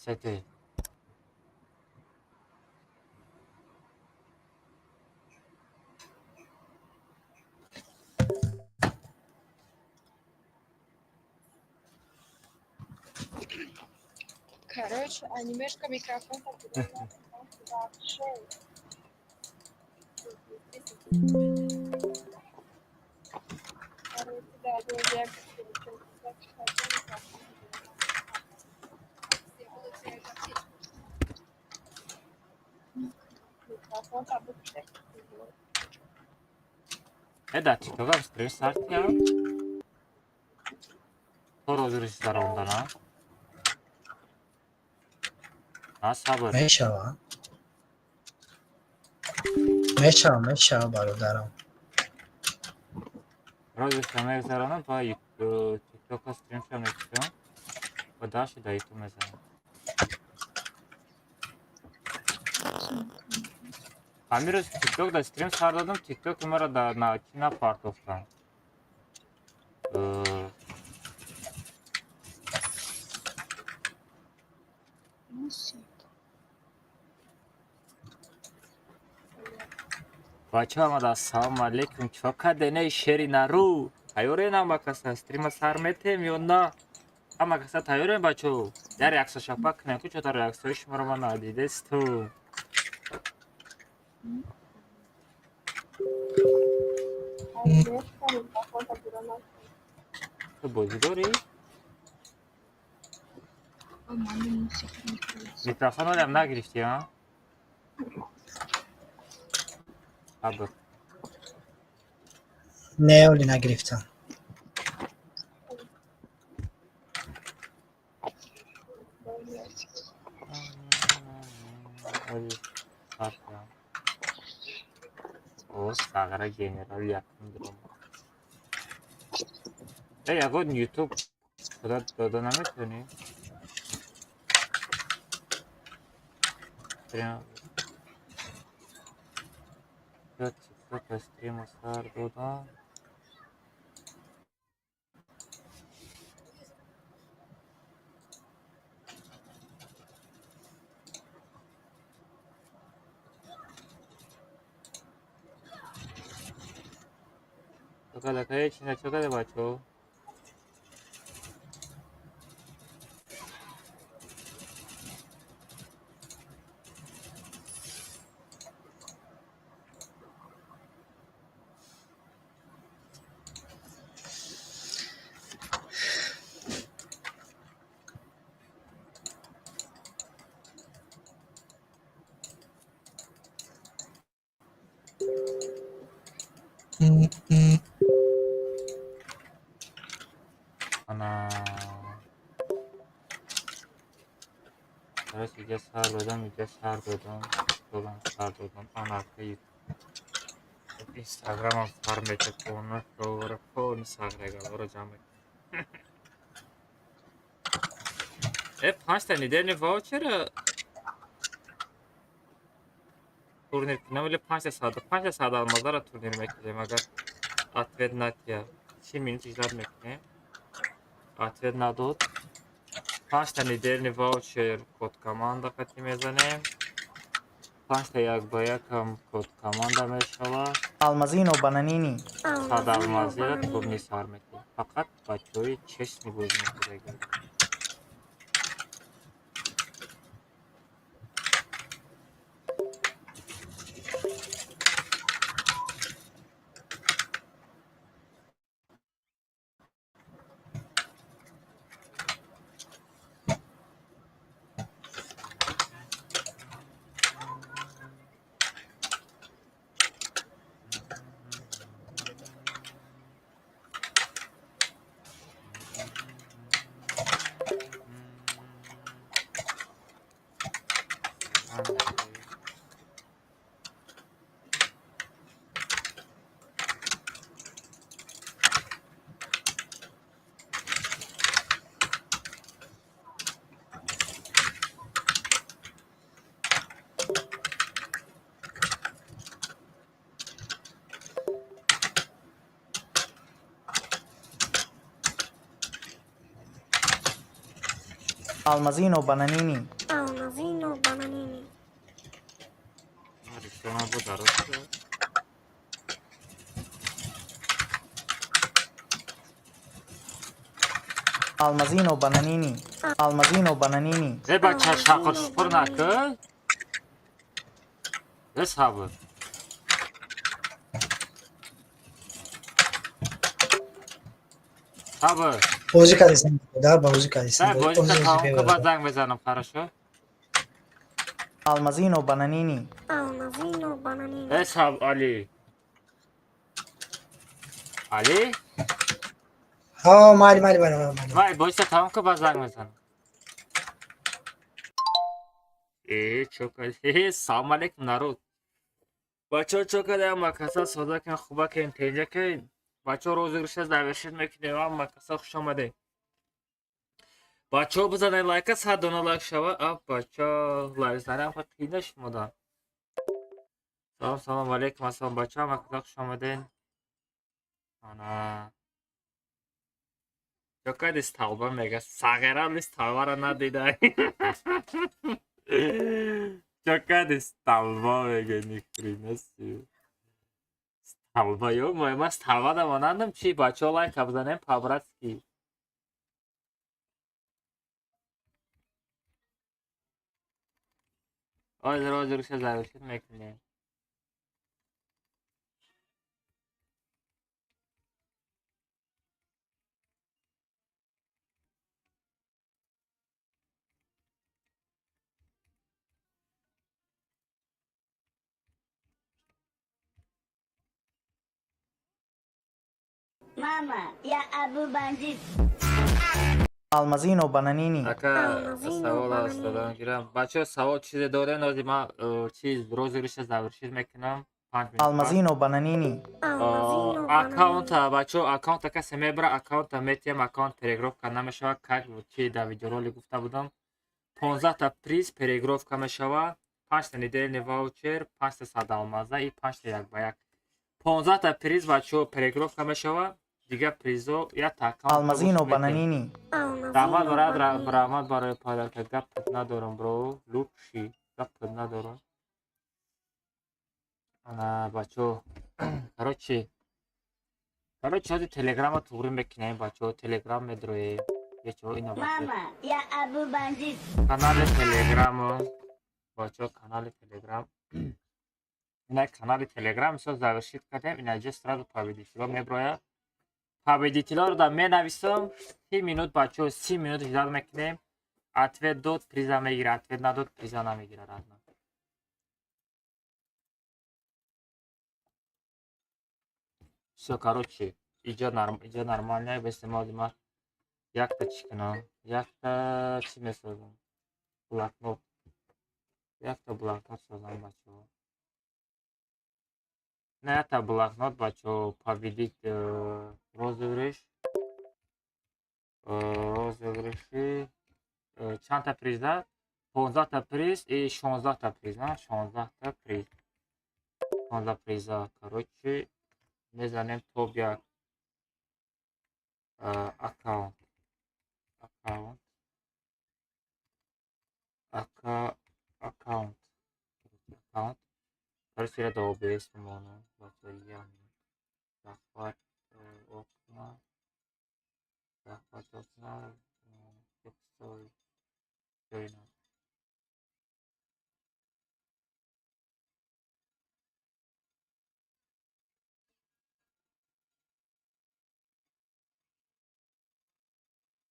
Сети. Короче, анимешка микрофон вообще. Э, да, тиктокам стрим сартия. То розыгрыши сарондана. А, сабр. Мешава. Мешава, мешава, бародарам. Розыгрыша мегзаронам, ба тиктока стримша мекушам. Ба даши да ютуб мезанам. Ҳамин рӯз тикток да стрим сар додам, тиктоки маро да на чӣ напартофтам. Бачаҳо, омада, ассалому алайкум. Чо кардене, шери нару? Тайёрен ҳама каса? Стрима сар метем ё на? Ҳама каса тайёрем, бачаҳо? Як реаксия шапак кунем, ку чота реаксияи шуморо ман надидесту. Анимешка микрофон. Ту бозӣ дорӣ? Микрофон олям нагирифтӣ, а? Сабр. Не, оли нагирифтам. Оли сартиям. О, Сағара генерал якум дуром. Э, ягон ютуб худат дода наметавонӣ? Стрим. Ё тиктока стрима сар додам. Чо када, чина чо када, бачаҳо? Ана. Короче, иҷа сар додам, иҷа сар додам, тиктокам сар додам, анака инстаграмам сар метакона, шовара полни сағрегаларо ҷамъ мекунам. Э, панҷта недельный ваучера турнир кунам или 500 алмазара турнир мекунем, агар ответ натия. 30 минут ждать мекунем. Ответ надод. Панҷта недельный ваучер код команда қати мезанем. Панҷта як ба якам код команда мешавад. Алмазино бананини. 100 алмазира турнир сар мекунем. Фақат бачаҳои честный бозӣ мекунем. Almazino bananini. Тоҷикистон бо дароз шуд. Алмазино бананини. Алмазино бананини. Э, бача, шақр шуқур накун. Э, сабр. Сабр. Бозӣ кардисам, бародар, бозӣ кардисам. Дай бозита тамом кун, баъд занг мезанам, хорошо? Алмазино бананини. Алмазино бананини. Э, сабр, Али. Али? Ҳо, майли, майли, бародар, майли. Вай, бозита тамом кун, баъд занг мезанам. Э, чо кардӣ? Салом алейкум, народ. Бачаҳо, чо кардем? Макаса сода кен, хуба кен, тенҷа кен. Бачаҳо, розыгрыша завершить мекунем. Макаса, хуш омадед. Бачаҳо, бизанед лайка, 100 дона лайк шава. А, бачаҳо, лайк занам қийна шумода. Салом, салом алейкум, ассалом, бачаҳо, макаса, хуш омадед. Ана. Чо кардӣ, столба мега? Сағира ли столбара надида. Чо кардӣ, столба мега, ни хрена себе. Столба, ё ман столба да монандам чи? Бачаҳо, лайка бизанем по-братски. Ҳозир розыгрыша завершить мекунем. Мама, я Абу Бандит. Алмазино бананини. Ака, савол аст, додам гирам. Бачаҳо, савол чизе дорем? Ҳозир ман чиз розыгрыша завершить мекунам. 5 минут. Алмазино бананини. Аккаунта, бачаҳо, аккаунта касе мебара, аккаунта метиҳем, аккаунт переигровка намешавад, как чи дар видеоролик гуфта будам. 15та приз переигровка мешавад, панҷта недельный ваучер, панҷта 100 алмаза и панҷта як ба як. 15та приз, бачаҳо, переигровка мешавад, дигар призо якта аккаунт. Алмазино бананини. Раҳмат, брат, раҳмат барои подарка. Гапат надорам, бро, лучший, гапат надорам. Ана, бачаҳо, короче, ҳозир телеграма туғрӣ мекунем, бачаҳо, телеграм медроем. Бечаҳо, ина. Мама, я Абу Бандит. Канали телеграму, бачаҳо, канали телеграм, ина канали телеграм мисол завершить кардем, инаҷа сразу победитело меброяд. Победителоро да менависам. 30 минут, бачаҳо, 30 минут ждать мекунем. Ответ дод, приза мегира, ответ надод, приза намегира, родной. Всё, короче, иҷа иҷа нормально. Бестемоди ма якта чӣ кунам, якта чӣ месозам, блокнот, якта блокнот созам, бачаҳо. На, якта блокнот, бачаҳо. Победить розыгрыш, розыгрыши чандта приза? 15та приз и 16та приз, на 16та приз, 16 приза. Короче, мезанем топ як аккаунт, аккаунт, аккаунт, аккаунт. Короче, я до OBS мемонам, бачаҳо, як минут. Захват окна, захват окна, текстовый ҷойна.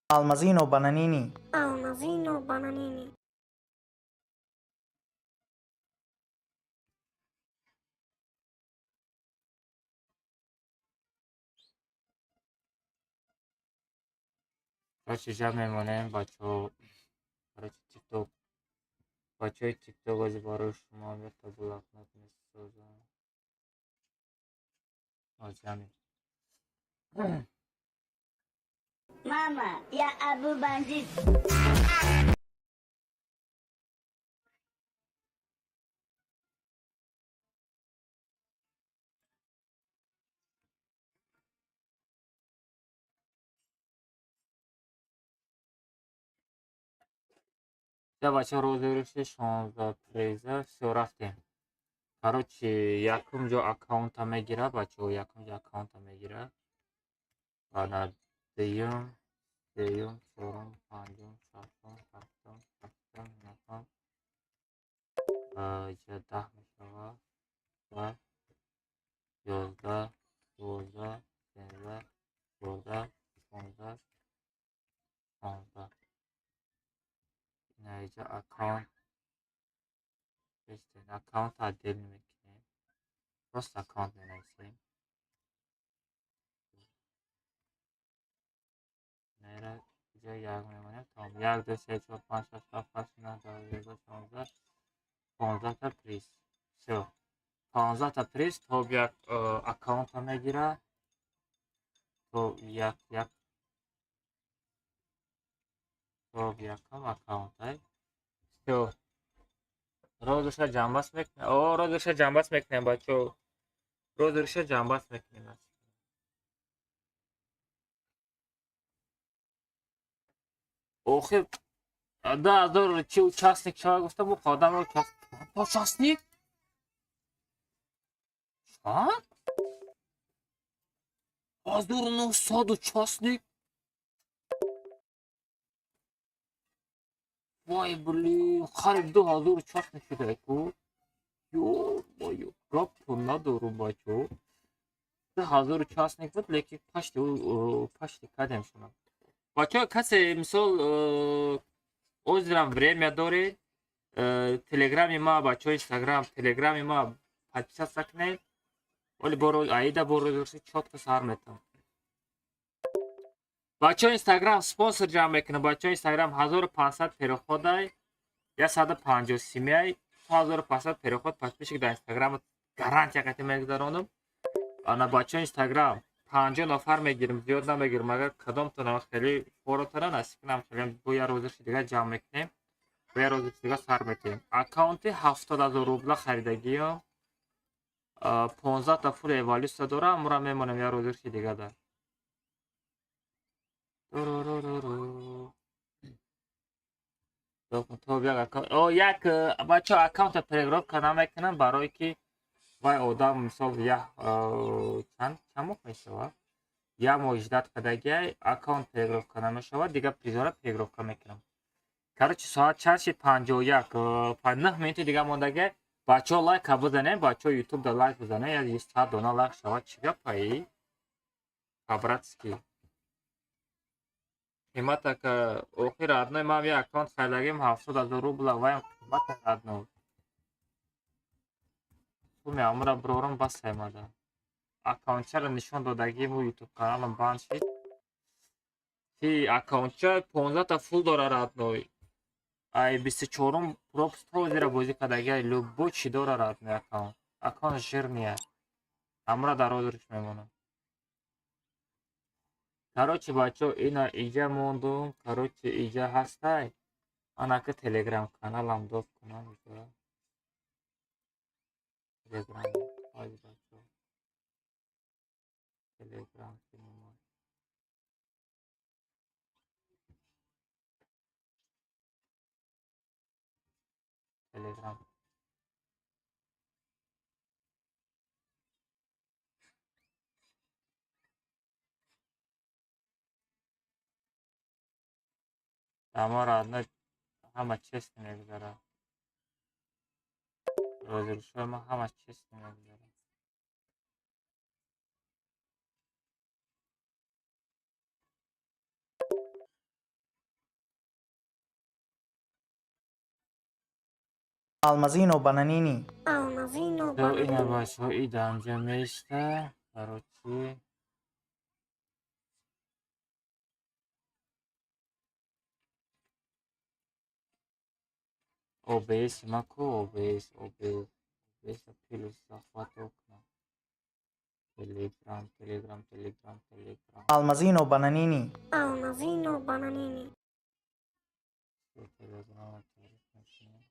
Алмазино бананини. Алмазино бананини. Короче, ҷа мемонем, бачаҳо. Короче, тикток, бачаҳои тикток, ози барои шумо якта блокнот месозам. Ҳозир. Мама, я Абу Бандит. Я, бачаҳо, розыгрыши 16 приза. Всё, рафтем. Короче, якум ҷо аккаунта мегира, бачаҳо, якум ҷо аккаунта мегира. Ана дуюм, сеюм, чорум, панҷум, шашум, ҳафтум, ҳаштум, нӯҳум. Иҷа 10 мешавад. 10, 11, 12, 13, 14, 15, 16. Ина иҷа аккаунт аккаунт отдельно мекунем. Просто аккаунт менависем. Наира иҷа як мемонем. Тамом. 1, 2, 3, 4, 5, 6, 7, 8, 9, 10, 11, 12, 15 та приз. Всё. 15 та приз то як аккаунта мегира. То як як то якам аккаунтай. Всё. Розыгрыша ҷамъбаст мекунем. О, розыгрыша ҷамъбаст мекунем, бачаҳо. Розыгрыша ҷамъбаст мекунем. Охир 2000 чи участник шава гуфта бу одам участник? Чанд? 1900 участник? Вай, блин, қариб 2000 участник шуда ку. Ё-моё, гапто надорум, бачаҳо. 2000 участник буд, лекин пашти кардем шуна. Бачаҳо, касе мисол озирам время доред, телеграми ма, бачаҳо, инстаграм, телеграми ма подписаться кунед. Оли боро аида боро чётко сар метам. Бачаҳо, инстаграм спонсор ҷамъ мекунам. Бачаҳо, инстаграм 1500 переходай, 150 семьяй, 1500 переход подписчик дар инстаграм гарантия қати мегузаронам. Ана бачаҳо, инстаграм 50 нафар мегирим, зиёд намегирим. Агар кадомтон хеле форотара насиб кунам, хеле бо як розиши дигар ҷамъ мекунем, бо як розиши дигар сар метиҳем. Аккаунти 70 000 рубла харидагиам, 15 та фул эволюсия дора, амура мемонем як розиши дигар дар. Як бачаҳо, аккаунта переигровка намекунам, барое ки вай одам мисол як чанд моҳ мешавад, як моҳ ждать кардагиай, аккаунт переигровка намешавад, дигар призора переигровка мекунам. Короче, соат чанд шид? 51, 9 минути дигар мондагиай. Бачаҳо, лайка бизанем, бачаҳо, ютуб да лайк бизанем, як 100 дона лайк шавад, чӣ гапаи? По-братски. Қимата охир родной ман як аккаунт харидагим 70 000 рубла, ваям қимата родной. Суми амра брорам бас аймада. Аккаунтчаро нишон додагиму ютуб каналам банд шид. Ки аккаунтча 15 та фул дора родной. Ай 24-ум пропуск ҳозира бозӣ кардагиай, любой чӣ дора родной аккаунт. Аккаунт жирный. Амра дар розыгрыш мемонам. Короче, бачаҳо, ина иҷа мондум. Короче, иҷа ҳастай. Анака телеграм каналам доб кунам иҷа. Телеграм, ай бачаҳо. Телеграм кинумай. Телеграм. Ама родной ҳама честно мегузарад. Розыгрышҳои ма ҳама честно мегузарад. Алмазино Бананини. Алмазино Ина Бананини. бачаҳо, и даҳамҷа меиста. Короче, OBS маку OBS, OBS, OBS плюс захват окна. Телеграм, Телеграм, Телеграм, Телеграм. Алмазино Бананини. Алмазино Бананини. Телеграм таъриф мекунем.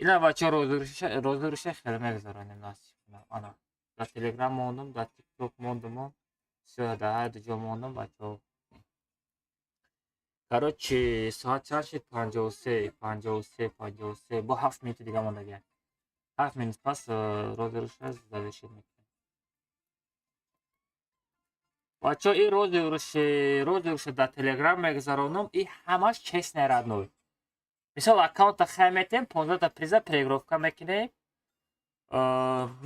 Ина, бачаҳо, розыгрыша хеле мегузаронем, насиб кунад. Ана, дар Телеграм мондум, дар ТикТок мондум, всё, дар ҳар ду ҷо мондум, бачаҳо. Короче, соат чанд шид? 53, 53, 53. Бо 7 минути дига мондагиам. 7 минут пас розыгрыша завершить мекунем. Бачаҳо, ин розыгрыша дар Телеграм мегузаронам, и ҳамаш честный, родной. Мисол, аккаунта хай метем, 15та приза переигровка мекунем.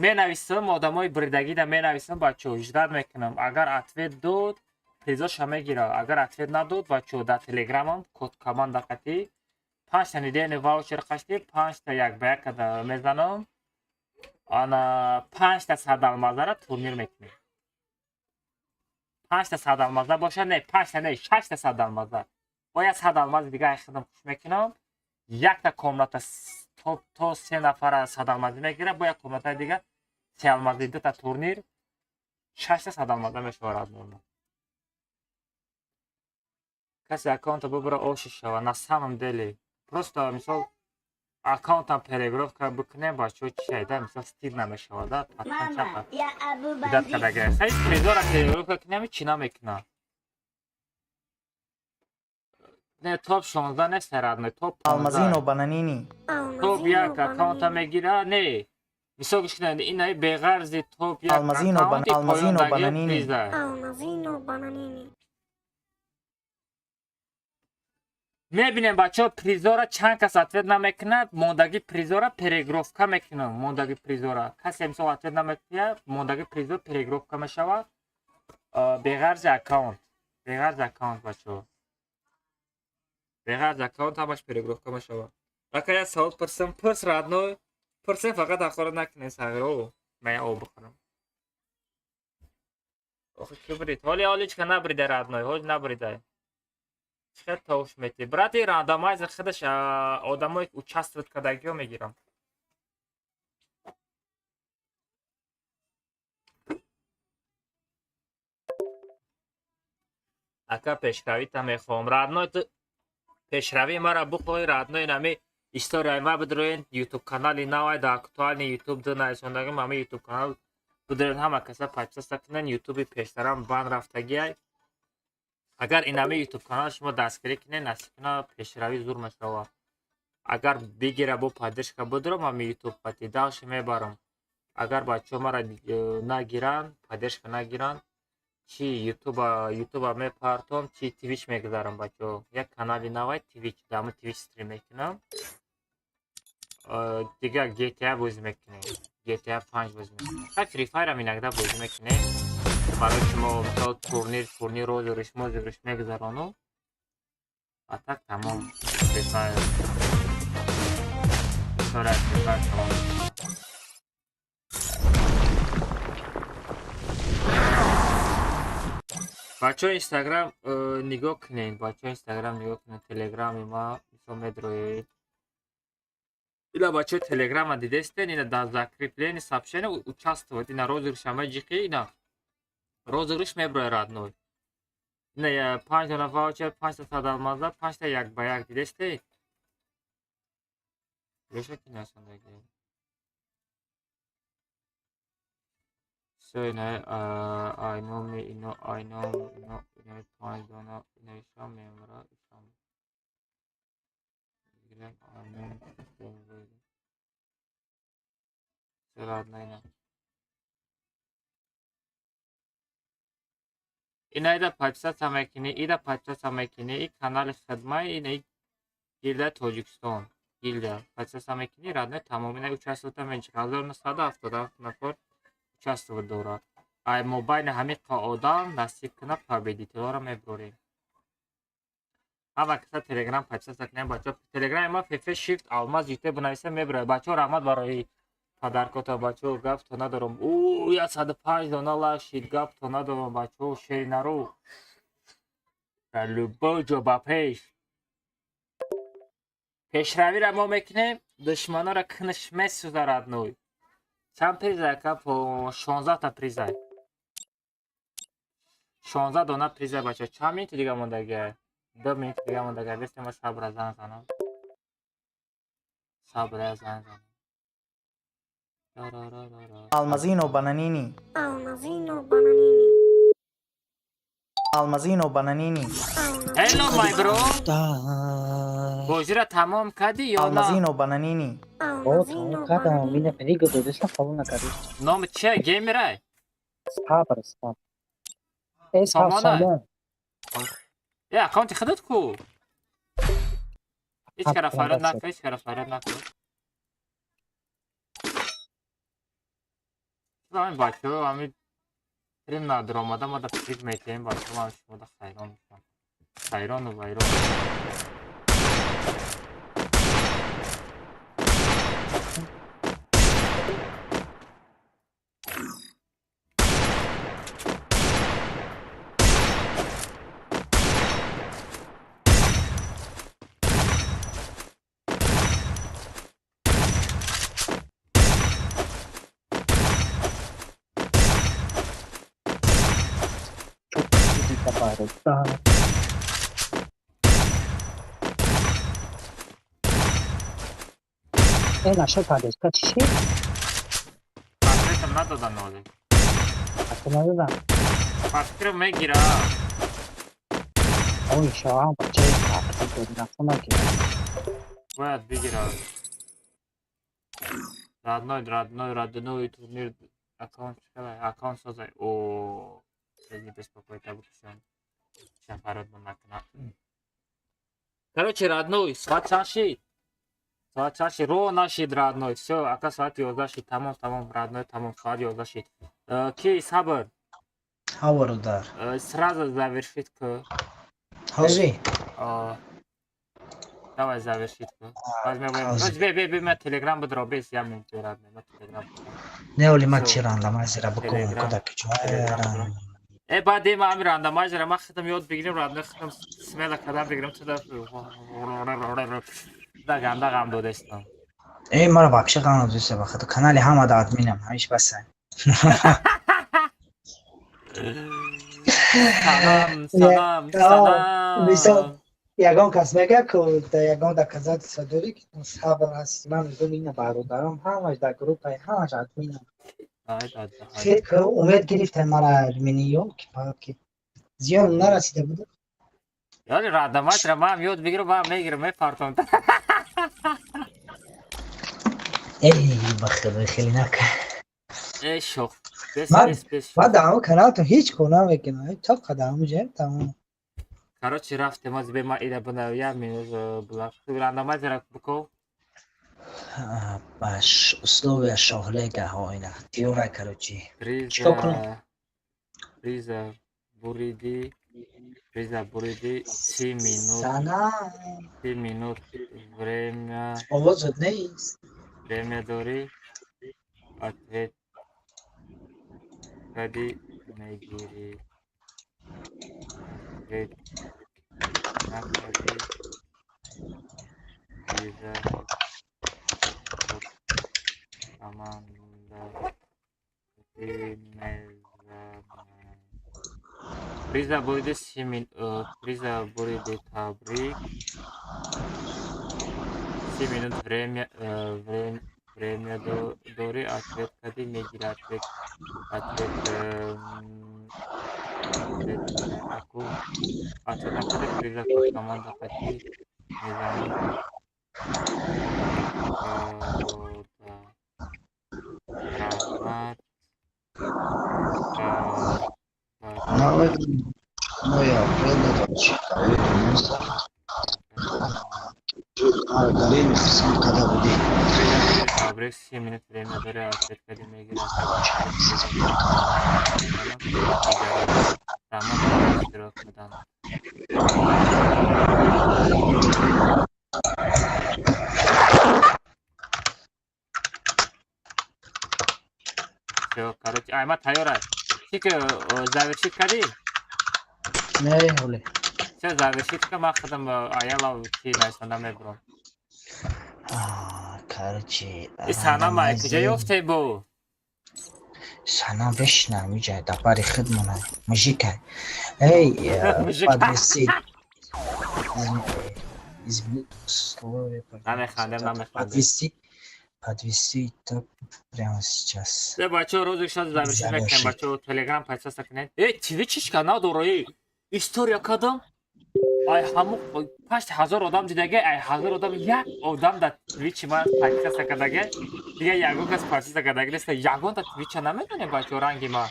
Менависам, одамои бридагида менависам, бачаҳо, ждать мекунам. Агар ответ дод, призоша мегирад. Агар ответ надод, бачаҳо, дар Телеграмам код команда қатӣ панҷта недельный ваучер қашти, панҷта як ба як мезанам. Ана, панҷта 100 алмазара турнир мекунем. Панҷта 100 алмаза бошад, не, панҷта не, шашта 100 алмаза. Бояд 100 алмази дига худам хуш мекунам. Якта комната то се нафара 100 алмазӣ мегирад, бо як комнатаи дига се алмазӣ, дута турнир, шашта 100 алмаза мешавад норма. Касе аккаунта бубара, оши шава. На самом деле, просто, мисол, аккаунтам переигровка бикунем, бачаҳо, чи шайда, мисол, стил намешавад, да, патан чапа дидат кардага. Хай, призора переигровка кунем, чӣ намекунад? Не, топ 16 нест, родной, топ Алмазино Бананини. Топ як аккаунта мегира, не. Мисол, гӯш кунед, инаи беғарзи топ як Алмазино аккаунти Алмазино поёндагиё Бананини. приза. Алмазино Бананини. Мебинем, бачаҳо, призора чанд кас ответ намекунад, мондаги призора переигровка мекунам. Мондаги призора касе, мисол, ответ намекунад, мондаги призор переигровка мешавад. Беғарзи аккаунт, беғарзи аккаунт, бачаҳо, беғарзи аккаунт ҳамаш переигровка мешавад. Ака, як савол пурсам? Пурс, родной, пурсем, фақат ҳақорат накунед, сағиро. Ман як об бихӯрам. Охи, ки брид? Ҳоли ҳоличка набрида, родной, ҳоли набрида. Чӣ хел тавуш метӣ, брати? Рандомайзер худаш одамое ки участвовать кардагиҳо мегирам. Ака, пешравита мехоҳам, родной. Ту пешравии мара бухоҳӣ, родной, нами историяи ма бидроен, ютуб канали навай дар актуальный ютуб ду нависондагим. Ҳами ютуб канал бидроен, ҳама каса подписаться кунен. Ютуби пештарам бан рафтагиай. Агар инами ютуб канал шумо дастгирӣ кунед, насиб куна, пешравӣ зур мешавад. Агар бигира, бо поддержка бидурам, ҳами ютуб қати дальше мебарам. Агар бачаҳо мара нагиранд, поддержка нагиранд, чи ютуба мепартом, чи Твич мегузарам. Бачаҳо, як канали навай Твич, дар Твич стрим мекунам. Дигар GTA бозӣ мекунем, GTA 5 бозӣ мекунем, хай, Free Fire ам иногда бозӣ мекунем. Барои шумо, мисол, турнир, розыгрыш, мозыгрыш мегузарону, а так тамом. Free Fire, история Free Fire тамом. Бачаҳо, Инстаграм нигоҳ кунед, бачаҳо, Инстаграм нигоҳ кунед, Телеграми ма, мисол, медроед. Ила, бачаҳо, Телеграма дидестен, ина дар закрепление сообщение участвовать, ина розыгрыш ама ҷиқи, ина розыгрыш меброяд, родной. Ина панҷ дона ваучер, панҷта 100 алмаза, панҷта як ба як, дидесте? Беша ки насондаги. Всё, ина айноми ино, айном ино, ино панҷ дона, ина ишам мемра, ишам. Мегирем, айном. Всё, родной, ина. Ина ида подписаться мекунӣ, ида подписаться мекунӣ, и канали хидмай, ина гилда Тоҷикистон. Гилда подписаться мекунӣ, родной, тамом. Ина участвовать мечи 1977 нафар участвовать дорад. Ай мобайни ҳамин одам, насиб куна, победителҳоро мебурем. Ҳама каса Телеграм подписаться кунем, бачаҳо. Телеграми ма фф shift алмаз ют бинависа, мебурад. Бачаҳо, раҳмат барои подаркота, бачаҳо, гапто надорам. Ӯ, 105 дона лашид, гапто надорам, бачаҳо, шеринару. Дар любой ҷо ба пеш. Пешравиро мо мекунем, душманора кунаш месӯза, родной. Чанд приза, ака? 16та приза. 16 дона приза, бачаҳо. Чанд минути дига мондагиа? 2 минути дига мондагиа. Бестем, ма сабра занг занам. Сабр, я занг занам. Ра-ра-ра-ра-ра. Алмазино Бананини. Алмазино Бананини. Алмазино Бананини. Hello, my bro. Бозиро тамом кардӣ ё на? Алмазино Бананини. О, Алмазино тамом кардам. Бананини. Мина фрига додеста, қабул накардӣ. Номи чия, геймерай? Сабр, сабр. Э, сабр. Сомона? Сомон. Э, аккаунти худат ку? Ҳеҷ кара фарёд Ҳафт. накун, ҳеҷ кара фарёд накун. Ҳамин бачаҳо, ҳамин стрим надаромада, ма да фикр мекунем, бачаҳо, ман шумо да хайрон мешавам. Хайрону вайрон. Да. Э, наша кардеска чӣ шид? Ответам надодан ҳозир. Ҳатто надодам. Ба фикрам, мегира. О, иншоалло, бачаи карти доднафо нагирад. Бояд бигира. Родной, родной, родной турнир, аккаунт чикалай, аккаунт созай. О, не беспокоит, абукшон. Шафарот накна. Короче, родной, соат чанд шид? Соат чанд шид? Ро нашид, родной. Всё, ака, соат 11 шид. Тамом, тамом, родной, тамом, соат 11 шид. Ки, сабр. Ҳа, бародар. Сразу завершить ку. Ҳозир. Давай, завершить ку. Возьми, ҳозир. бе, бе, бе, ма телеграм бидро, бес, я минут, родной, ма телеграм. Не, оли ма Всё. чи рандомайзера бикун. Телеграм. Кудаки чо. Телеграм. Э, баъд ма ами рандомайзера ма худам ёд бигирем, родной, худам смело кадам бигирем, туда да ганда ғам додестам. Э, мара вообще ғам надоста, ба худо, канали ҳама да админам, ҳамиш басай. Салам, салам, салам. Мисол, ягон кас мега, ку ягон доказательство дорӣ, ки ту сабр ҳасти? Ман мегӯям, ина бародарам ҳамаш дар группаи, ҳамаш админам. Ай, ай, ай. Хел ку умед гирифтем мара админиё, ки ки зиён нарасида буд. Ёли рандомайзера ман ёд бигирам, ман мегирам, мепартом. Эй, ба худо, хеле нака. Э, шох. Бес, бес, бес. Ман дар ҳамон каналтон ҳеҷ кор намекунам, то қадар ҳамон ҷаем, тамом. Короче, рафтем, аз бе ма ида бина, як минут була. Рандомайзера бико. Ба условия шоҳлега ҳоина тиёра, короче. Приза. Чикор кунам? Приза буриди. Приза буриди 30 минут. Сана. 30 минут время. Овозот нест. Время дорӣ. Ответ кади мегирӣ. Ответ накади, приза команда мезанад. Приза буриди 30 минут. Приза буриди, табрик. 30 минут время, время дорӣ, ответ кади мегирӣ, ответ аку, ответ накади, приза команда қати мезанад. Бародар. Раҳмат. Навъи моҳи апрел дар дар ин қисм карда будем. Табрик, 30 минут время дорӣ, ответ кади мегирӣ. Раҳмат барои иштирок кардан. Всё, короче, ай, ма тайёр аст. Чӣ ки завершить кардӣ? Не, ҳоле. Всё, завершить ка, ман худам аялав чи нависонда мебурам. Короче. И санама куҷа ёфте бу? Санам бешинам иҷа дар бари худмона мужика. Эй, Мужик. Подвисит. Изменить условия. Намехандем, намехандем. Подвести итог прямо сейчас. Э, бачаҳо, розыгрыш а завершить мекунем. Завершить. Бачаҳо, Телеграм подписаться кунед. Э, Твичишка надораи. История кадам. Ай, ҳаму 8000 одам дидаге, ай, 1000 одам як одам дар Твичи ман подписаться кардаге. Дига ягон кас подписаться кардаге нест. Ягон та Твича намедонем, бачаҳо, ранги ма.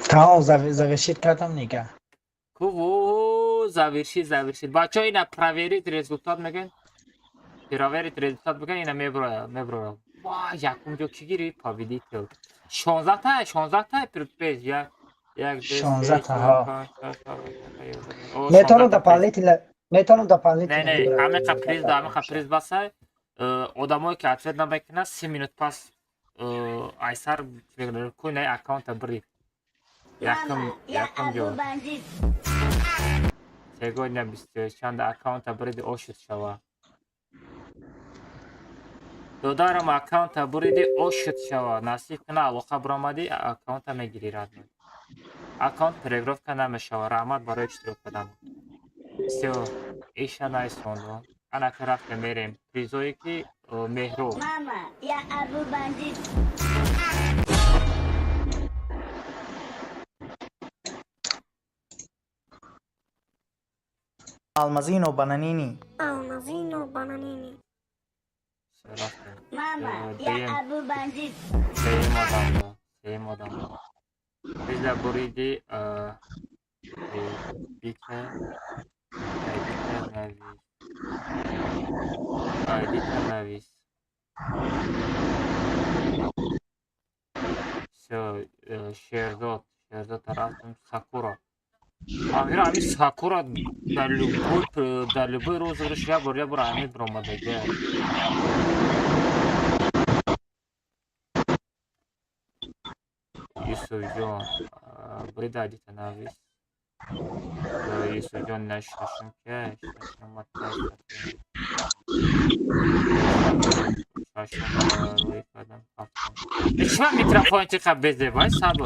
Тамом, завершить кардам нига. Ку завершить, завершить. Бачаҳо, ина проверить результат мегӯянд. Проверить результат мегӯянд, ина меброя, меброя. Ва, якум ҷо ки гирифт? Победитель. 16 та, 16 та приз. Як, як, ду, се, 16 та, чор, ҳа. панҷ, шаш, ҳафт, ҳашт, ёздаҳ. О, Метавонам 16 та приз. дополнительно, метавонам Не, дополнительно не, выбрать. ҳамеқа приз да, ҳамеқа приз басай. Одамое ки ответ намекунад, 30 минут пас айсар кунаи аккаунта бирид. Якум ҷо. Сегодня бисту чанда аккаунта бириди, ошуд шава. Додарам, аккаунта буриди, ошуд шава. Насиб куна, алоқа биромадӣ, аккаунта мегирӣ, родной. Аккаунт переигровка намешава. Раҳмат барои иштирок кардан. Всё, иша найсондон. Анака рафтем, мерем. Призое ки Меҳроб. Мама, я Абу Бандит. Алмазино Бананини. Алмазино Бананини. Всё, рафтем. Мама, Э, я Абу Бандит. Сеюм одамда. Сеюм одамда. Приза буриди бика айдита навис. Айдита навис. Всё, Шерзод, Шерзод рафтем, Сакура. Ағира ами Сакура дар любой розыгрыш як бор ами биромадага. Юсуфҷон, бурида, айдита навис. Юсуфҷон на шашум ки шашум шашум рӯй кардам, ҳафтум. Чима микрофон чиқа безебай, сабр?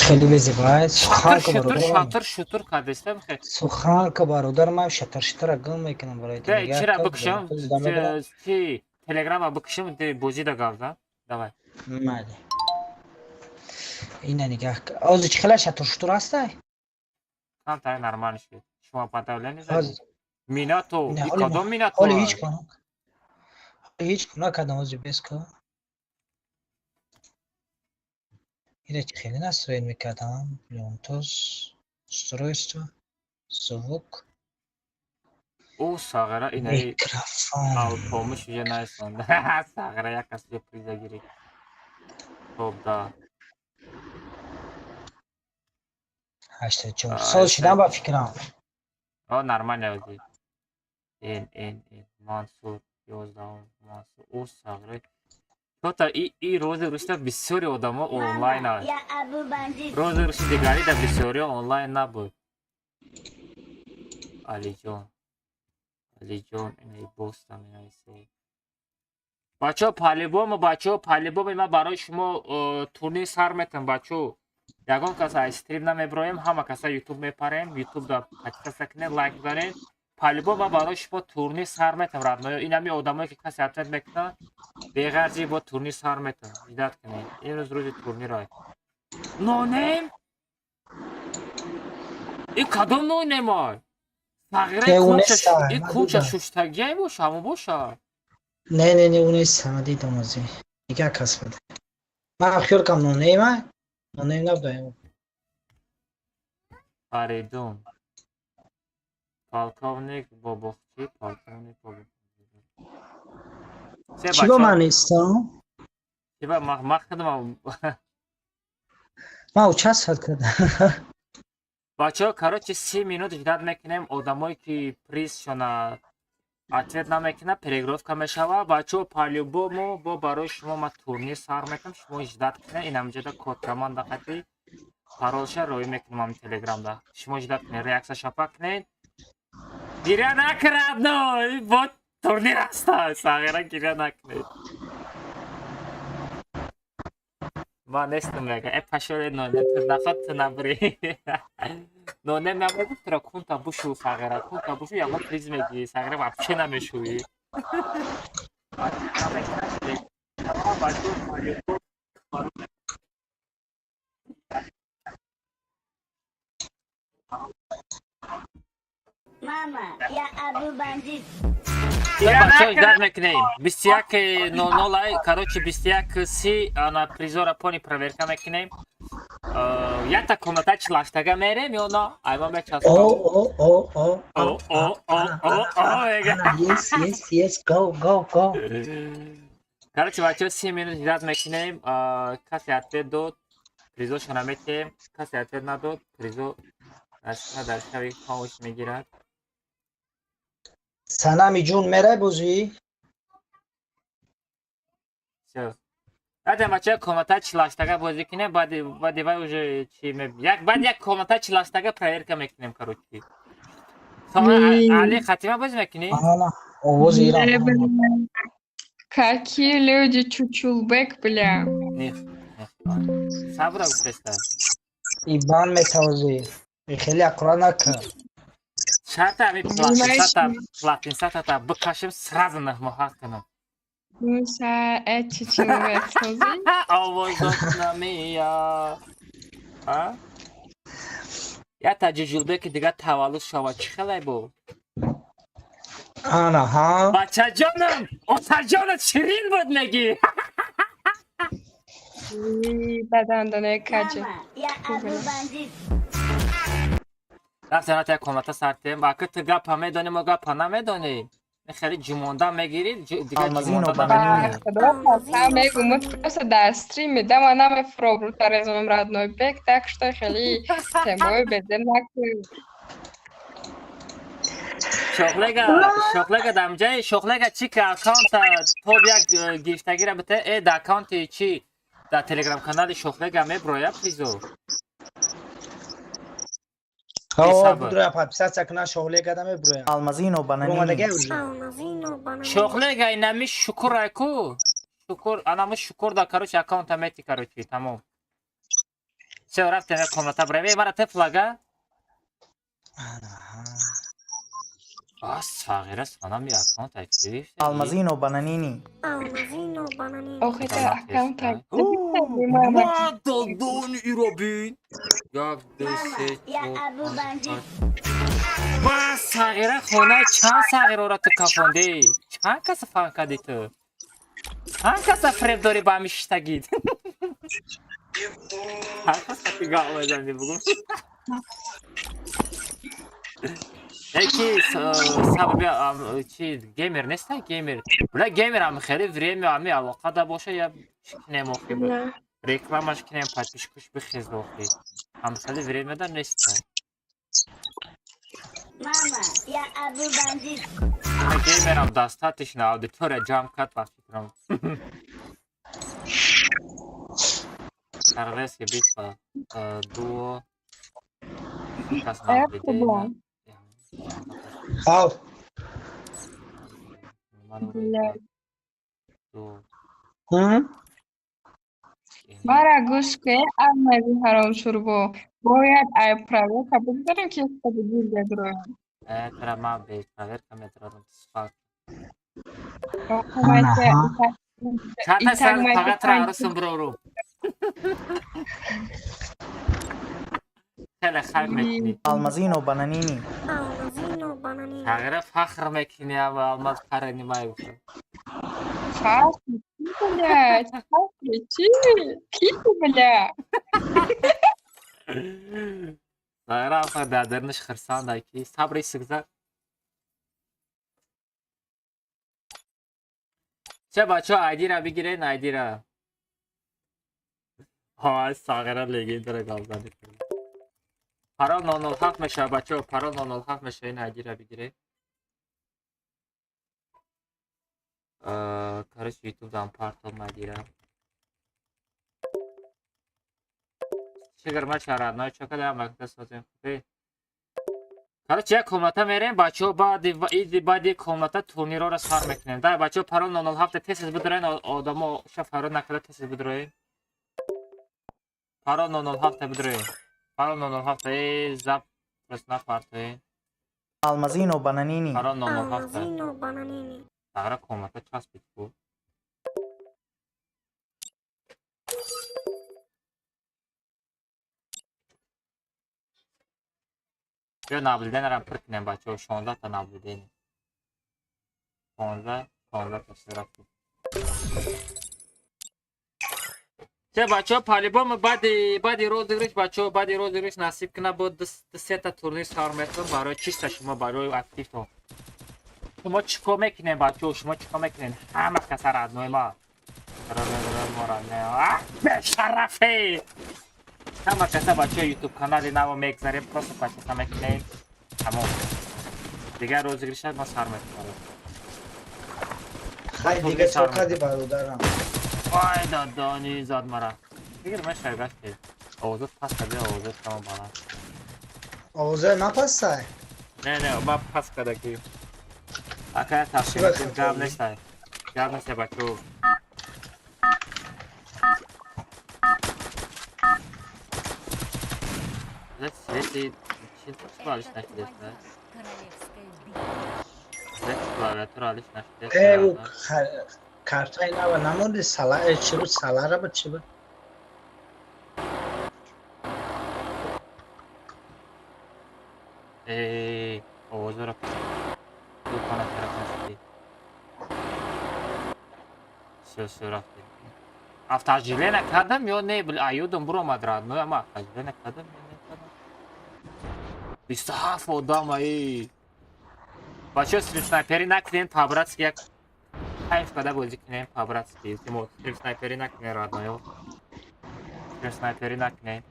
Хеле безебай. Сухан ка, Шутур, бародар. шатур, шутур кардеста бихе. Сухан ка, бародар, ман шатар шатара гум мекунам барои Де, дигар. чира Ка, бикушам? бародар. Чи Телеграма бикушам, де бозида гавза. Давай. Майли. Ина нигаҳ. Ҳозир чӣ хела шатур шутур ҳастай? Камтар нормально шуд. Шумо подавление Ҳозир задед. Минато, Не, и ҳоли кадом Минато? ҳоли ҳеҷ кор ҳоли ҳеҷ кор накардам, ҳозир бес ко. Ира чӣ хеле настроить мекардам? Bluetooth, устройство, звук, Ӯ сағира инаи микрофон. Алпомиш уже найсонда. Сағира як кас уже приза гирифт. Топ да. 84. Ай, Соз шидам ба фикрам. О, нормально озӣ. Эн, эн, эн, Мансур, 11-ум, Мансур. Ӯ сағира. Тота и розыгрыш да бисёри одамо онлайн Мама, аст. я Абу Бандит. Розыгрыш и дигари да бисёри онлайн набуд. Алиҷон. Алиҷон, инаи бостам, инаи се. Бачаҳо, по-любому, бачаҳо, по-любому ман барои шумо турнир сар метам, бачаҳо. Ягон кас аз стрим намеброем, ҳама каса Ютуб мепарем, Ютуб да подписаться кунед, лайк занед. По-любому ман барои шумо турнир сар метам, родной. Ин ҳами одамое ки касе ответ мекунад, беғарзи бо турнир сар метам. Ждать кунед. Имрӯз рӯзи турнир. Нонем? Ин кадом нонем ай? Сағираи Не, кунча унеста, ин ман кунча дидам. шуштагиай боша, ҳамон боша. Не, не, не, унеста, ман дидам ҳозир. Дигар кас буда. Ман хиёл кардам нонейма, нонейм набудаем. Фаридун. Полковник Бобохчи, полковник Бобохчи. Се Чӣ ба бачаҳо, ман нестам? чӣ ба ма худам. Ман участвовать кардам. Бачаҳо, короче, 30 минут ждать мекунем, одамое ки призшона ответ намекунад, переигровка мешава. Бачаҳо, по-любому бо барои шумо ман турнир сар мекунам, шумо ждать кунед, ин ҳамҷода код команда қати паролша роӣ мекунам ҳам Телеграмда. Шумо ждать кунед, реакция шапак кунед. Гиря накунад, но бо турнир аста, сағира гиря накунед. Ман нестам, мега. Э, пашоре, но не ту наход ту набри. Но не мегуфтра кунта бушу, сағира, кунта бушу, ягон приз мегири, сағира вообще намешӯӣ. Мама, я Абу Бандит. Бачаҳо, ждать мекунем. 21:00 ай, короче, 21:30 ана призора пони проверка мекунем. Якта комната чилаштага мерем ё на? Айма мечаспам. О, о, о, о. О, о, о, о, о, мега. Yes, yes, yes, go, go, go. Короче, бачаҳо, 30 минут ждать мекунем. Касе ответ дод, призошо наметем. Касе ответ надод, призо дар шави хомӯш мегирад. Санами ҷун, мерай бозӣ? Всё. Баъдем, бачаҳо, комната чилаштага бозӣ кунем, баъди вай уже чи як баъд як комната чилаштага проверка мекунем, короче. Али, хатима бозӣ мекунӣ? Ана, овози Иран. Какие люди, чучулбек, бля. Нех, нех. Сабра гуфтеста. Ибан метавозӣ. Хеле аккурат накун. Шарта ами платинсата, платинсатата бикашем, сразу нахмоҳақ кунам. Муса, э чучулбек созӣ? Овозот намея. А? Якта ҷуҷулбеки дига таваллуд шава, чӣ хелай бо? Ана, ҳа. Бачаҷонам, отаҷонат ширин буд, мегӣ. Баданданаи каҷа. Мама, я Абу Бандит. Рафтем, як комната сартем. Ака, ту гапа медонӣ, мо гапа намедонем. Хеле ҷумонда мегирӣ, дигар Алмазино ҷумонда бананини. намегирӣ. Худо қасам мегӯм, просто дар стриме да ман намефуроб рутарезонам, родной бек, так что хеле темои безем накун. Шохлега, шохлега дамҷаи шохлега чи ки аккаунта топ як гирифтагира бите, э да аккаунти чи дар телеграм канали шохлега меброя призо. Ҳо, будроя, подписаться куна, шохлега да меброя. Алмазино Омадагай бананини. уже. Алмазино бананини. Шохлега инами шукур айку. Шукур, анами шукур да, короче, аккаунта мети, короче, тамом. Всё, рафтем як комната браве, мара те флага. Ана, ҳа. А, сағира, санами аккаунт ай гирифта. Алмазино бананини. Алмазино бананини. Охи, та аккаунта. Ма додони иро бин. Як, ду, се, Я чор, Абу панҷ, Бандит. ҳашт. Ма сағира, хонаи чанд сағирора ту кафондӣ? Чанд каса фан кардӣ ту? Чанд каса фреб дорӣ ба ҳами шиштагид? Чанд каса ти гап мезанӣ, бугум? Яки сабаби чи геймер неста, геймер. Бля, геймер ам хеле время ами алоқа да боша, я чӣ кинем охи? Рекламаш кинем, подписчикуш бихез охи. Ам хеле время да неста. Мама, я Абу Бандит. Геймерам достаточно аудитория ҷамъ кард, ба фикрам. Королевский битва, дуо. Кас Э, Ҳав. Бля. Дуо. Ҳм? Мара гӯш кун, Алмази ҳаромшурбо. Бояд ай проверка бигзарем, ки гилда дуроем. Э, тара ман без проверка метарадам. Сфат. Чата сар фақат тара арусум бирору. Хеле хайр мекунӣ. Алмазино бананини. Алмазино бананини. Тағира, фахр мекунӣ, ама алмаз парани май гуфтам. Фахр, блядь, фахр, чи? Ки ты, бля? Тағира афа дар дарниш хирсанда ки сабри сигзар. Ча, бачаҳо, айдира бигирен, айдира. Ҳа, сағира легендара гап задӣ. Парол 007 мешава, бачаҳо, парол 007 мешава, ин айдира бигирен. Короче, ютуб дам партом айдира. Чигар ма чара, чо када макта созем. Короче, як комната мерем, бачаҳо, баъди иди баъди комната турнирора сар мекунем. Дай, бачаҳо, парол 007, тез бидроен, одамо ша фарод накарда, тез бидроен. Парол 007 бидроен. Парол 007, э зап. Просто напартоен. Алмазино бананини. Ара 007. Алмазино бананини. Ара комната часпид ку. Биё наблюдениярам пур кунем, бачаҳо, 16 та наблюдение. 15, 16 та ширафт. Че бачаҳо, по-любому баъди розыгрыш, бачаҳо, баъди розыгрыш насиб кина бо ду сета турнир сар метавон барои чиста шумо, барои активтон. Шумо чӣ кор мекунед, бачаҳо, шумо чӣ кор мекунед? Ҳама каса родной ма. Бешарафе! Ҳама каса бачаҳо ютуб канали наво мегзарем, просто подписка мекунед. Тамом. Дигар розыгрыша ма сар метавонем. Хай дига чо кади бародарам? Ай дадани зад мара. Дигар ман шайгашти. Овозот пас кади, овозот тамом баланд. Овозои ман пастай? Не, не, ман пас кадаки. Ака ташкил гап нестай. Гап нестай бачаҳо. Свети, чи алиш нашидест? Свети клавиатура алиш нашидест. Э, картаи нава намонди сала, чӣ буд, салара буд, чӣ буд? Э, овозора дукона тараф нашиди. Всё, всё, рафтем. Автожиле накардам ё не? Аюдам буромад родной, ама автожиле накардам ё не кардам? 27 одам, ай. Бачаҳо, стрим снайпери накунем, по-братски як кайф када бозӣ кунем, по-братски. Илтимос, стрим снайпери накунем, родноё. Стрим снайпери накунем.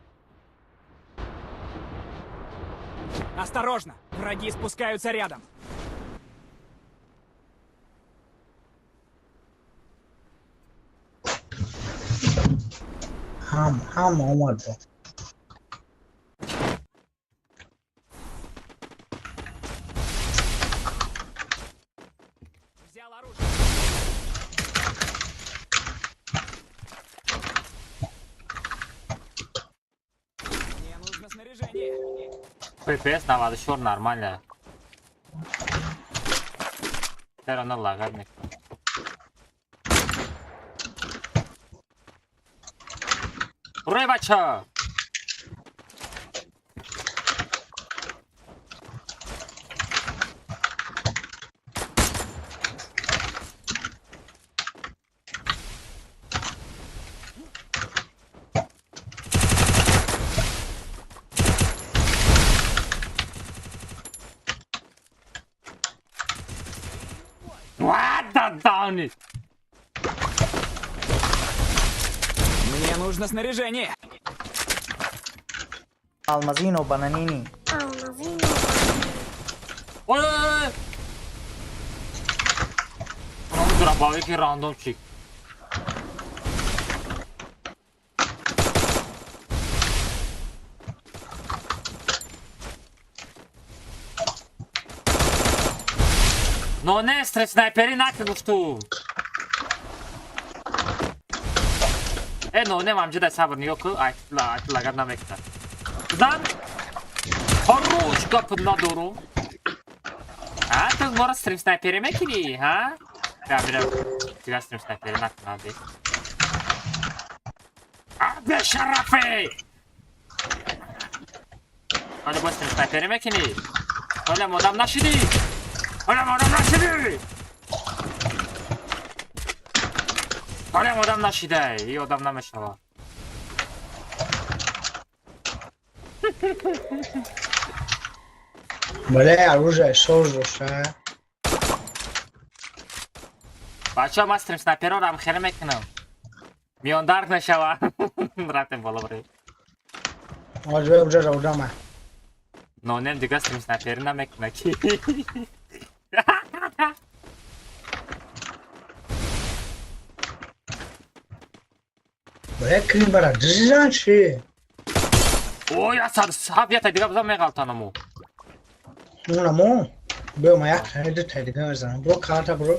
Осторожно! Враги спускаются рядом. Ҳам ҳам омад. Взял оружие. Мне нужно снаряжение. FPS 94 нормально. Все равно лагать мекунад. Ура, бача! What the downy? Мне нужно снаряжение. Алмазино бананини. Алмазино бананини. Ой, ой, ой! Оному дробовики рандомчик. Но не, снайпери накун гуфту. Э, но не, мамҷида сабр нигоҳ кун, лагат намекунад. Зан! Хорош гап надору. А, ту мора стрим снайпери мекунӣ, ҳа? Бира, дигар стрим снайпери накунад. А, бешарафе! Ҳоло боз стрим снайпери мекунӣ? Ҳолам одам нашидӣ? Ҳолам одам нашидӣ? Ҳолам одам нашида, и одам намешава. Бале, оружие шоз дошта. Бачаҳо, ман стрим снайперорам хеле мекунам. Миёндард мешава. Рафтем боло барем. Оҷо уҷа одама. Нонем дигар стрим снайпери намекуна ки. Бале, крим бара ҷижан чи? Ой, 107 ята дига бизан меғалтанаму. Унамо? Биё ма як таи ду таи дига мезанам. Бро карта бро.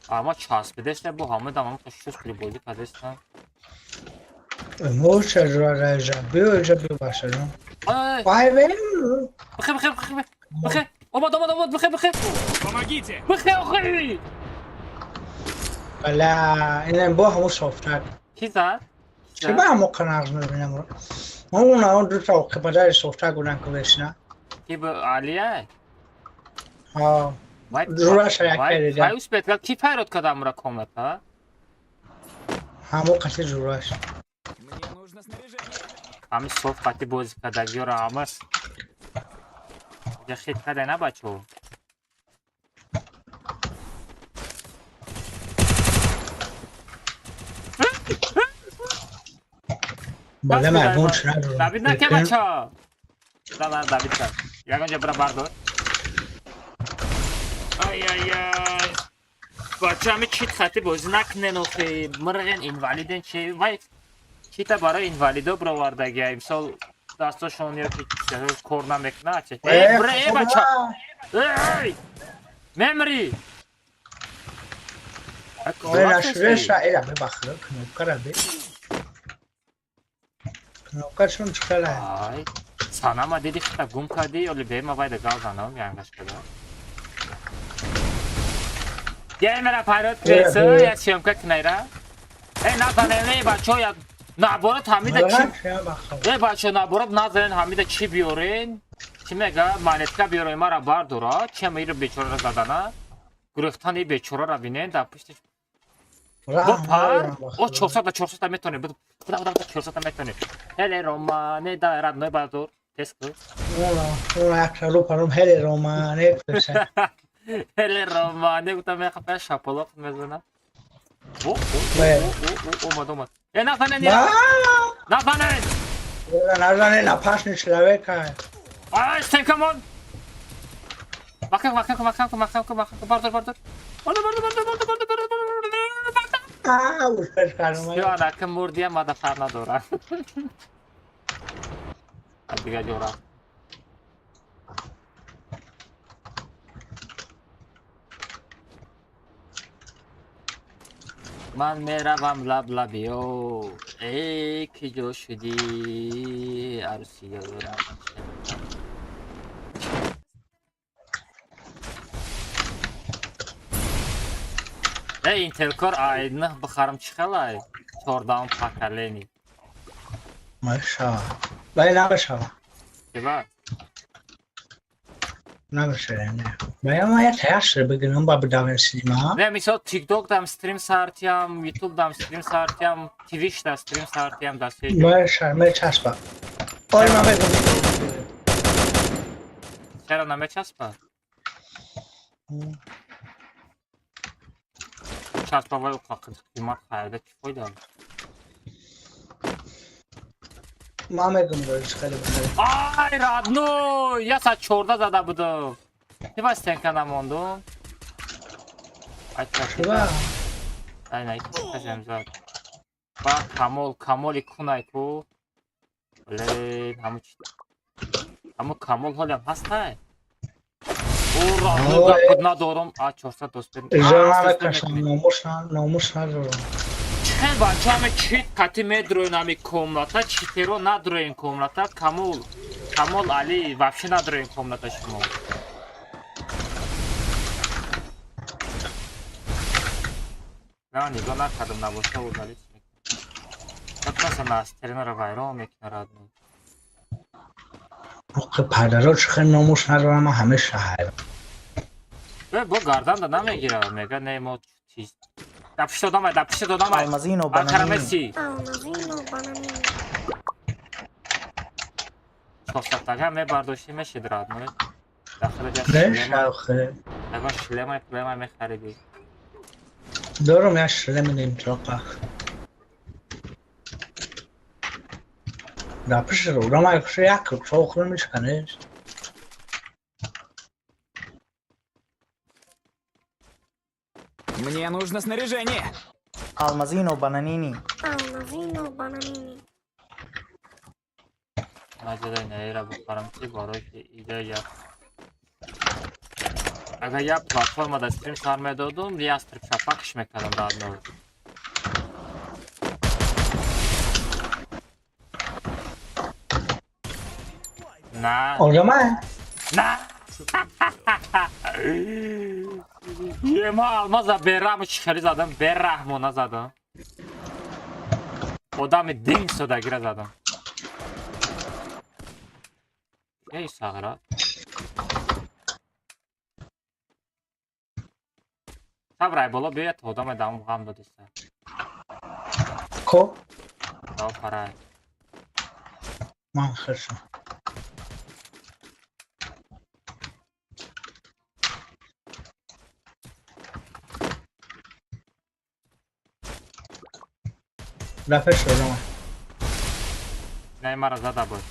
Ама часпидеш не бо ҳама дамам шуш кили бозӣ кардестам. Морча жура раҷа. Биё иҷа биё башаҷон. Ай, Вай вем. бихе, бихе, бихе, бихе. Омад, омад, омад, бихе, бихе. Помогите! Бихе, охи. Бала, инам бо ҳамун софтак. Ки зад? Чӣ ба ҳамон қанағз мебинам? Он он ду та оқибадари софтак буданд ку весна. Ки бу Алия? Ҳа. Вай, Жураша як вай, карида. вай успет, ки пайрод кадам ра комната? Ҳамон қати жураш. Мне нужно снаряжение. Ҳами соф қати бозӣ кардагиёра ҳама. Я хит кадай на бачо. Бале мардум чӣ надорам. Давид наке бачо. Да, да, Давид кар. Ягон ҷа бира бардор. Ай ай ай. Бача ҳами чит хати бозӣ накунен охи. Мирғен инвалиден чи вай чита барои инвалидо бировардагия. Имсол дастошон ё ки кор намекунад чи. Э, бира э бача. Эй! Мемри! Ора шуреша эра бебахро кнопкара бе. Кнопкашон чикала. Ай, санама диди хита гум кардӣ ё бема вайда гал занам янгаш када. Геймера пайрод кресо я съемка кнайра. Эй, назанем, эй, бачо, я наоборот ҳамида чи Эй, бачо, наоборот назанен ҳамида чи биёрен? Чи мега монетка биёрен мара бардора, чем иро бечорара задана? Гурехтани бечорара бинен дар пуштиш. Бо пар, о 400 400 метоне, буда буда 400 метоне. Хеле романе да родной бардор, тез ку. Ола, ола як рупарум хеле романе песа. Хеле романе гуфтам мехоҳам шапалоқ мезанам. О, о, о, о, омад, омад. Э, назанен, назанен! Назанен, опасный человек. Ай, стенка мон! Макак, макак, макак, макак, макак, бардор, бардор. Бардор, бардор, бардор, бардор, бардор, бардор, бардор. А, успеш кардам. Ё, анака мурдия мада фар надора. Дига ҷора. Ман меравам лаблабиё. Эй, ки ҷо шудӣ, арӯсиё? Эй, Intel Core i9 бихарам чӣ хелай? 14-ум поколение. Машава. Вале намешава. Чиба? Намешава, не. Бая ма я таяшре бигирам ба бидавем синима. Не, мисол TikTok дам стрим сартиям, YouTube дам стрим сартиям, Twitch да стрим сартиям, да се. Маша, мечаспа. Ой, ма мегум. Чаро намечаспа? Часпа вай қимат харида чӣ фойда? Ма мегум ролиш хеле бихари. Ай, родной, я саат 14 зада будам. Ти стенка намондум? Ай, Чиба? Ай, най, кажем зад. Ба Камол, Камоли кунай ку. Ле, ҳаму чи? Ҳаму Камол ҳолям ҳастай? О, родной, гап надорам. А 400 дост. Иҷо намекашам, номус номус надорам. Чӣ бача ҳаме чит қати медроен ҳами комната, читеро надроен комната, Камол, Камол Али вообще надроен комната шумо. На, нигоҳ накардам, набоша удалить мекунам. Просто настеринро вайрон мекунад родной. Охе падаро чӣ хел номус надорам, ман ҳамеша ҳайрон. Э, бо гарданда намегира, мега не мо чиз. Да пишто дамай, да пишто дамай. Алмазино бананини. Акарамеси. Алмазино бананини. 400 тага мебардошти мешид родной. Дахили Меша, охе. Ягон шлемай племай мехариди. Дорам я шлеми нимтроқа. Да пишро, рама як чохр мешканеш. Мне нужно снаряжение. Алмазино бананини. Алмазино бананини. Маҷадай наира бухарам ки барои ки идея. Агар як платформа да стрим сар медодум, я стрим шапакш мекардам родной. На. Одама? На. Ема алмаза бераҳму чӣ хеле задам, бераҳмона задам. Одами динг содагира задам. Эй сағира. Сабр ай боло биёяд одаме даму ғам додиста. Ко? Дав парай. Ман хиршам. Рафеш одама. Не мара зада буд.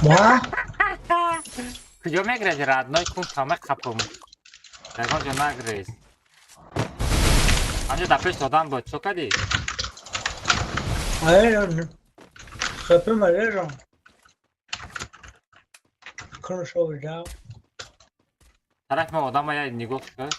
Ва? Куҷо мегрези родной кун тама қапум. Ягон ҷо нагрез. Анҷо дар пеш одам буд, чо кардӣ? Хапима режам. Куншо жав. Тараф ма одама я нигоҳ кар.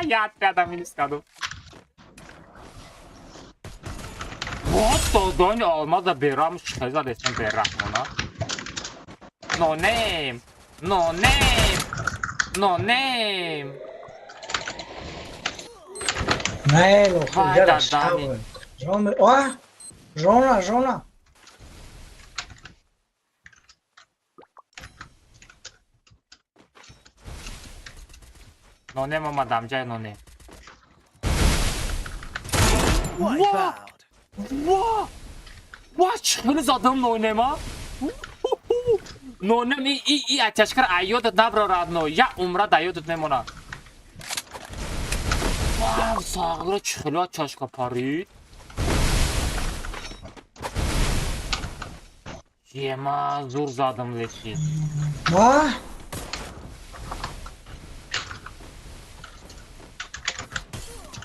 Я отряда минус кардам. Вот додони алмаза берам чӣ задестам бераҳмона. No name. No name. No name. Не, но Вай, хуя да, шавы. Жона, о! Жона, жона. No name омадам, ҷай no name. Wipeout. Ва! Ва, чӣ хеле задам no name-а? No name и атяшкар айёдат набро родной. Я умра да ёдат мемона. Ва, сағира чӣ хеле атяшка парид. Ема зур задам лекин. Ва?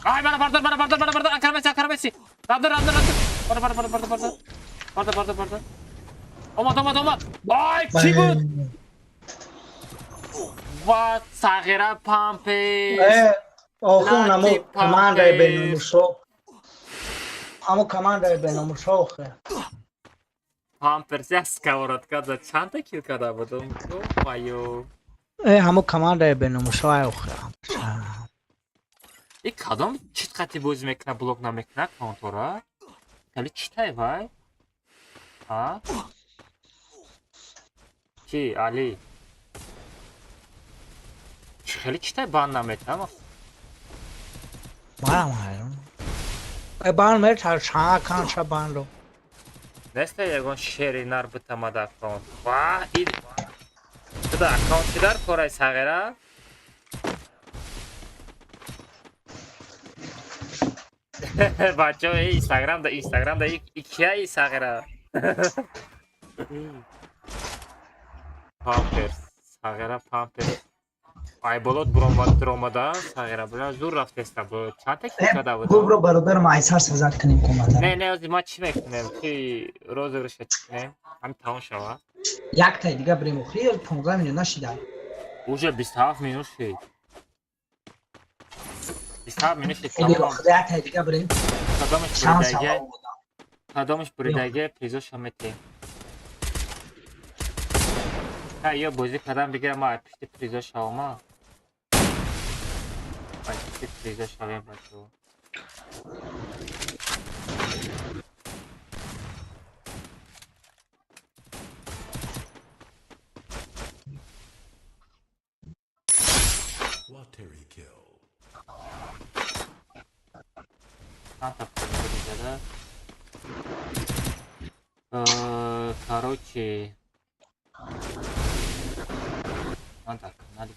Ай, бара бардор, бара бардор, бара бардор, Анкара Месси, Анкара Месси. Радор, радор, радор. Бара, бара, бара, бара, бара. Бардор, бардор, бардор. Омад, омад, омад. Ай, чӣ буд? Ва, сағира пампес. Э, охун Лати амо командаи пампес. беномусо. Амо командаи беномусо охе. Памперс як сковородка за чандта кил карда будам? Ё-моё. Э, ҳамо командаи беномусо ай охе. И кадом чит қати бозӣ мекунад, блок намекунад контора? Хеле читай вай? А? Чи, Али? Чи хеле читай бан наметам? Марам хайрон. Э, бан мета ша кан ша бан ро. Неста ягон шери нар битамад аккаунт. Ва, и Туда аккаунт чи дар корай сағира? Бачаҳо, э, Инстаграм да, Инстаграм да, и кия и сағира? Памперс, сағира памперс. Ай болот буромад ромада, сағира бля зур рафтеста бо чандта кил карда будам? Губро бародар ма айсар сазат кунем команда. Не, не, ози ма чӣ мекунем? Чи розыгрыша чӣ кунем? Ҳами тамом шава. Яктай дига бирем охир 15 минут нашида. Уже 27 минут шид. 27 минут шид. Эди Тамом. охир яктай дига бирем. Кадомаш Шанс буридаге? ава одам. Кадомаш буридаге призоша метем. Ҳа, ё бозӣ кардам бигирам ма пишти призо шавама. Ай пишти призо шавем бачаҳо. Watery kill. Чандта приз буридада? Короче, ман дар канали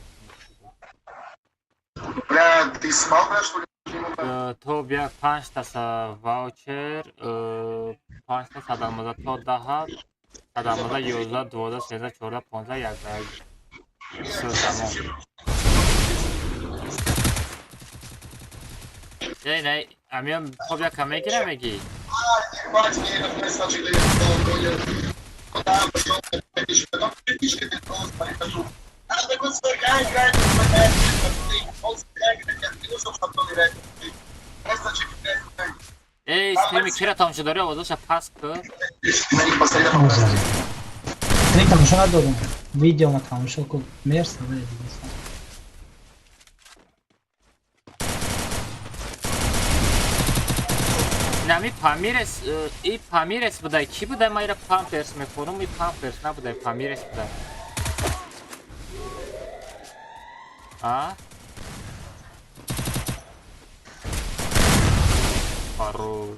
Бля, ты смал, бля, что ли? То бия панҷта са ваучер, панҷта садамоза то даҳа, садамоза 11, 12, 13, 14, 15, 11. Всё, тамом. Не, не, амиам хоб яка мегира меги. Эй, стрими кира тамошо дори, овозаша паст ку. Не тамошо надорам. Видео ма тамошо ку. Мерса, вай. Нами Памирес, и Памирес будай. Ки будай? Ма ира Памперс мехонум, и Памперс набудай, Памирес будай. А? Хорош.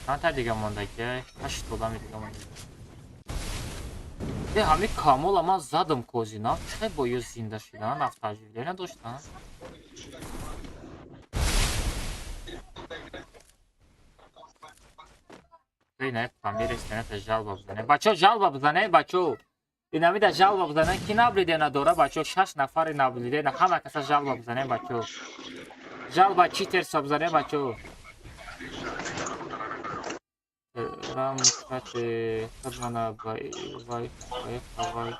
Чанд та дига монда ки? 8 одами дига монда. Э, ҳами Камола ман задам козина. Чӣ бо ё зинда шидан, автооживление надоштан? Эй, не, Памирес, не, та жалба бизане. Бачо, жалба бизане, бачо. Инамида жалба бизане, ки наблиде надора, бачо, 6 нафари наблиде, на ҳама каса жалба бизане, бачо. Жалба читерсо бизане, бачо. Рам кати хадмана бай вай вай вай.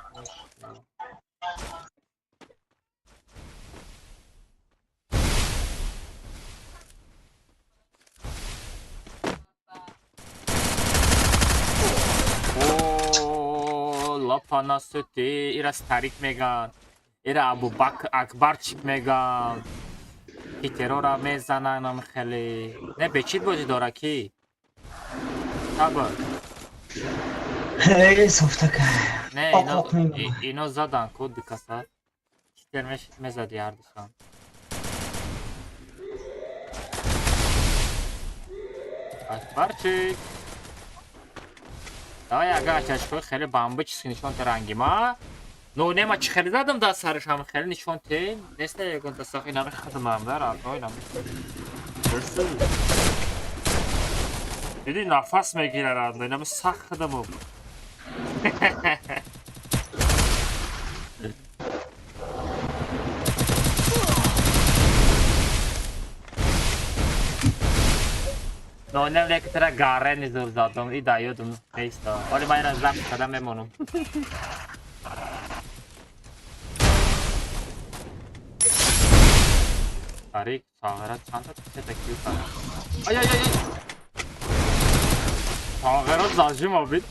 О, лапана сути, ира старик меган, ира Абубакр Акбарчик меган. Ки террора мезананам хеле. Не бечит бозӣ дора ки? Сабр. Эй, софтака. Не, Оқ, оқ мемонад. ино задан ку дикаса. Читер мезади ҳардушон. Акбарчик. Давай ага чашкои хеле бамбы чиз нишон те ранги ма. Ну нема чӣ хеле задам да сараш ҳам хеле нишон те. Неста ягон та сахи нами хидмам да радной нами. Диди нафас мегира радной нами сах хидмам. Но нем леки тара гарени зур задам и даёдум неста. Оли ман ира запис кардам мемонам. Тарик, сағира чанд та сета кил кард. Ай ай ай ай. Сағира зажим обид.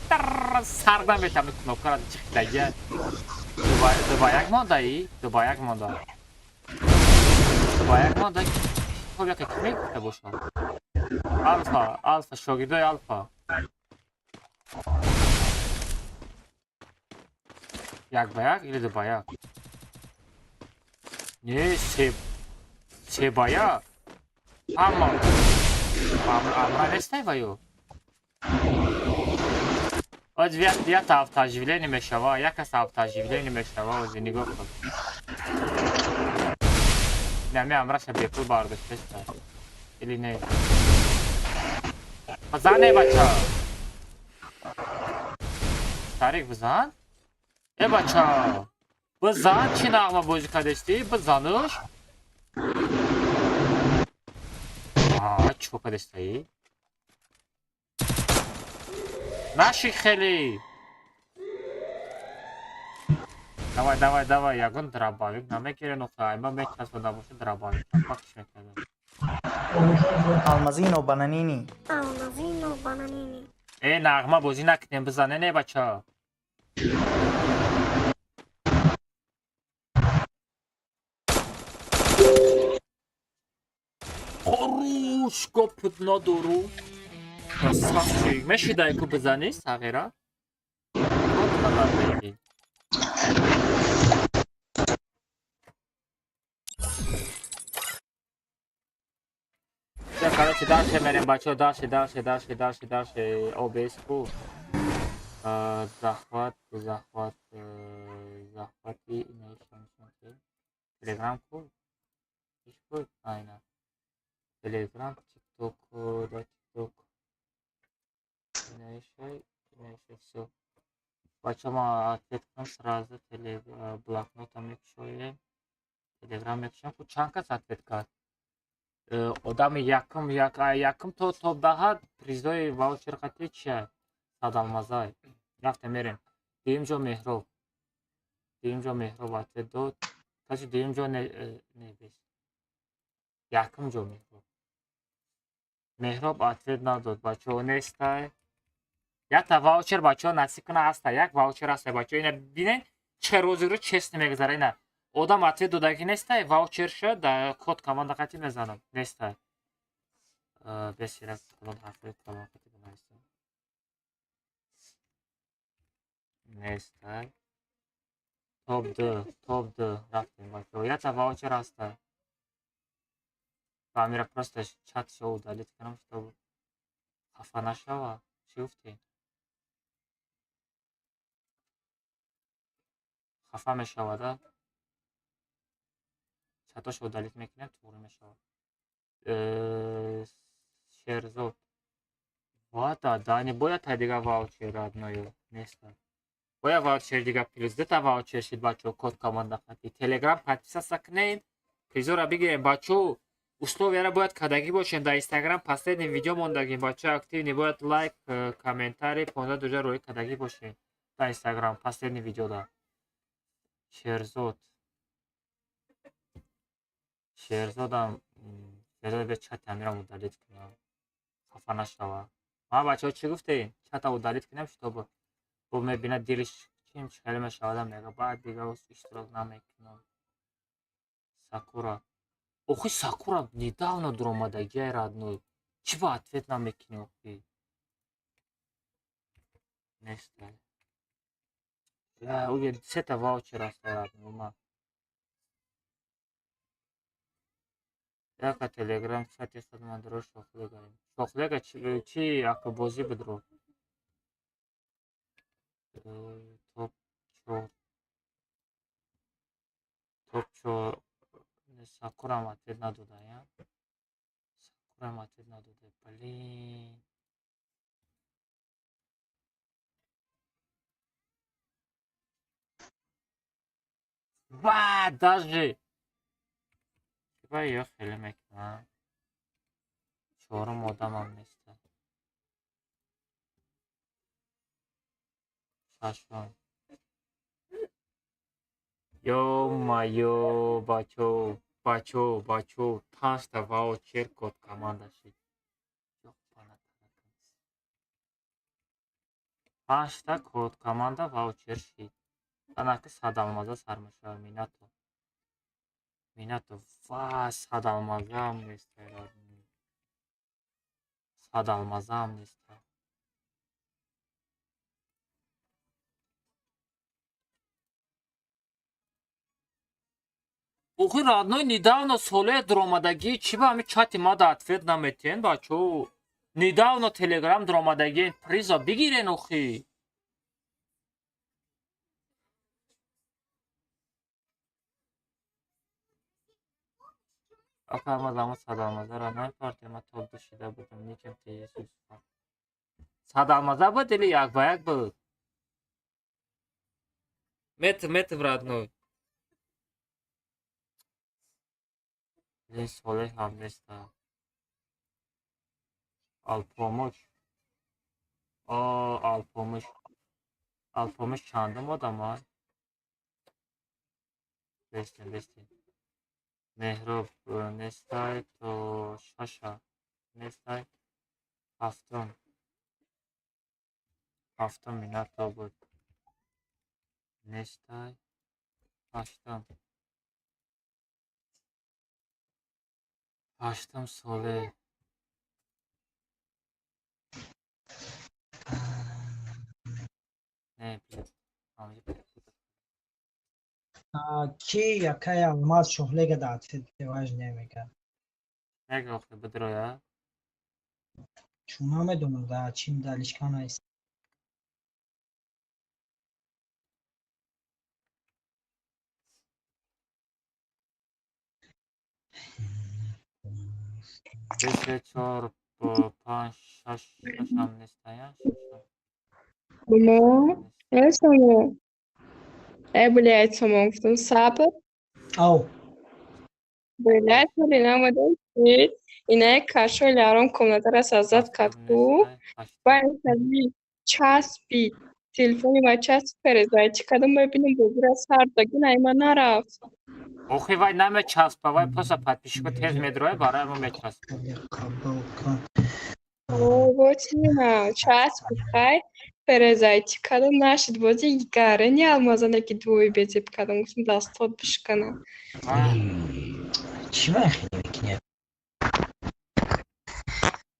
Сар наметам кнопкара чихдага. Ду ба як мондаи? Ду ба як монда. Ду ба як монда. Хоб яке ки мегуфта бошад? Алфа, Алфа, шогирдои Алфа. Як ба як или ду ба як? Не, се ба як. Аммо амра нестай ва ё? Оз як та автооживление мешава, як кас автооживление мешава, ози нигоҳ кун. Нами амраша бепул бардоштеста. Или не? Бизан эй бача. Старик бизан? Э бача. Бизан чӣ нағма бозӣ кардести? Бизануш? А, чӣ кардестаи? Наши хеле. Давай, давай, давай, ягон дробовик намегире нуқта. Ай ма мечаспонда боша дробовик. Пахш мекардам. Алмазино бананини. Алмазино бананини. Э, нағма бозӣ накунем, бизане не бача. Хорош, гопут надору. Красавчик. Мешидай ку бизанӣ, сағира? Вот хабар. Короче, дальше мерем, бачо, дальше, дальше, дальше, дальше, дальше, ОБС ку. Захват, захват, захвати, Телеграм ку. Иш ку, айна. Телеграм, ТикТок, да, ТикТок. Инаишай, инаишай, всё. Бачаҳо, ман ответ кунам сразу, блокнота мекушоем, телеграм мекушоем. Ку чанд кас ответ кард? Одами якум, якум то 10 призои ваучер қатӣ чия? 100 алмазай. Рафтем, мерем. Дуюм ҷо Меҳроб. Дуюм ҷо Меҳроб ответ дод. Каси дуюм ҷо не, не, бес. Якум ҷо Меҳроб. Меҳроб ответ надод, бачаҳо, нестай. Якта ваучер, бачаҳо, насиб куна, ҳаста. Як ваучер ҳаста, бачаҳо. Ина бинед, чӣ розигрыш честно мегузара. Ина одам ответ додагӣ нестай, ваучерша да код команда қатӣ мезанам. Нестай. Бесира калон ҳарфҳои калон қатӣ бинависам. Нестай. Топ ду, топ ду рафтем, бачаҳо. Якта ваучер ҳаста. Ба амира просто чатшо удалить кунам, чтобы хафа нашава. Чӣ гуфтӣ? Хафа мешавада? Чатошо удалить мекунем, туғри мешавад. Шерзод. Вата, дани бояд та дига ваучер, родной, неста. Бояд ваучер дига плюс дута ваучер шид, бачаҳо, код команда хати. Телеграм подписаться кунед, призора бигирем, бачаҳо. Условияра бояд кардагӣ бошем. Дар Инстаграм последний видео мондагим, бачаҳо, активный бояд лайк, комментарий, 15 дужа рӯй кардагӣ бошем дар Инстаграм последний видеода. Шерзод. Шерзодам, Шерзод, бия чати амирам удалить кунам. Хафа нашава. Ма, бачаҳо, чӣ гуфтед? Чата удалить кунем, чтобы бо мебинад, дилиш чим хеле мешавада, мега баъд дига иштирок намекунам. Сакура. Охи, Сакура недавно дуромадагиай, родной. Чӣ ба ответ намекунӣ, охи? Нестай. Уя сета ваучер аст, родной ма. Яка телеграм чати хидмат дро шохлегаем. Шохлега чи ака бозӣ бидро? Топ чор. Топ чор. Сакурам ответ надода, Сакурам ответ надода. Блин. Ва, даже. Ва ё хеле мекунам. Чорум одамам неста. Шашум. Ё-моё, бачо, бачо, бачо, панҷта ваучер код команда шид. Панҷта код команда ваучер шид. Анаки 100 алмаза сар мешавад Минато. Минато, ва, 100 алмазаам неста. 100 алмазаам неста. Охи, родной, недавно соле дуромадагӣ, чӣ ба ҳами чати мада ответ наметиҳен, бачо? Недавно телеграм дуромадагӣ, приза бигирен, охи. Ака, ма замон 100 алмазаро намепартем, ма топ ду шида будам, никем тс Юсуфа. 100 алмаза буд или як ба як буд? Метм, метм, родной. Лин солеҳ ҳам неста. Алпомуш. О, Алпомуш. Алпомуш чандум одама? Бестем, бестем. Меҳроб нестай, то шаша нестай. Ҳафтум. Ҳафтум Минато буд. Нестай. Ҳаштум. Ҳаштум Солеҳ. Не, блядь. Ки якай алмаз шохлега да ответ важне мега. Мега, охи, бидроя. Чун намедонам да чим да лишка наист. Се, се, чор, панҷ, шаш, шашам нестая, шашам. Алло. Неста. Э, Сомон. Э, блядь, Сомон, гуфтам, сабр. Ав. Блядь, вале намадам чи? Инаи кашои ларом комнатара сазад кард ку. Баъд часпид. Телефони ма часп перезайти кардам, мебинам бозира сар даги найма нарафт. Охи, вай намечаспа, вай просто подписчико тез медроя, барои мо мечаспа. Қабул кун. Вотина часпид, хай перезайти кардам, нашид, бози гарени алмазане ки дуи безеб кардам, гуфтам дастот бишканам. Чӣ ман хеле мекунӣ?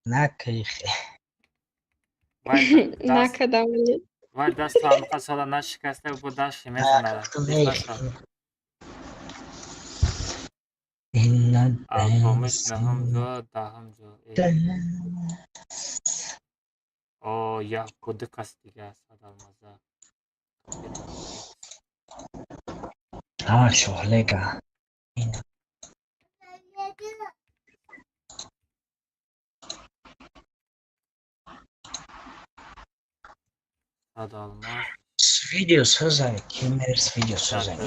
Накайхе. Накардам вале. Вай дасту амқа сола нашикаста бо дашти мезанад. Алпомиш наҳум ҷо, даҳум ҷо. О, як ду кас дига аст алмаза. А, шоҳлега. Сад алмаз. Видео созай, кемерс видео созай.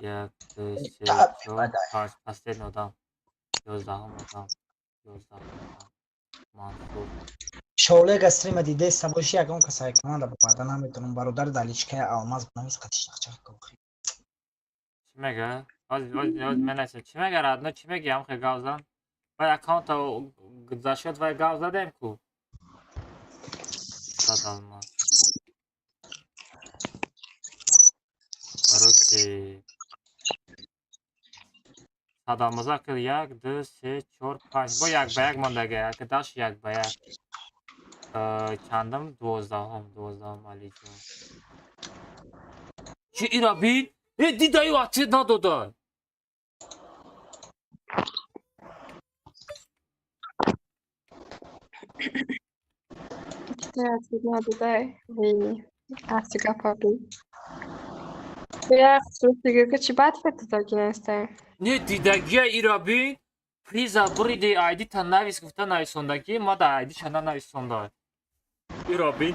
Як, ду, се, чор, панҷ. Последний одам. 11-ум одам. 11-ум одам. Мансур. Шоҳлега стрима дидеста боши, ягон каса команда боварда наметавонам. Бародар дар личкаи алмаз бинавис, қатиш чақчақ кохи. Чӣ мега? Ҳоз менависам. Чӣ мега, родной? Чӣ меги, ҳамхе гав зан? Вай аккаунта зашёд, вай гав задем ку. Сад алмаз. Короче, сад алмаза ки як, ду, се, чор, панҷ. Бо як ба як мондага, як даш як ба як. Чандам? 12-ум, 12-ум Алиҷон. Чӣ ира бин? Э, дидаю, ответ надода. Ответ надодай. Асти гапа би. Як дига ки чӣ бад фет додаги нестай? Не, дидагия ира бин. Приза буриди, айдита навис гуфта нависондагӣ, ма да айдиша нанависонда. Ира бин.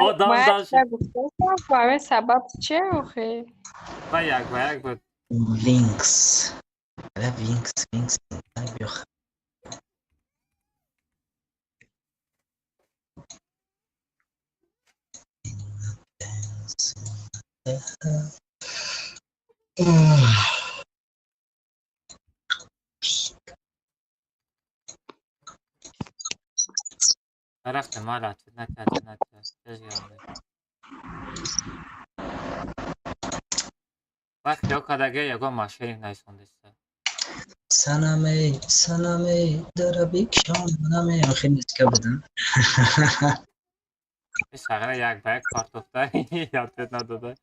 Одам даш. Гуфтам, сабаб че охи? Ва як ба як буд. Винкс. Винкс, Винкс, биёх. Рафтем, мала, ответ накард, накард. Тез гиранда. Вақт ё кадаге ягон машиник нависондеста. Санаме, санаме, дарабикшон, манаме, охир низка будам. Сағира як ба як партофта, ответ надода.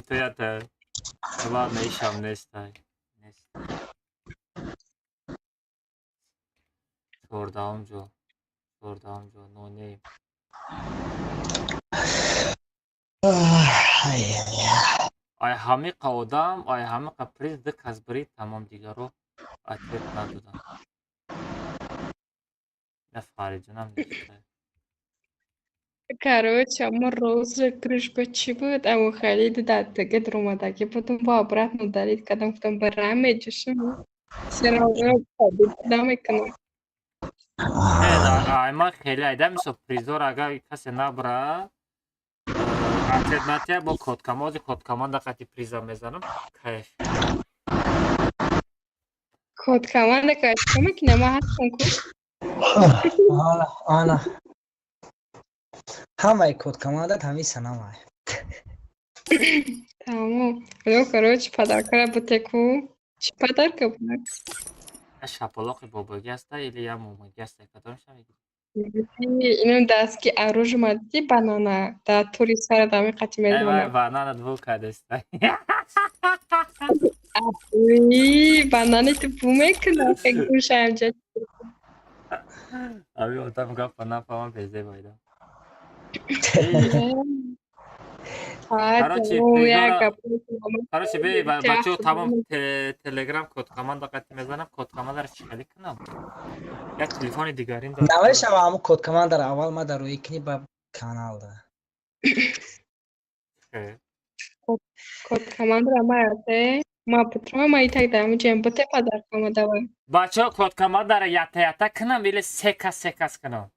Туята. Ладно, ишам нестай. Нест. 14-ум ҷо. 14-ум ҷо. Нонейм. Ай ҳамиқа одам, ай ҳамиқа приз ду кас бирид, тамом, дигаро ответ надоданд. На Фаридунам нест. Короче, ама розыгрыш ба чӣ буд? Аму Халид даттага даромадагӣ будам, бо обратно удалить кардам, гуфтам бара меҷӯшам. Всё равно побед намекунам. Ай ма хеле айда мисол призор агар касе набра, ответ натия, бо кодкамози кодкоманда қати приза мезанам. Кайф. Кодкоманда кайф мекунам, ман ҳастам ку. Ана, ана. Ҳамаи кодкомандат ҳамин санамай. Тамом. Ну, короче, подаркара бутеку. Чӣ подарка буд? Я шапалоқи бобоги аста или я момоги аста? Кадомша мегирӣ? Ину дастки оружие ма диди, банана дар тури сара дами қати Ай вай, мезанам. Банана дву кадеста. Уи, банани ту бу мекунам, гӯшаам ҷа. Аби одам гапа нафаҳмам, безе байда. Короче, короче, бе бачаҳо, тамом, телеграм код команда қати мезанам, код командаро чӣ хеле кунам? Як телефони дигарим дорам. Намешава, ҳамун код командаро аввал ма дар рӯи кини ба каналда. Код командара ма яте, ма путро ма итак дар муҷем бите падар кама давай. Бачаҳо, код командаро ята ята кунам или се кас, се кас кунам?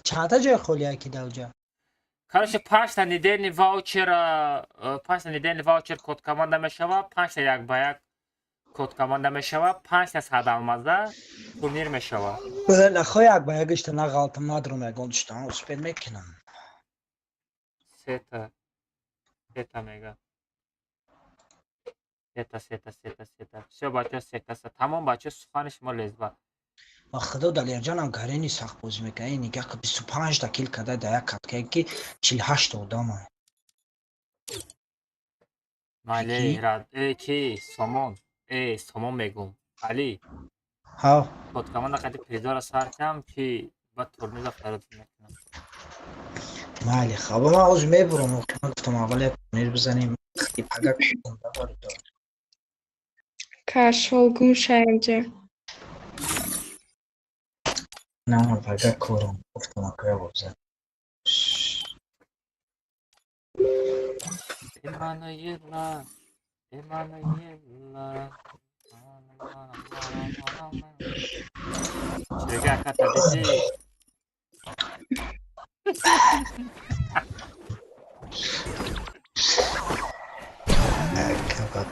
Чандта ҷои холия ки дар уҷа? Короче, панҷта недельный ваучер, панҷта недельный ваучер код команда мешава, панҷта як ба як код команда мешава, панҷта 100 алмаза турнир мешава. Нахо, як ба якишта нағалтам, надрум, ягон чита успеть мекунам. Сета сета мега, сета, сета, сета, сета. Всё, бачаҳо, сета. Тамом, бачаҳо, сухани шумо лезба. Ва худо, Далерҷонам гарени сахт бозӣ мекунад. Ин нигаҳ, 25-та кил карда дар як катка, ки 48-та одама. Майли, рад э ки Сомон, э Сомон мегум, Али. Ҳа. Код команда қади призора сар кам, ки ба турнира фарод мекунам. Майли, хаба, ман ҳозир мебурам. Ман гуфтам, аввал як турнир бизанем, пага. Кашол гум шаямҷа. На, ман пага корам, гуфтам, акоя боза. Эммануила, Эммануила. Чига аката диди?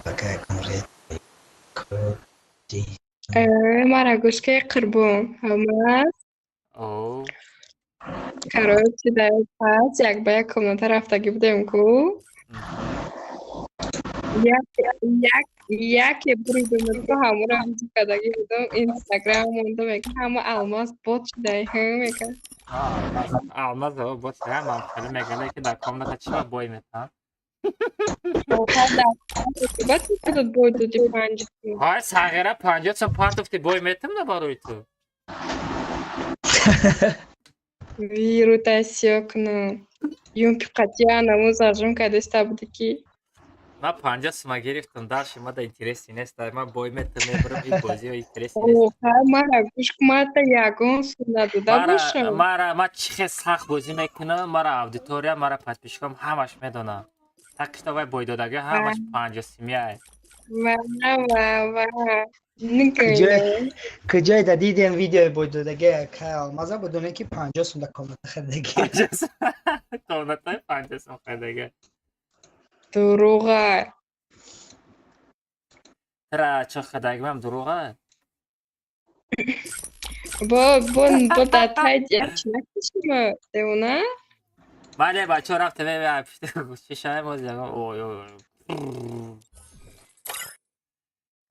Пага ягон ред коди. Мара гӯш ки, Қурбон, ҳамас. О. Короче, дар пас як ба як комната рафтагӣ будем ку. Яке буридумудку, ҳамуро ҳамҷи кардагӣ будум, инстаграм монда, мега, ҳама алмаз бот шудай, ҳм, мега. Алмаз бот шуда, ман хеле мегӯям, ки дар комната чиро бой метаҳам. Баъд худат бой доди 5. Ҳай, сағира, 50 сом партофти, бой метам на барои ту. Вирутай сиё кунам. Юмпи қатъия наму зажим кадаста буди ки. Ман 50 сума гирифтам, дарши мада интереси нест, ман бой метам, мебарам, ин бозио интереси нест. Мара гӯш ку, мата ягон сум надода бошам. Мара ман чӣ хел сахт бозӣ мекунам, мара аудитория, мара подписчикам ҳамаш медонам. Так что вай бойдодагӣ ҳамаш 50 симияй. Ва ва ва. Куҷое да дидем видеои бойдодагӣ кай алмаза, будоне ки 50 сум да комната харидагӣ. Комнатаи 50 сум харидагӣ. Дурӯға. Тра чо харидагимам дурӯға? Бо бо бо дар тай як чи накашима девона? Бале, бачаҳо, рафтем, пишти шишаи мо ягон ой ой.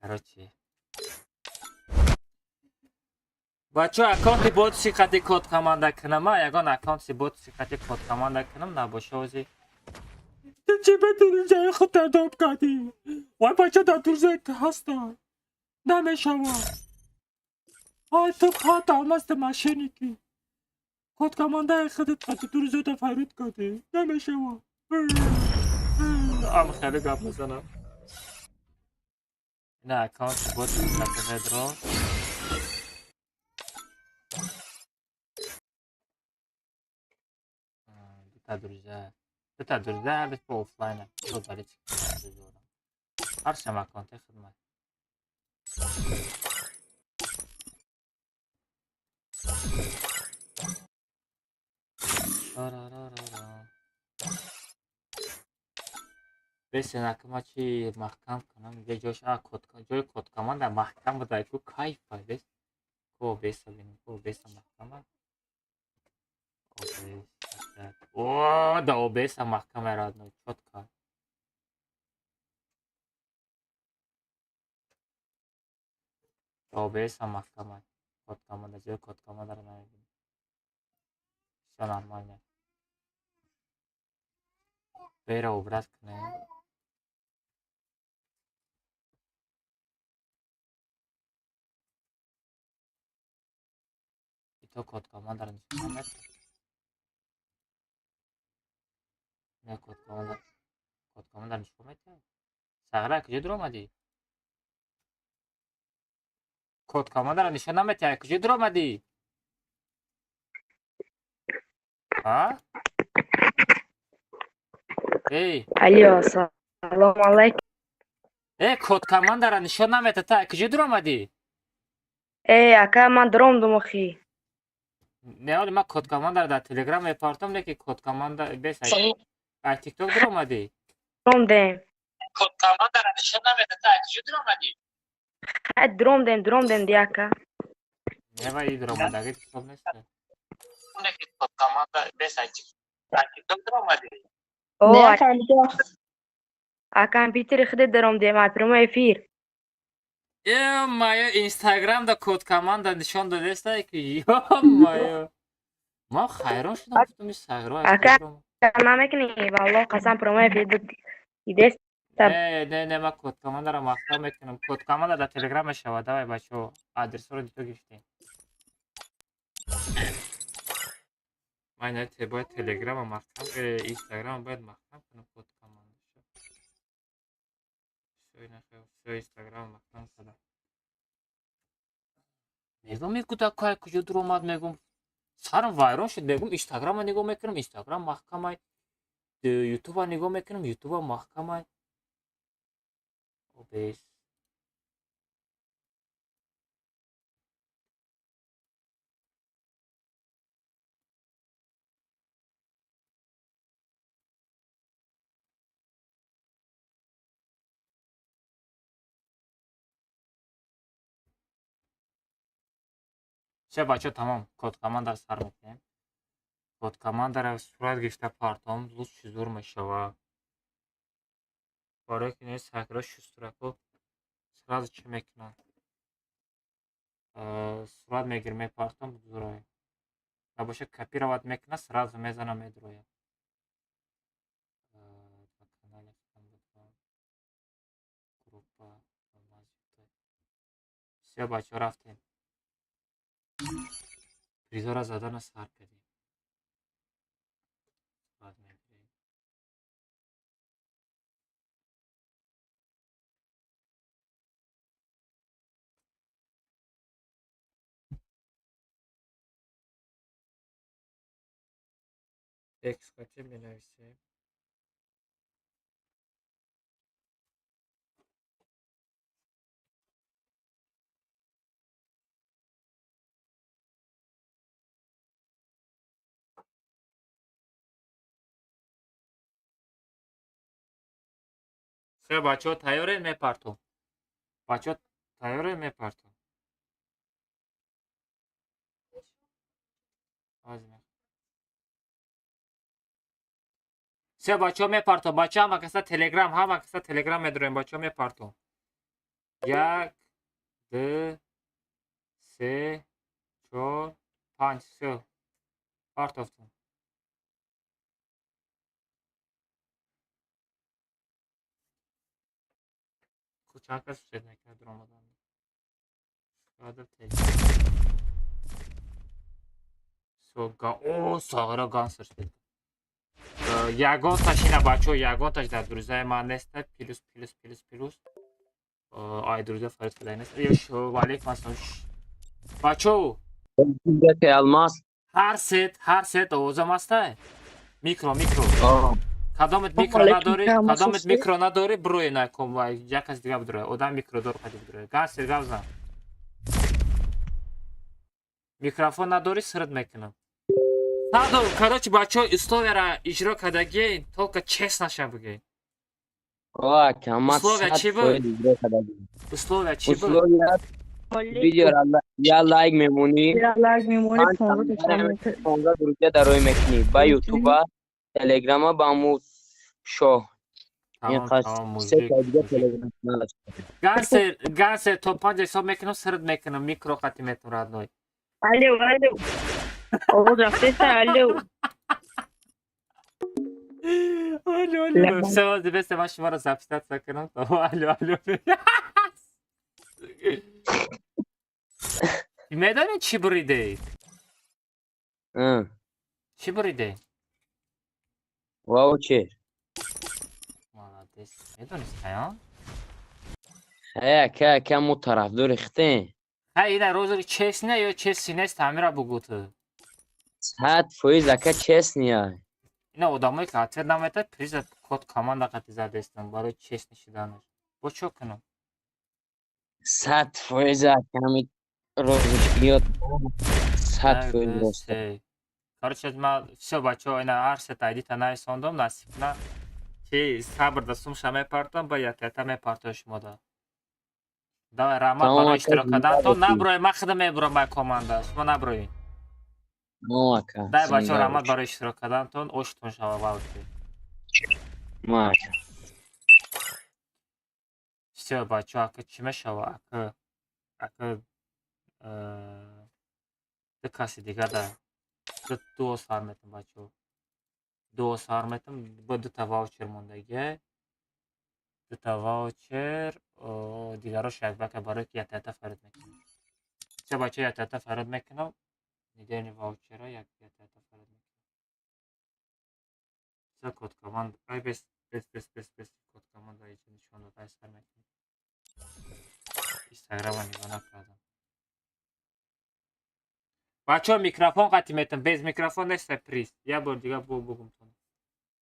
Короче. Бачаҳо, аккаунти ботси қати код команда кунам, ягон аккаунти ботси қати код команда кунам, набоша ози. Ту чӣ ба дурӯзаи худ доб кардӣ? Вай бача дар дурӯза ҳастанд. Намешавад. Ай, ту қат алмазди мошенники. Код командаи худат қати дурӯзада фарид кардӣ. Намешавад. Ам хеле гап мезанам. Ина аккаунти ботси қати ведро. Дута друзья. Дута друзья, ҳардуш бо офлайн. Удалить. Ҳаршам аккаунти хидмат. Бесен, акма чи маҳкам кунам, ҷош код, ҷои код команда маҳкам буда ку, кайфа бес. Ко беса бин, ко беса маҳкама. О, да, ОБС маҳкама, родной, чётко. ОБС маҳкама. Код команда, ҷои код командаро намебинем. Всё нормально. Бера убрать кунем. Ито код командаро нишон намедиҳад. Не, код команда, код команда нишон метиҳад. Сағира, куҷо дуромадӣ? Код командаро нишон наметиҳад. Куҷо дуромадӣ? А? Эй! Алло, салом алайкум. Э, код командаро нишон наметиҳад. Та куҷо дуромадӣ? Э, ака, ман дуромдум охи. Не, оли ман код командаро дар Телеграм мепартом, леки код команда бес ай ТикТок дуромадӣ? Дуромдем. Код командаро нишон наметиҳад. Та куҷо дуромадӣ? Хай, дуромдем, дуромдем ди, ака. Не, ва и дуромадагӣ ҳисоб нест. Леки код команда бес ай ТикТок дуромадӣ? О, Не, фаҳмидам. А компютери худет дуромдем, а прямой эфир. Ё-моё, Инстаграм да код команда нишон додеста, ки ё-моё. Ман хайрон шудам, гуфтам, ин сағиро аз Ака, куҷо дуромад? Намекунӣ, валлоҳ қасам, прямой эфир дидест. Не, не, не, ман код командаро маҳкам мекунам. Код команда дар Телеграм мешавад. Давай, бачаҳо, адресҳоро дито гирифтем. Ман ина бояд Телеграма маҳкам, Инстаграма бояд маҳкам кунам код команда. Всё, ина всё, Инстаграма маҳкам кардам. Мегӯм, ин кӯдакҳое куҷо дуромад, мегӯм. Сарам вайрон шуд, мегӯм, Инстаграма нигоҳ мекунам, Инстаграм маҳкамай. Ютуба нигоҳ мекунам, Ютуба маҳкамай. Обес. Всё, бачаҳо, тамом. Код командаро сар мекунем. Код командаро сурат гирифта партом, лучше зур мешавад. Барое ки не сагро шустурако сразу чӣ мекунанд? Сурат мегирем, мепартом, зуроя. Набошад, копировать мекунад, сразу мезана, медрояд. Ба канали худам будам. Группа. Всё, бачаҳо, рафтем. Призора задана сар кардем. Сурат мегирем. Текст қати менависем. Всё, бачаҳо, тайёред, мепартом. Бачаҳо, тайёред, мепартом. Ҳозир. Всё, бачаҳо, мепартом. Бачаҳо, ҳама каса Телеграм, ҳама каса Телеграм медорем, бачаҳо, мепартом. Як, ду, се, чор, панҷ, всё. Партофтам. Чанд кас шед накард дуромадан? Шояд Телеграм. Всё, о, сағира гансер шуд. Ягонташ ина, бачаҳо, ягонташ дар друзьяи ман неста. Плюс, плюс, плюс, плюс. Ай, друзья фарид кадай нест. Ва алейкум ассалом. Бачаҳо, Алмаз. Ҳар сет овозам ҳастай? Микро, микро. Кадомет микро надорӣ, кадомет микро надорӣ, бирӯе накун, як кас дига бидурӯе. Одам микродор қади бидурӯе. Гансер, гап зан. Микрофон надорӣ, сирт мекунам. Саду, короче, бачаҳо, условияра иҷро кардагӣ, только честно ша бигӯед. Условия чӣ буд? Условия чӣ буд? Условия: видеора я лайк мемонӣ, лайк мемонӣ, 15 друзья дарои мекунӣ ба Ютуба, Телеграма, ба ҳаму шоҳ. Гансер, гансер, то панҷ ҳисоб мекунам, сирт мекунам, микро қати метум, родной. Алло, алло. Овоз рафтеста, алло. Алло, алло. Всё, бесте, ман шуморо записаться кунам. Алло, алло. Медонед, чӣ буриде? Чӣ буриде? Ваучер. Молодец. Медонистай, а? Ҳе, ака, ака, мо тарафдори хитем. Ҳа, ина розыгрыш честный ё честный нест, ҳамира бугӯ ту. 100%, ака, честный ай. Ина одамое ки ответ наметад, приза код команда қати задестам барои честный шиданаш. Бо чо кунам? 100%, ака, ҳами розыгрыш сад Як, фоиз ду, рост. се. Короче, ма всё, бачаҳо, ина ҳар сета айдита нависондам, насиб на ки сабр да сумша мепартам, ба ята мепартои шумода. Давай, раҳмат Тамом, барои ака, иштирок зинда карданатон. бошӣ. Наброи, ман худам мебурам май команда. Шумо наброед. Тамом, ака, Дай, бачаҳо, зинда раҳмат бош. барои иштирок карданатон. Оштон шава валки. Маша. Всё, бачаҳо, ака чӣ мешава? Ака ду каси дига да дуо сар метам, бачаҳо. Дуо сар метам, бо дута ваучер мондагия. Дута ваучер, дигарош якбака барои ки ята фарид мекунам. Всё, бачаҳо, ята фарид мекунам. Недельный ваучера як ята фарид мекунам. Всё, код команд. Ай, бес, бес, бес, бес, бес, код команда иҷо нишон дод. Ай, сар мекунам. Инстаграма нигоҳ накардам. Бачаҳо, микрофон қатӣ метам, без микрофон неста приз. Як бор дига бо бугумтон.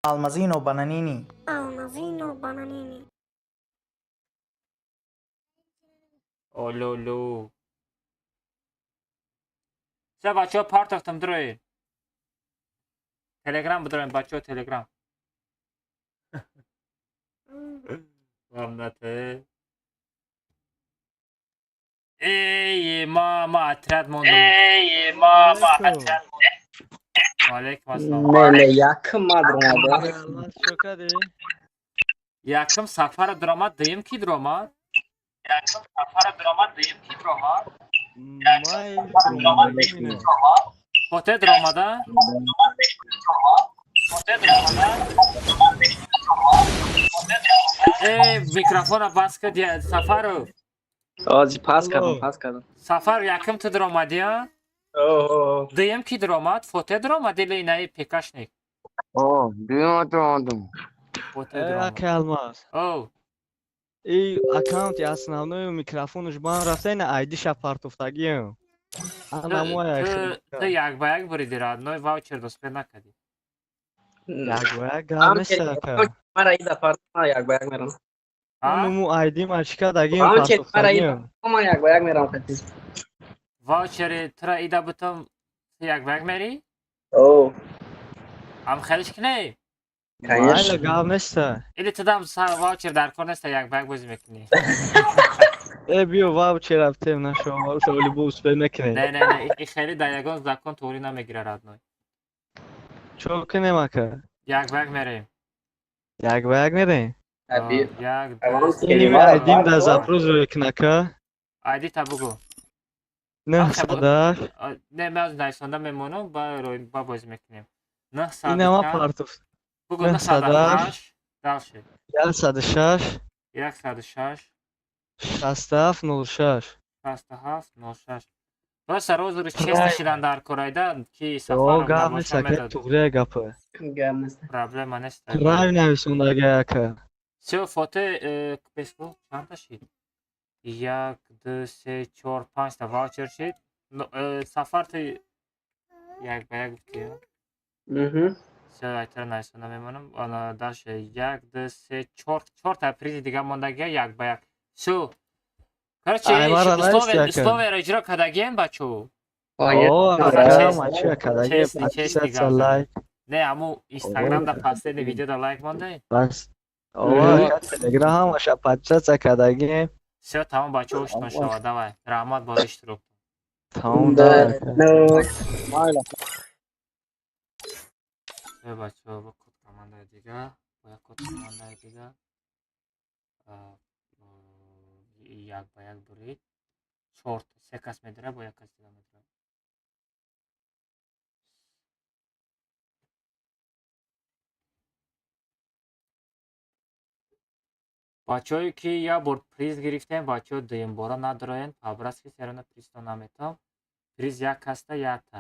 Алмазино Бананини. Алмазино Бананини. Ололо. Всё, бачаҳо, партофтам, дроед. Телеграм бидроем, бачаҳо, Телеграм. Вам нате. Эй, мама, отряд мондум. Эй, мама, отряд мондум. Валейкум ассалом. Не, не, якм ма дуромада. Чо кардӣ? Якум сафара дуромад, дуюм ки дуромад? Якум сафара дуромад, дуюм ки дуромад? Май дуромадагӣ. Фоте дуромада? Фоте дуромада? Э, микрофона бас кад, Сафаров. Ози пас кардам, пас кардам. Сафар, якум ту дуромадӣ, а? О. Дуюм ки дуромад? Фоте дуромад или инаи пекашник? О, дуюм дуромадам. Фоте Э, дуромад. ака Алмаз. О, И аккаунти основной микрофонаш бан рафта, ина айдиша партофтагиам. Ана моя. Ту як ба як буриди, родной, ваучер доспе накардӣ. Як ба як гап нест, ака. Мара ида парт, ма як ба як мерам. А? Му айди ма чӣ кардагиам Ваучер мара ида, партофтагиам. ма як ба як мерам хати. Ваучери тура ида бутам, ту як ба як мери? О, Ам хелиш ки не? конечно. Майла, гап нест. Или ту дам ваучер дар кор неста, як ба як бозӣ мекунӣ? Э, биё ваучер рафтем нашо, ваучер оли бо успел мекунем. Не, не, не, и хеле дар ягон закон туғрӣ намегира, родной. Чо кунем, ака? Як ба як мерем. Як ба як мерем? А, як, ду, се. Иними айдим да запрос рӯй кун, ака. Айди та бугӯ. 908. А, не, ман аз нависонда мемонам, ба рӯй ба бозӣ мекунем. Нӯҳсаду Ина ма чанд? партоф. Бугӯ, 908. Дальше. 106. 106. 67 06. 67 06. Просто розыгрыш честно шидан дар корайда, ки О, Сафаров гап набоша нест, ака, медод. туғрия гапа. Гап нест. Проблема нест. Прайм нависондага, ака. Всё, фото бесбол чандта шид? Як, ду, се, чор, панҷта ваучер шид. Но, Сафар, ту як ба як гуфтӣ, а? Мгм. Всё, айтара нависонда мемонам. Ана дальше як, ду, се, чор, чорта призи дига мондагия як ба як. Всё. Короче, Ай, мара условия, нависти, ака. условияро иҷро кардагиен, бачо. О, ака, мачи кадаги Честный, честный подписаться, гап. лайк. Не, аму Инстаграм да последний видео да лайк монда. Бас. О, ака, Телеграм ҳамаша подписаться кардагием. Всё, тамом, бачо, оштон шава, давай. Раҳмат барои иштирок. Тамом, да, ака. Майла. Всё, бачо, бо код командаи дига, бо як код командаи дига. А, як ба як бурид. Чор, се кас медира, бо як кас дига медира. Бачаҳое ки як бор приз гирифтем, бачаҳо, дуюмбора надороен, по-братски серона призто наметам. Приз як каста якта.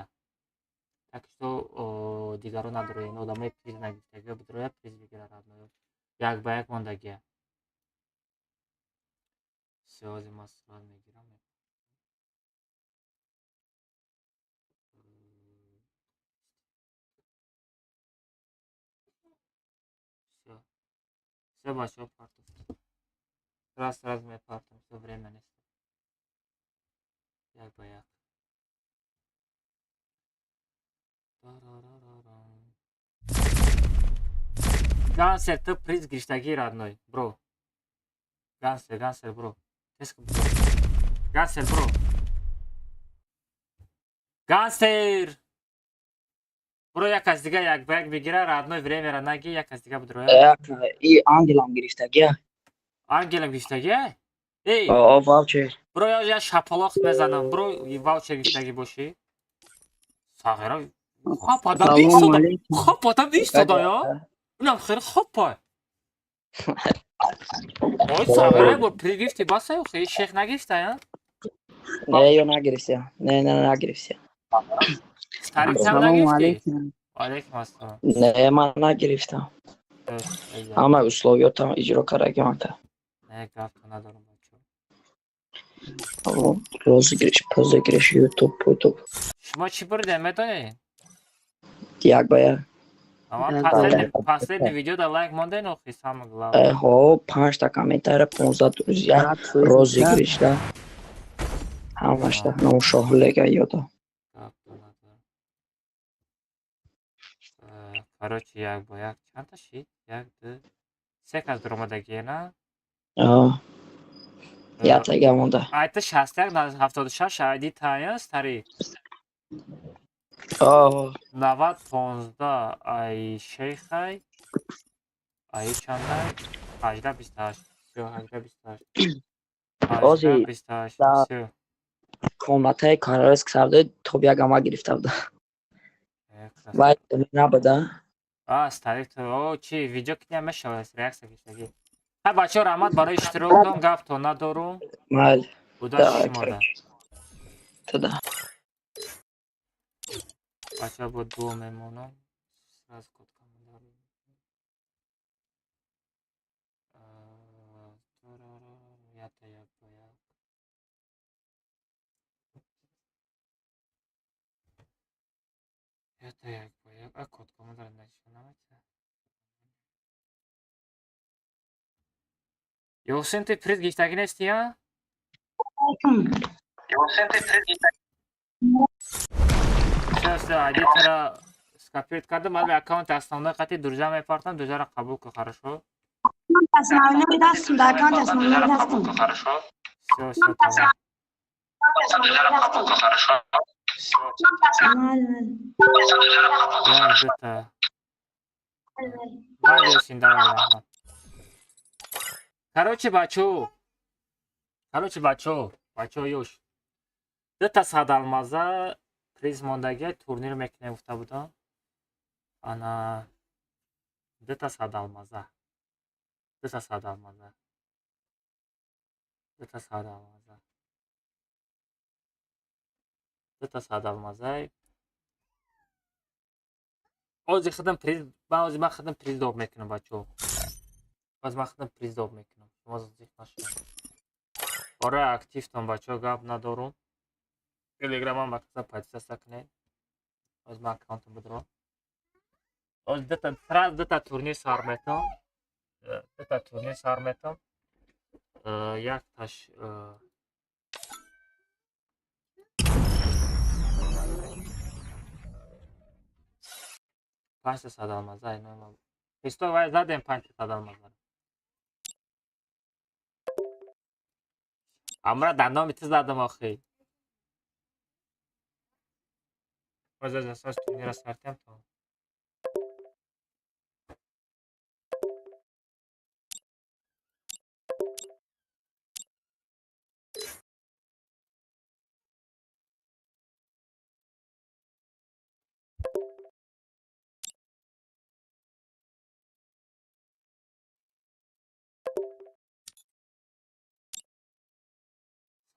Так что дигаро надороен, одамои приз нагирифтагиё бидроя, приз бигира, родной. Як ба як мондагия. Всё, ҳозир ман сурат мегирам. Всё. Всё, бачаҳо, партофт. Раз раз мепартам, всё, время нест. Як ба як. Тарарарарам. Гансер, ту приз гирифтагӣ, родной, бро. Гансер, Гансер, бро. Тез бро. Гансер, бро. Гансер! Бро, як аз дига як ба як бигира, родной, время ра наги, як аз дига бидроя. И ангелам гирифтагия. Ангелам гирифтагия? Эй! О, ваучер. Бро, я я шапалоқ мезанам. Бро, ваучер гирифтагӣ бошӣ. Сағира, хоп, адам истода. Хоп, адам истода, ё? Инам хеле хопа. Ой, сағира, бо приз гирифти, баса ё хеле шех нагирифта, я? Не, ё нагирифтия. Не, не, нагирифтия. Старик сам нагирифти? Алейкум ассалом. Не, ман нагирифтам. Ҳама условиётам иҷро кардагим ака. Не, гафто надорам, бачо. Розыгрыш, позыгрыш, ютуб, ютуб. Шумо чӣ бурдем, медонед? Як ба як. Ама последний видео да лайк монден, охи, самое главное. Ҳо, панҷта комментария, 15 друзья, розыгрыш да. Ҳамашта номшоҳлега ёда. Гафто надорам. Короче, як ба як чандта шид? Як, ду, се кас дуромадагие, на? Яктага монда. Айта 61 76 айди тая стари. О. 90 15 ай шейхай. Ай чандай? 18 28. Всё, 18 28. Ози 28. Всё. Комнатаи королевск савдои топ як ама гирифта буда. Вай набуда. А, старик, то о, чи видео ки намешавад, реаксия гирифтагӣ. Ҳа, бачаҳо, раҳмат барои иштироктон, гафто надорум. Майли. Удачи шумода. Туда. Бачаҳо, бо дуо мемонам. Сразу код командаро. Ята як ба як. Ята як ба як. А код командаро нашунавед? Ёсин, ты приз гирифтагӣ нести, я? Ёсин, ты приз гирифтагӣ. Всё, всё, айди тара скопировать кардам, али аккаунти основной қати друзья мепартам, друзьяро қабул кун, хорошо? Основной дастам, да, аккаунт основной дастам. Всё, всё, тамом. Як, дута. Майли, Ёсин, давай, раҳмат. Короче, бачо. Короче, бачо. Бачо, ёш. Дута садалмаза приз мондагия, турнир мекунем гуфта будам. Ана дута садалмаза. Дута садалмаза. Дута садалмаза. Дута садалмаза. Ози худам приз, ози ман худам приз доб мекунам, бачо. Ози ман худам приз доб мекунам. Шумо зиқ нашавед. Барои активтон, бачаҳо, гап надорум. Телеграмам ба каса подписаться кунед. Оз ман аккаунтам бидро. Оз дута сразу дута турнир сар метам. Дута турнир сар метам. Якташ панҷта садалмаза ино. Христо вай задем панҷта садалмаза. Амра дар номи ту задам охи. Оз аз асос турнира сартем то.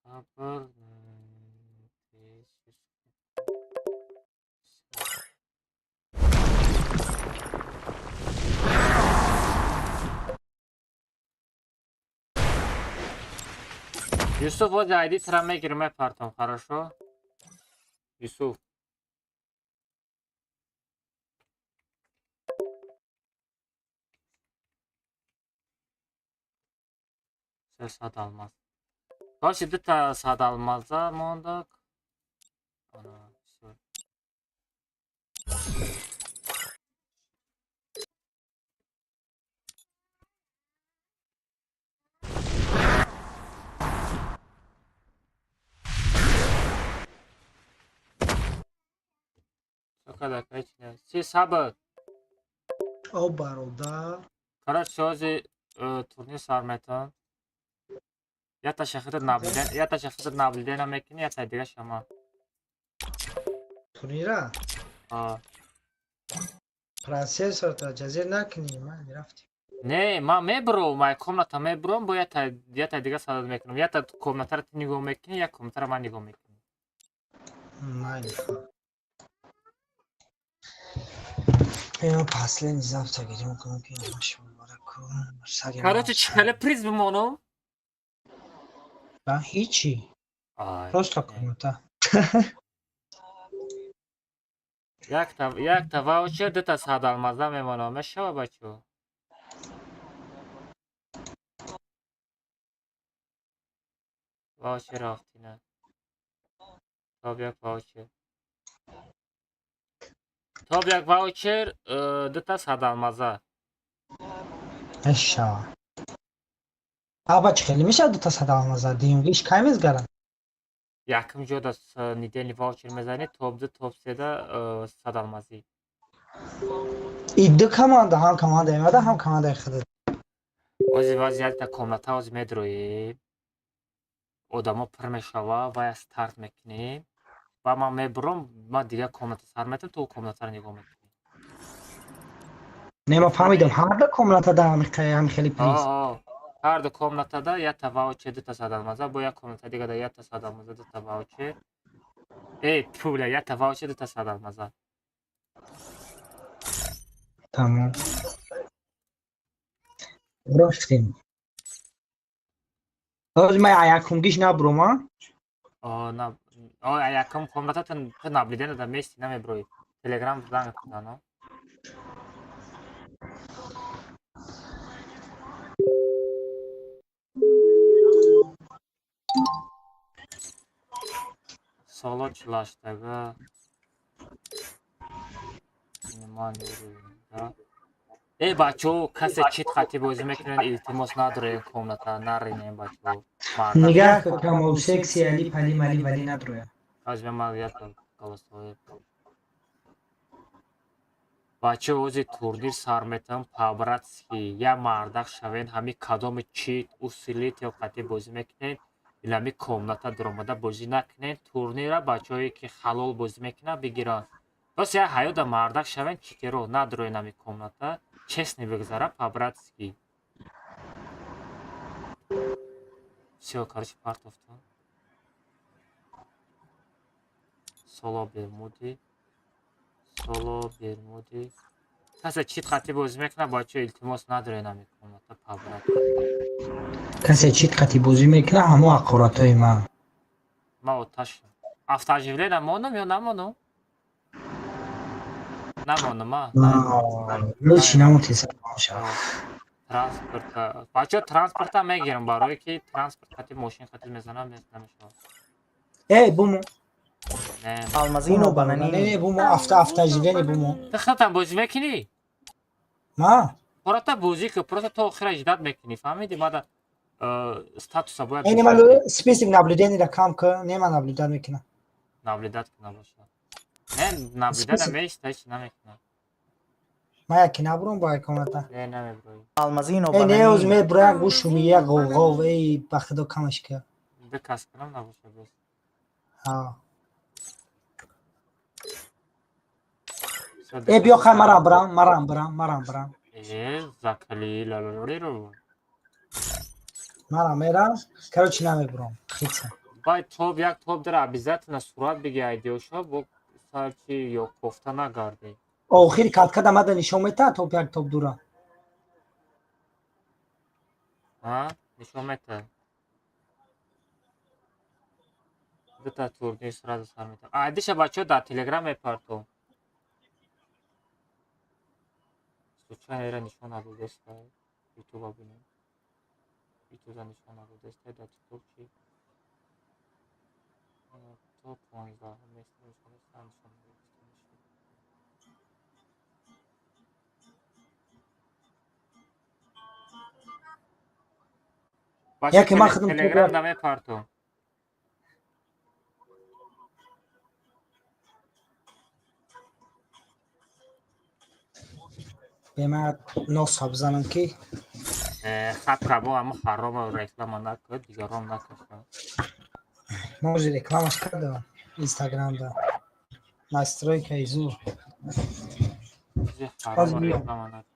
Сабр. Юсуф, вот айди тра мегирем, мепартам, хорошо? Юсуф. Се сад алмаз. Короче, дута сад алмаза мондак. Ана, всё. Чакада, короче, си сабр. О, бародар. Короче, ҳози турнир сар метавон. Ята шахида наблюдение, ята шахида наблюдение мекунӣ, ята дига шама. Турнира? А. Процессорта ҷазир накунӣ, ман рафтем. Не, ман мебурам, ман комната мебурам, бо ята дига садад мекунам. Ята комнатаро ту нигоҳ мекунӣ, як комнатаро ман нигоҳ мекунам. Майли. Ё последний завтра гирем кунам ки ҳамаш муборак кун. Сари Короче, чӣ хеле приз бимонам? Ба ҳичи. Ай. Просто комната. Якта ваучер, дута сад алмаза мемонам. Мешава, бачо? Ваучер рафтина. Топ як ваучер. Топ як ваучер, дута сад алмаза. Мешава. Аба чӣ хеле мешавад дута сад алмаза? Дуюмгиш кай мезгарад? Якум ҷода недельный ваучер мезанӣ, топ ду, топ седа сад алмазӣ. И ду команда, ҳам командаи мада, ҳам командаи худат. Ози вази якта комната ози медроем. Одамо пур мешава, вая старт мекунем. Ва ман мебурам, ман дигар комната сар метам, ту комнатаро нигоҳ мекунӣ. Не, ман фаҳмидам, ҳар ду комнатада ҳами хеле приз. Ҳар ду комнатада якта ваучер, дута сад алмаза, бо як комната дигада якта сад алмаза, дута ваучер. Эй, пуля, якта ваучер, дута сад алмаза. Тамом. Рафтем. Ҳозир ман якумгиш набурам, а? О, на, о, якум комната ту наблюдение да мести намеброи. Телеграм занг кунано. Соло чилаштага. Минимальный. Эй, бачо, касе чит хати бозӣ мекунед, илтимос надорем комната, наринем, бачо. Нигаҳ кун, камол секси али пали мали вали надроя. Аз ман якта голосовое. Бачо, ози турнир сар метавон по-братски, я мардак шавен, ҳами кадоми чит, усилит ё хати бозӣ мекунед, илами комната дуромада бозӣ накунед, турнира бачаҳое ки халол бозӣ мекунанд бигиранд. Бас я ҳаёда мардак шавен, читеро надроен ҳами комната, честно бигзара по-братски. Всё, короче, партофтон. Соло Бермуди. Соло Бермуди. Касе чит хати бозӣ мекунад, бачаҳо, илтимос надорен ҳами комната по-братски. Касе чит хати бозӣ мекунад, ҳамо ҳақоратҳои ман. Ман оташам. Автооживление монам ё намонам? Намонам, а? Лучше намонти шава. Транспорта. Бачаҳо, транспорта мегирам, барое ки транспорт хати мошин хати мезанам, намешавад. Эй, бумо. Не. Алмазино бананини. Не, бумо, автооживление бумо. Ту худатам бозӣ мекунӣ? Ма? Просто бозӣ ки, просто то охира ждать мекунӣ, фаҳмидӣ? Мада статуса бояд. Не, ман список наблюдение ра кам кун, не, ман наблюдать мекунам. Наблюдать кунам боша. Не, наблюдать намеиста, ҳеч намекунам. Ман яке набурам бо комната. Не, намебурӣ. Алмазино Э, не, оз бананини. мебурам, гӯшум як ғовғов, эй, ба худо камаш ка. Ду кас кунам набоша боз. Ҳа. Всё, Э, биё хай марам бурам, марам бурам, марам бурам. Э, закали лалалалалу. Марам мерам, короче, намебурам. Хица. Бай топ як топ дара обязательно сурат биги айдиошо бо сарчи ё кофта нагарди. Охири каткада мада нишон мета топ як топ дура. А? Нишон мета. Дута турнир сразу сар метавам. Айдиша, бачаҳо, дар Телеграм мепартом. Случайно нишон надодеста. Ютуба бинем. Ютуба нишон надодеста, дар ТикТок чи? То 15 место нишон нишон надодеста. Яке ман худам Телеграм да мепартом. Бема носа бизанам ки. Хат кабо ама ҳарома реклама накард, дигарон накард. Може рекламаш кардам Инстаграмда. Настройка изур. Ҳарома реклама накард.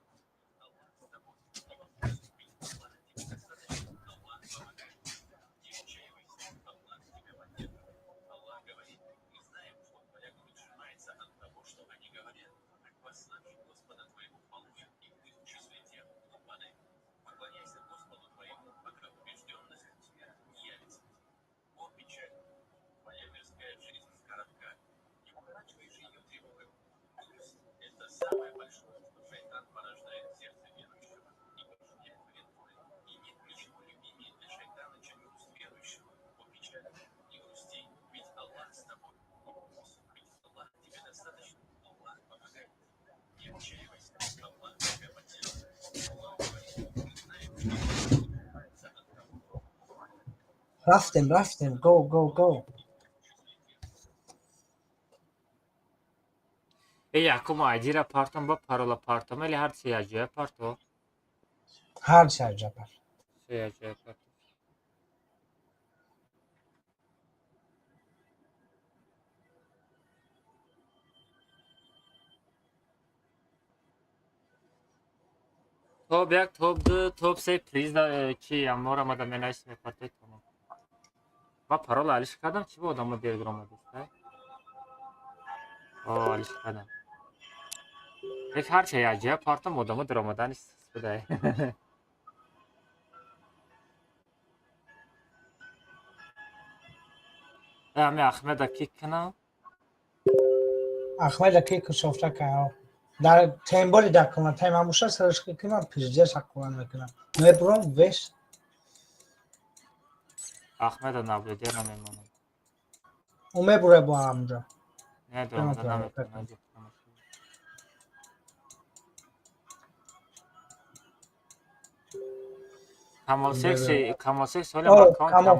Рафтем, рафтем, go, go, go. Э, якум айдира партом, ба парола партом или ҳар се яҷоя парто? Ҳар се яҷоя пар. Се яҷоя парто. Топ як, топ ду, топ се приз да чи амора мада менайс мепартой, тамом. Ма парола алиш кардам, чи бо одамо дер гиромадеста? О, алиш кардам. Лек ҳарча яҷоя партом, одамо даромадани будай. Ами Ахмеда кик кунам? Ахмеда кик шофта кунам. Дар темболи дар комнатаи ман боша, сараш кик кунам, пиздец ҳаққуван мекунам. Мебурам вес. Ахмеда наблюдение намемонам. Ӯ мебуре бо ҳамҷо. Не, даромада наметавонам. Камол секси, Камол секси, ҳоли макон камол.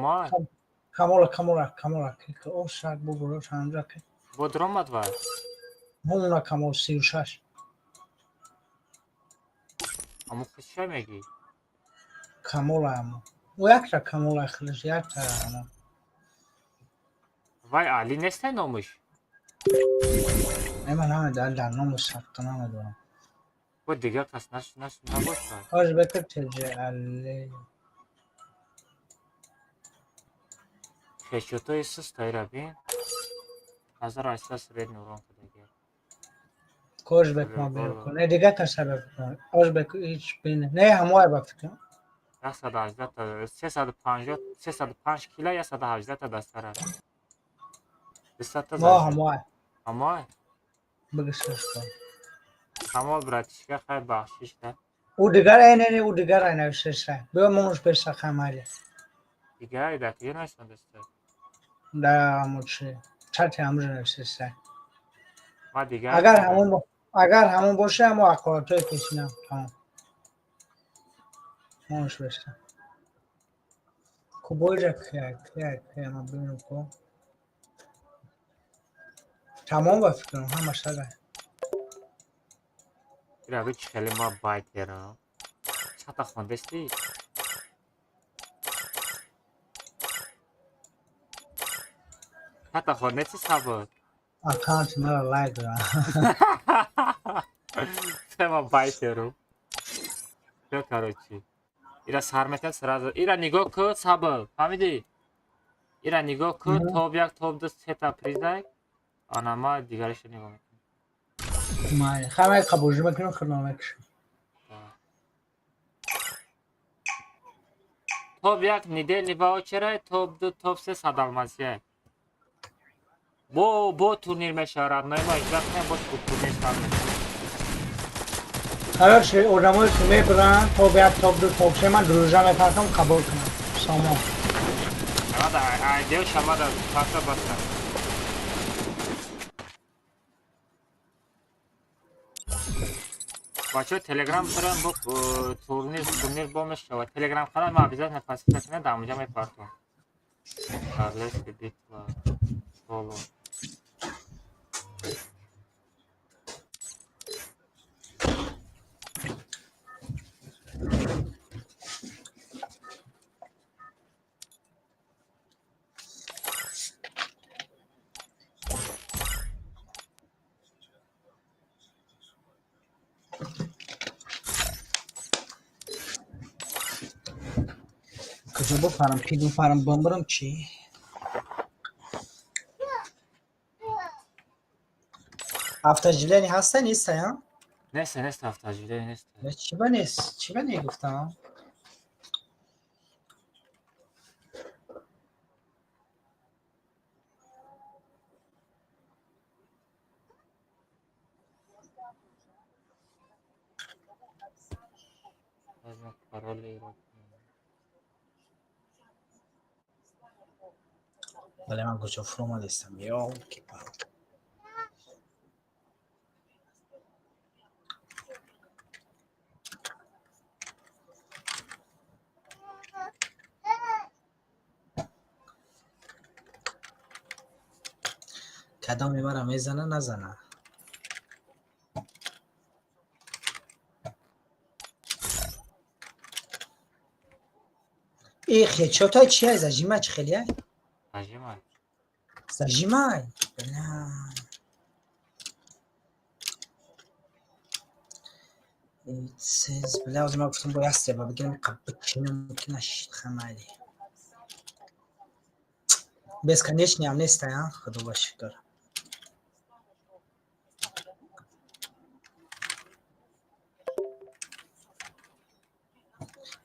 Камола, Камола, Камола, о шак бубуро чанҷа ки. Бо даромад вай. Ҳамуна Камол 36. Аму чӣ мегӣ? Камола аму. Ӯ якта Камола хелиш, якта ана. Вай Али нестай номуш? Не, ман намедонам, дар номуш сабта намедонам. Бо дигар кас наш набошад. Ҳоҷ бекр теҷи Али. Хешотои суст тайра бин. 1800 средний урон кардагӣ. Кош бек ма бекун. Не, дигар кас бекун. Ош бек ҳеч бин. Не, ҳамоя ба фикрам. 118 та, 350, 305 кила, 118 та дастара. 200 та. Мо ҳамоя. Ҳамоя? Бигишаш кун. Камол братишка, хай бахшиш да. Ӯ дигар ай, не, ӯ дигар ай навишташа. Биё монуш пеша хамали. Дигар дар куҷо навиштадаста? Да ҳамо чи? Чати ҳамужа навишташа. Ма дигар Агар ҳамон боша, ҳамо ҳақоратҳои пешинам, тамом. Монуш пеша. Кубоиҷа кия, кия, кия, ман бинам ко. Тамом ба фикрам, ҳама шада. Ираби чи хеле ма байт берам. Чата хондести? Чата хондести, сабр. Аккаунти мара лайк дорам. Ма байт берам. Всё, короче. Ира сар метан сразу. Ира нигоҳ ку, сабр. Фаҳмидӣ? Ира нигоҳ ку, топ як, топ ду, сета призай. Ана ма дигарашро нигоҳ мекунам. Майли. Хамай қабулжӣ мекунам, худно мекушам. Топ як недельный ваучера, топ ду, топ се садалмасия. Бо турнир мешавад, родной ма, ҳеҷ вақт бо турнир сар мешавад. Короче, одамое ки мебуранд, топ як, топ ду, топ се, ман дружа мепартам, қабул кунам. Само. Шамада, айдео шамада, паса баса. Бачаҳо, Телеграм дорам, бо турнир бо мешавад. Телеграм канал ма обязательно подписаться кунед, дар онҷа мепартам. Королевский битва, соло. Куҷо бупарам, пик бупарам, бомбарам чӣ? Автоживление ҳаста неста, я? Нест, нест, автоживление нест. Чӣ ба нест? Чӣ ба негуфтам? Пароли. Вале ман куҷо фуромадистам? Ёлки-палки. Кадоме мара мезана, назана? И хедшотай чия? Зажимай чӣ хелия? Зажимай. Зажимай. Бля. It бля, ҳозир ман гуфтам бо як себа бигирам, бикинам, ки нашид хамали. Бесконечный ҳам неста, а? Худо ба шукр.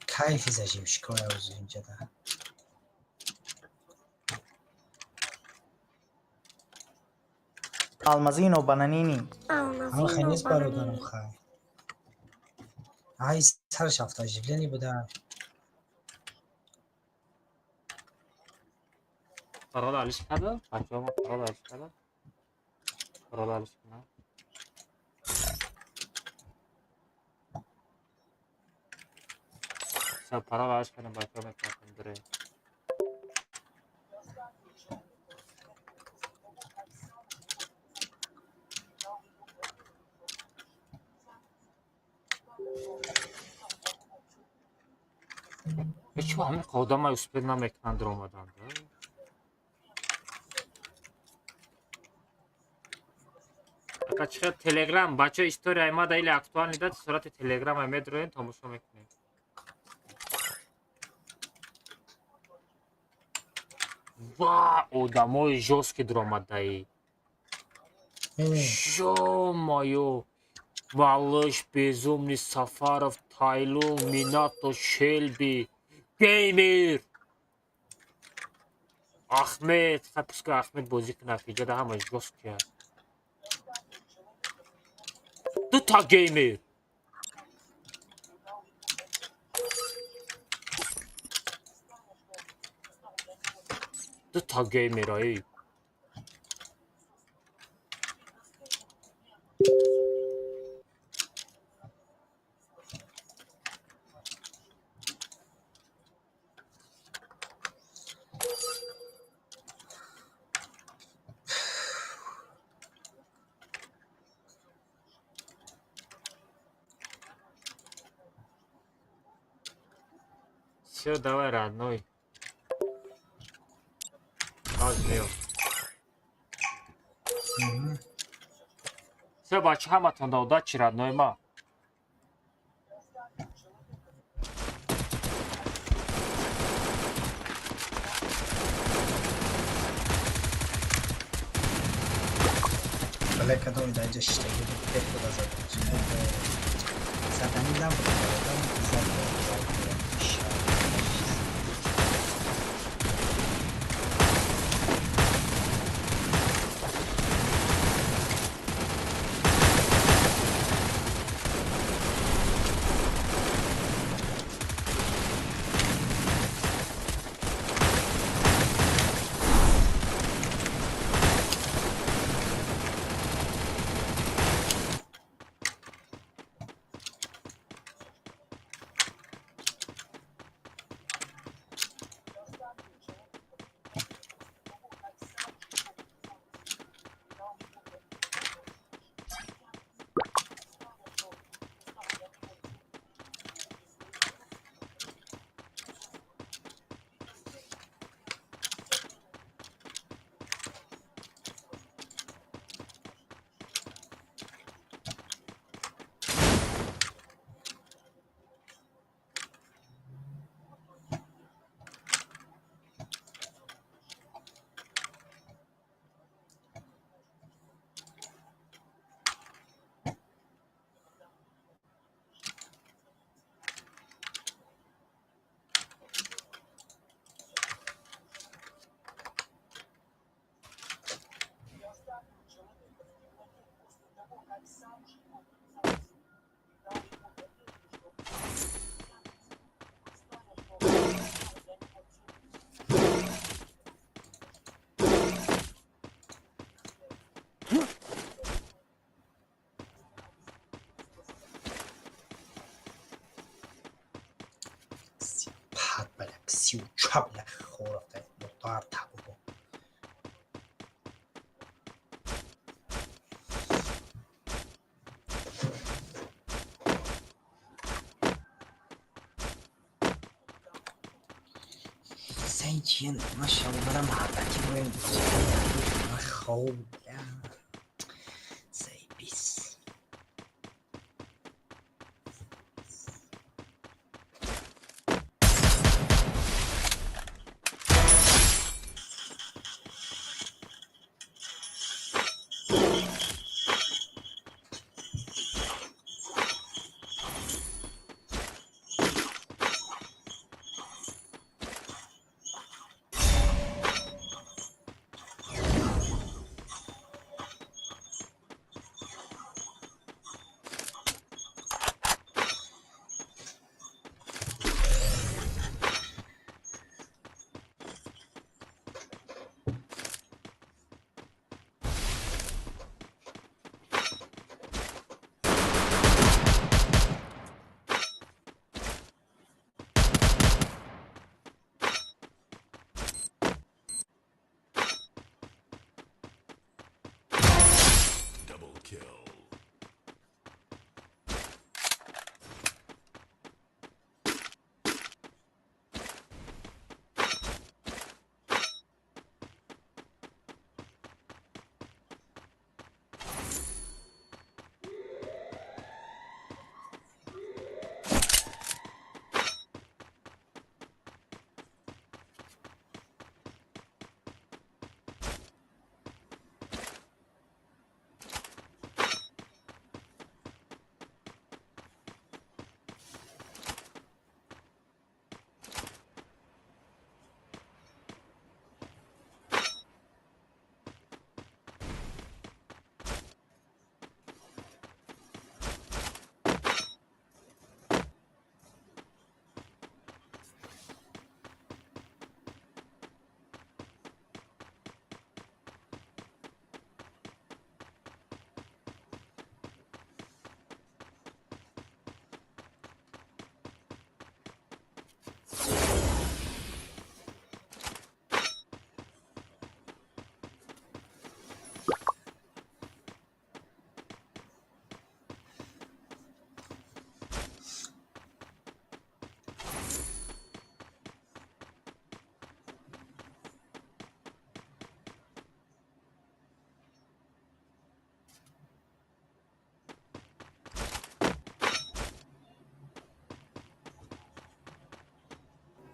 Кайфи зажим шикоя ҳозир инҷада. Алмазино бананини. Ҳама хай нест, бародарам, хай. Ай, сараш автоживление буда. Парол алиш кардам? Бачаҳо, ман парол алиш кардам. Парол алиш кунам. Всё, парол алиш кардам, бачаҳо, мепартам дуре. Чӣ ҳамин одамай успел намекунанд омаданд? Ака, чӣ хел Телеграм, бачаҳо, историяи ма да или актуальный да сурати Телеграма медроем, тамошо мекунем. Ва, одамои жёсткий дуромадаи. Ё-моё! Малыш, Безумный, Сафаров, Тайлун, Минато, Шелби, Геймер! Ахмед, пускай Ахмед бозӣ кунад, иҷода ҳама жёсткий аст. Дута геймер! Дута геймер, ай. Все, давай, родной. Возьмем. Все, бача, ҳаматон да удачи, родной ма. Бале, кадоми дар инҷа шиштагӣ буд, бехуда зад. Заданӣ набуд, бародарам, зад, зад. сию чап дақиқа хоб рафта, мухтар табо. Сай чия, машалло, мара мардакӣ боем, хоб, бля. Заебись. Double kill.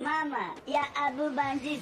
Мама, я Абу Бандит.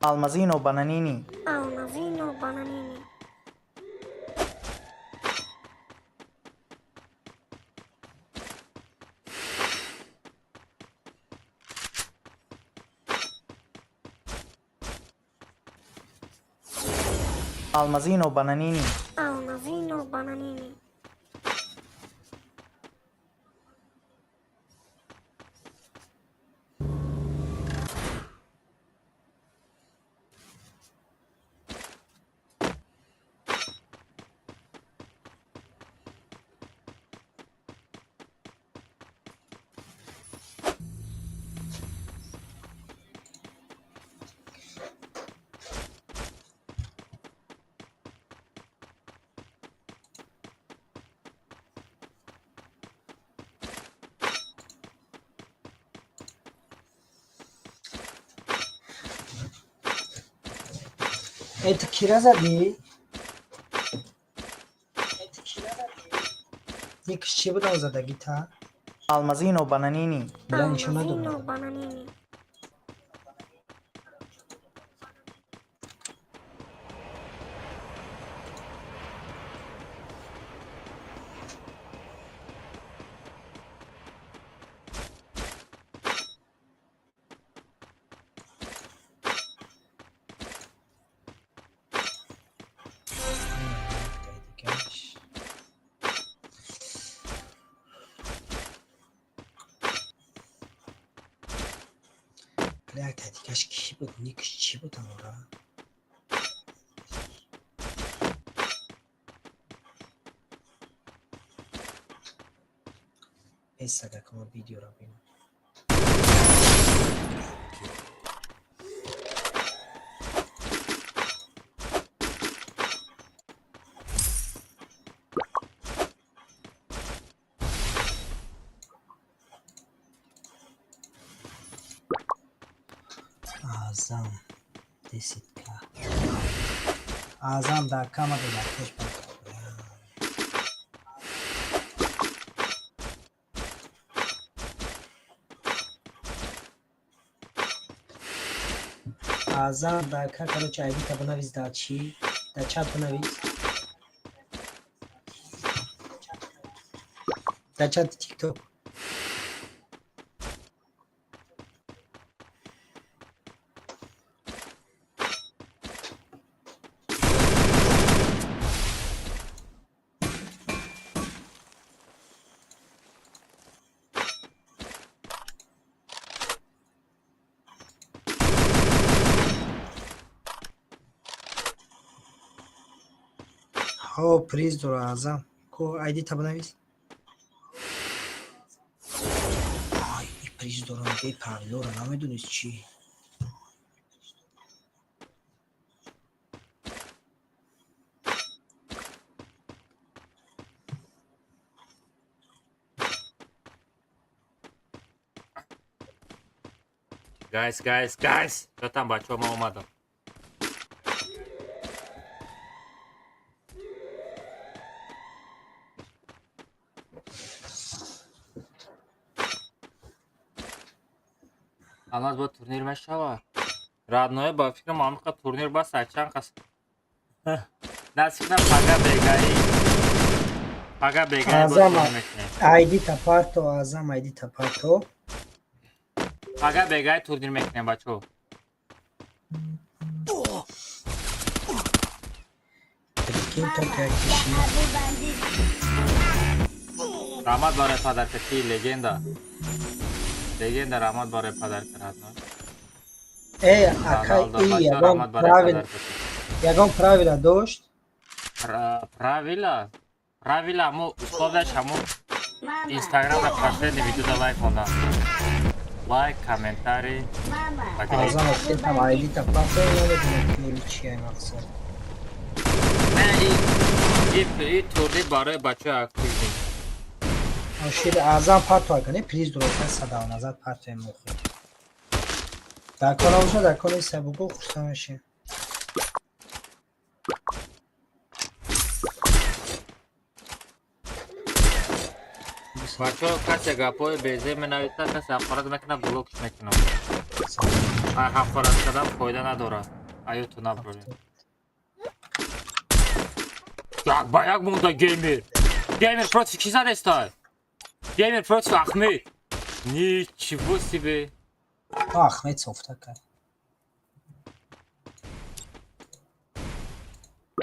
Алмазино бананини. Алмазино бананини. Алмазино бананини. Алмазино бананини. Это кира зади? Никш чӣ будам задагита? Алмазино бананини. Бля, ничего Алмазино надо. бананини. Бля, тадикаш кӣ буд? Никш чӣ буд амора? Бесага кама видеоро бинам. Аъзам 10к. Аъзам дар камера якеш ба. Аъзам дар ка, короче, айдита бинавис, дар чӣ? Дар чат бинавис. Дар чати TikTok. Ҳо, приз дора Аъзам. Ко айдита бинавис. Ай, и приз дора, мега и правилора намедонист чӣ? Guys, guys, guys! Чё там, бачаҳо, ман омадам. Алмаз, бо турнир мешавад? Родной, ба фикрам, ҳамиқа турнир бас чанд қас насиб на, пага бегаи, пага бегаи бо Аъзам турнир мекунем. айдита парто, Аъзам айдита парто. Пага бегаи турнир мекунем, бачаҳо. Прикинь, только якиши. Раҳмат барои подарка, ки легенда. Легенда, раҳмат барои подарка, родной. Э, акай, Роналдо, и бачаҳо, ягон раҳмат барои правил, подарка. ягон правила дошт? Правила? Правила ҳамо условияш ҳамо Инстаграм ва последний видео лайк монда. Лайк, комментарий ва делить. Аъзам гуфтам айдита парто, намедонам ки оли чи ай мақсад. Не, и турнир барои бачаҳои активный. Ошир Аъзам парто ака, не приз дора, садав назар партоем мохи. Дар кор набоша, дар кори сабугу хурсанд мешем. Бачаҳо, касе гапҳои безеб менависад, касе ҳақорат мекунад, блокш мекунам. Ҳақорат кардан фоида надорад. Аёту наброрем. Як ба як монда геймер. Геймер против ки задестай? Геймер против Ахмед. Ничего себе. Ахмед софта кард.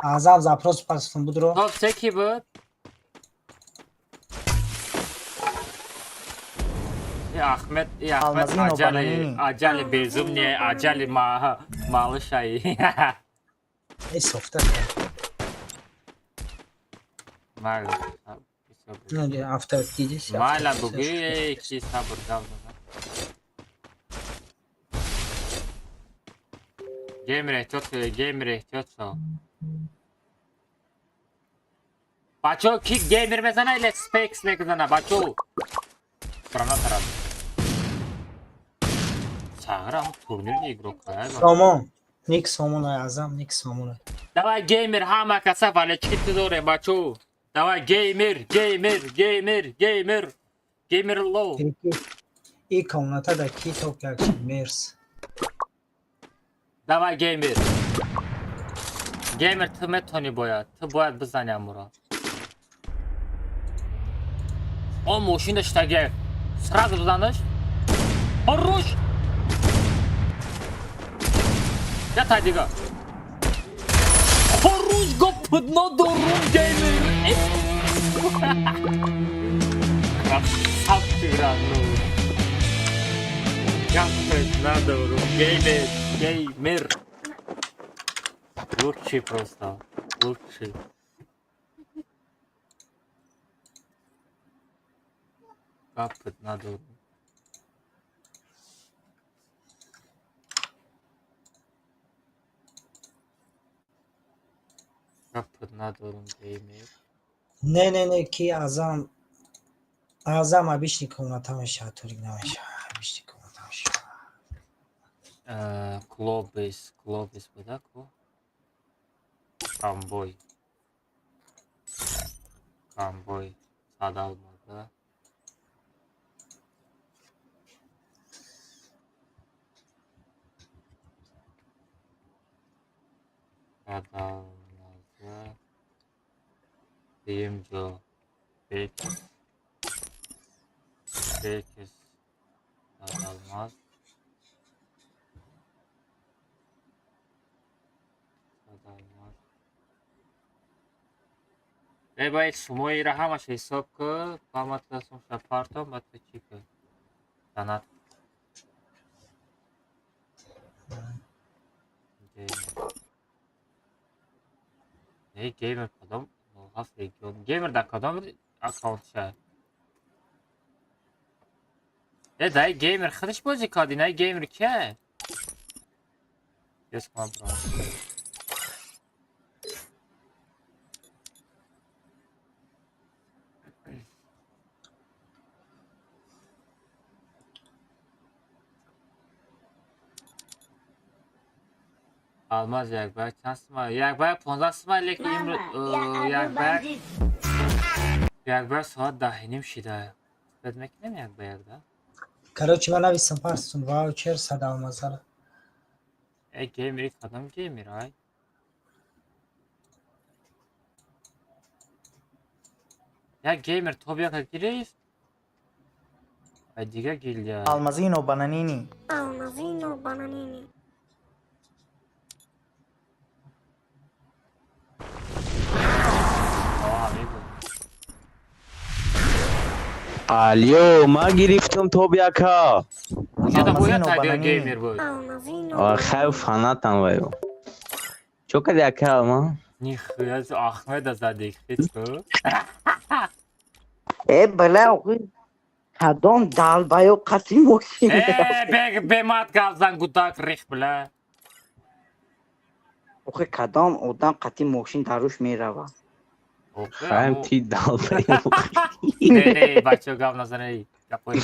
Аъзам запрос пасфун будро. Топ се ки буд? Ахмед, Ахмед аҷали, аҷали безумне, аҷали ма малышай. Эй софта кард. Майла. Ну, автор дидис. Майла буги ки сабр гавна. Геймер эҳтиёт, геймер эҳтиёт шав. Бачо ки геймер мезана или спекс мезана, бачо? Граната рад. Сагра турнирни игрок. Сомон. Ник Сомон Аъзам, Ник Сомон. Давай геймер ҳама каса валечки ту доре, бачо. Давай геймер, геймер, геймер, геймер. Геймер лоу. И комната да ки топ як мерс. Давай геймер. Геймер ту метони бояд. Ту бояд бизани амура. О мошин даштаге. Сразу бизаниш. Хорош. Я та дига. Хорош гопудно дорум геймер. Красавчик родной. Гопудно дорум геймер. Геймер. Лучший просто. Лучший. Капать надо. Капать надо, геймер. Не, не, не, ки Аъзам. Аъзам обычный комната мешавад, турик намешавад. Обычный комната мешавад. Клобис, Клобис буда ку? Камбой. Камбой. Садалмада. Садалмада. Димҷо. Бекис. Бекис. Садалмаз. Эй, бояд шумоира ҳамаша ҳисоб ку, ба ма тасумша партом, ба ту чӣ ку? Санат. Не, геймер кадом? 07 регион. Геймер дар кадом аккаунтша? Э, дай геймер худаш бозӣ карди, най геймер кия? Бес кунам брам. Алмаз як ба як чанд сима? Як ба як 15 сима, лекин имрӯз як ба як як ба як соат 10:30 шида. Бед мекунем як ба як да? Короче, ман нависам парстун ваучер сад алмазара. Э, геймери кадом геймер ай? Як геймер то бияка гирифт? Ай дига гилдия. Алмазино бананини. Алмазино бананини. Алё, ман гирифтам тобяка. Геймер буд. Хай фанатам ваю. Чо кади ака ма? Нихуя, Ахмеда задик, хитку. Э, бля, охи. Кадом далбаё қати мошин. Э, бе бемат гап зан гудак рих бля. Охи кадом одам қати мошин дар рӯш мерава. Хаем ти далбаё. Не, не, бачо гап назаней. Гапои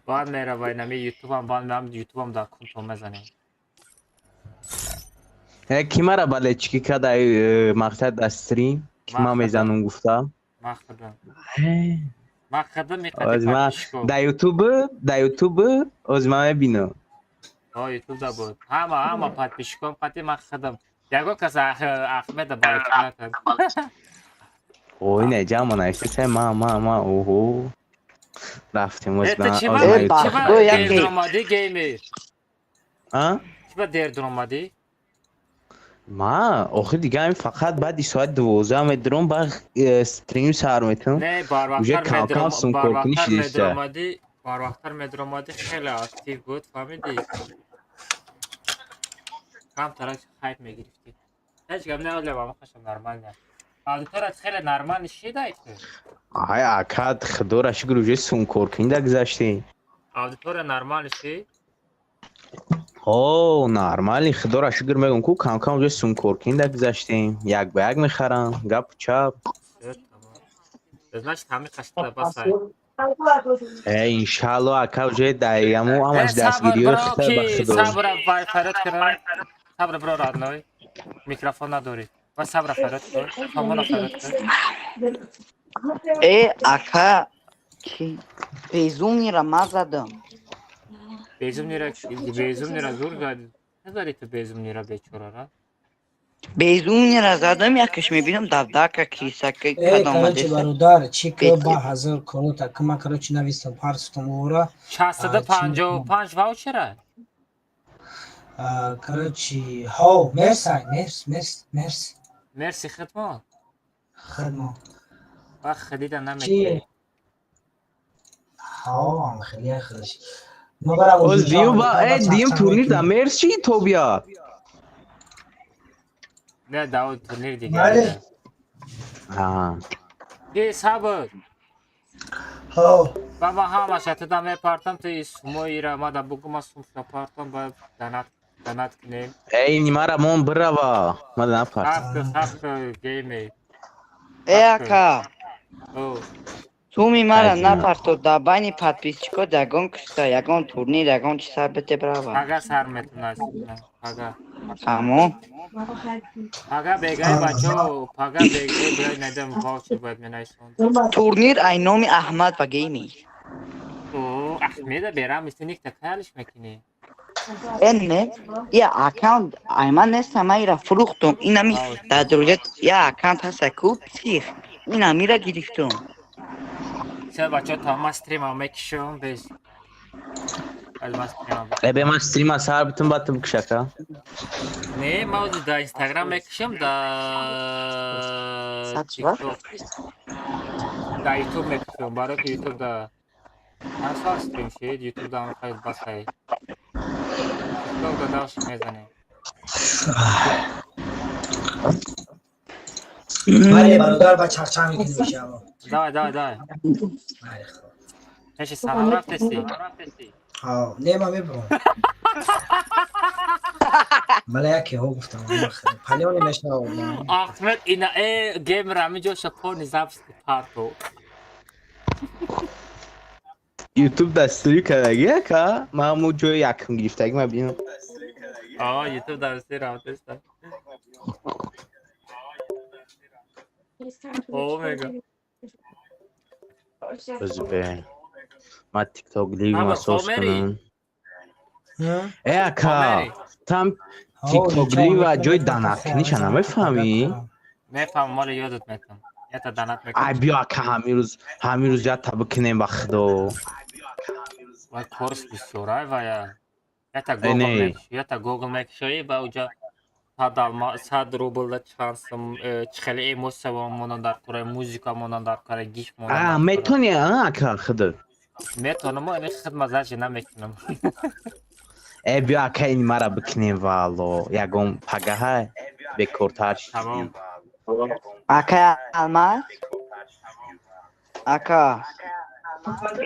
бан мерава инами ютубам бан меам ютубам дар кунто мезанем. Э, ки мара балечки када мақсад аз стрим? Ки ман мезанам гуфта? Ман худам. Ман худам меқади. Да ютуб, да ютуб, оз ман мебинам. О, ютуб да буд. Ҳама ҳама подписчиком қати ман худам. Ягон кас Ахмеда балочка накард. Ой, не, ҷама нависта, ма, ма, ма, оҳо. Рафтем, Э, ту чӣ ба оз Э, ма чӣ ютуб. ба бахто дер яке. дуромадӣ геймер? А? Чӣ ба дер дуромадӣ? Ма, охир дига ҳамин фақат баъди соати 12 медурам, ба стрим сар метавам. Не, Уже барвақттар кам-кам сумкоркунӣ барвақттар шидиста. медуромадӣ, барвақттар медуромадӣ хеле актив буд, фаҳмидӣ? Камтарак хайп мегирифтӣ. Ҳеҷ гап не, оле ва хашам нормально. Аудиторият хеле нормально шидай ту. Ай, ака, худоро шукр, уже сумкоркунӣ да гузаштем. Аудитория нормально ши? О, нормали, худоро шукр мегӯм, ку кам-кам уже сумкоркунӣ да гузаштем. Як ба як мехарам, гапу чап. Всё, тамом. Значит, ҳамин қашта басай. Э, иншалло, ака, уже даяму Э, ҳамаш сабр дастгириҳои бро, хита ба ки худо. сабра вай фарёд кунам. Сабр бро, родной. Микрофон надорӣ. Ва сабра фарёд кун. Сомона фарёд кун. Э, ака, ки безумнира ма задам. Безумнира, безумнира зур задӣ. Назадӣ ту безумнира бечорара. Безумнира задам, якаш мебинам давдака кисака Э, кад короче, омадеса. бародар, чӣ ки Бе- ба ҳазор корота, ки ман, короче, навистам парстум ора. Шастду панҷоҳу панҷ ваучера? Короче, ҳо, мерсай, мерс, мерс, мерс. Мерси хидмат. Хидмо. Ва хидида Чӣ? намекунӣ. Ҳо, хеле хелеш. Ма барам Оз уже диюм ба, Амрико э, ба диюм чақчақ турнир да мекунем. мерс чи то бия? Не, давод турнир дига. Бале. А. Ки сабр. Ҳо. Ба ма ҳамаша туда мепартам, ту сумоира ма да бугу ма сумша партам, ба донат донат кунем. Эй, нимара мон бирава. Ма да напартам. Хаб хаб геймер. Э, ака, О, суми мара Айзина. напарто да байни подписчико ягон киса, ягон турнир, ягон чиза бите брава. Пага сар метунас. Пага. Тамом. Пага бегай бачо, пага бегай бирай надам ваучер бояд менайсон. Турнир ай номи Аҳмад ва геймер. О, Ахмеда берам исти никта калиш мекунӣ. Э, не, я аккаунт ай ман нестам, ман ира фурӯхтум. Инами дар друзья я аккаунт ҳаста ку псих. Инамира гирифтум. Всё, бачо, та ма стрима мекишам без. Аз ма стрима. Э, бе ман стрима сар битум, баъд ту бикш, ака. Не, ма ози да Инстаграм мекишам, да TikTok. Да YouTube мекишам, барои ки YouTube да чанд соат стрим шид, YouTube да ҳам басай. TikTok да давш мезанем. Бале, бародар, ба чақчақ мекунем иншалло. Давай, давай, давай. Бале, хуб. Пеши салом рафтести? Ҳо, не, ман мебурам. Бале, яке ҳо гуфтам, палёни мешавад. Ахмед ина э геймер ҳамин ҷоша пони запись парто. Ютуб да стрим кардаги, ака? Ман ҳамун ҷои якум гирифтаги ма бинам. О, YouTube да стрим рафтеста. О, мега. Оз бе. Ма TikTok лив Ама, ма сос Хомери. кунам. Э, ака, Хомери. там Ҳо, TikTok иншалло лива мекунем, ҷои мекунем, данаткуниша хуб, намефаҳмӣ? Мефаҳмам, моли ёдат метам. Ята данат Ай, мекунам. биё, ака, ҳамин рӯз, ҳамин рӯз ята бикунем ба худо. Вай корс бисёрай вая. Ята Э, Google не. мекиш, ята Google мекишои ба уҷа 100 алма, 100 рубл да чанд сум, э, чӣ хеле эмоция монан дар кора, музика монан дар кора, гиф монан А, дар кора. метони, а, ака, худо. Метонам, ами хидмат зачи намекунам. Э, биё, ака, ин мара бикунем, валло. Ягон пагаҳа бекортар шидӣ. Тамом. Ака Алмаз? Ака.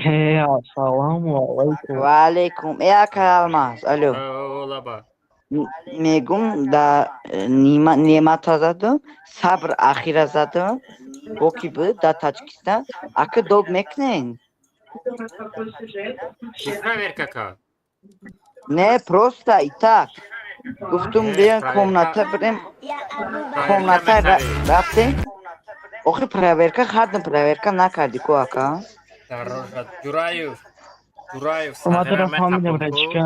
Э, ассалому алайкум. Ва алейкум. Э, ака Алмаз, алло. О, лаба. Мегум да нима немата задам, сабр ахира задам. Боки буд да Таҷикистон. Ака доб мекунен? Чӣ проверка ка? Не, просто и так. Гуфтум Не, биён проверка. комната бирем. Проверка Комната мехарӣ. рафтем. Охи проверка хардам, проверка накарди ку ака. Дорожа. Ҷураев. Ҷураев Омадара сағира фаҳмидам мехапам ку. рачка.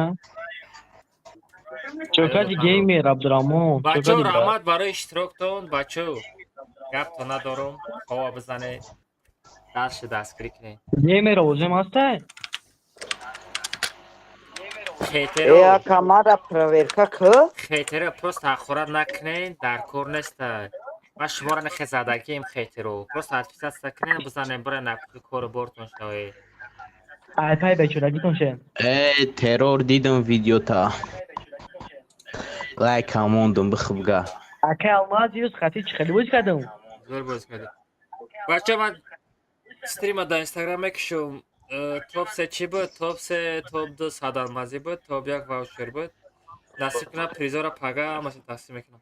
Чокади геймер Абдураҳмон. Бачо, раҳмат барои иштироктон, бачо. Гапто надорум, хова бизанед. Дастшо дастгирӣ кунед. Геймер овозем ҳастай? Хейтеро. Э, ака, мара проверка ку. Хейтеро просто ҳақорат накунед, дар кор нестай. Ман шуморо нехе задагием хейтеро. Просто отписаться кунед, бизанед, бира накӯи кору бортон шавед. Ай пай бечорагитон ше. Э, террор дидам видеота. Лайк мондум бихубга. Акай Алмаз ирӯз хати чӣ хеле боз кардам? Зӯр боз кардӣ. Бача, ман стрима дар Инстаграм мекушум. Топ се чӣ буд? Топ се, топ ду садалмазӣ буд, топ як ваучер буд. Насиб кунад, призора пага ҳамаша тақсим мекунам.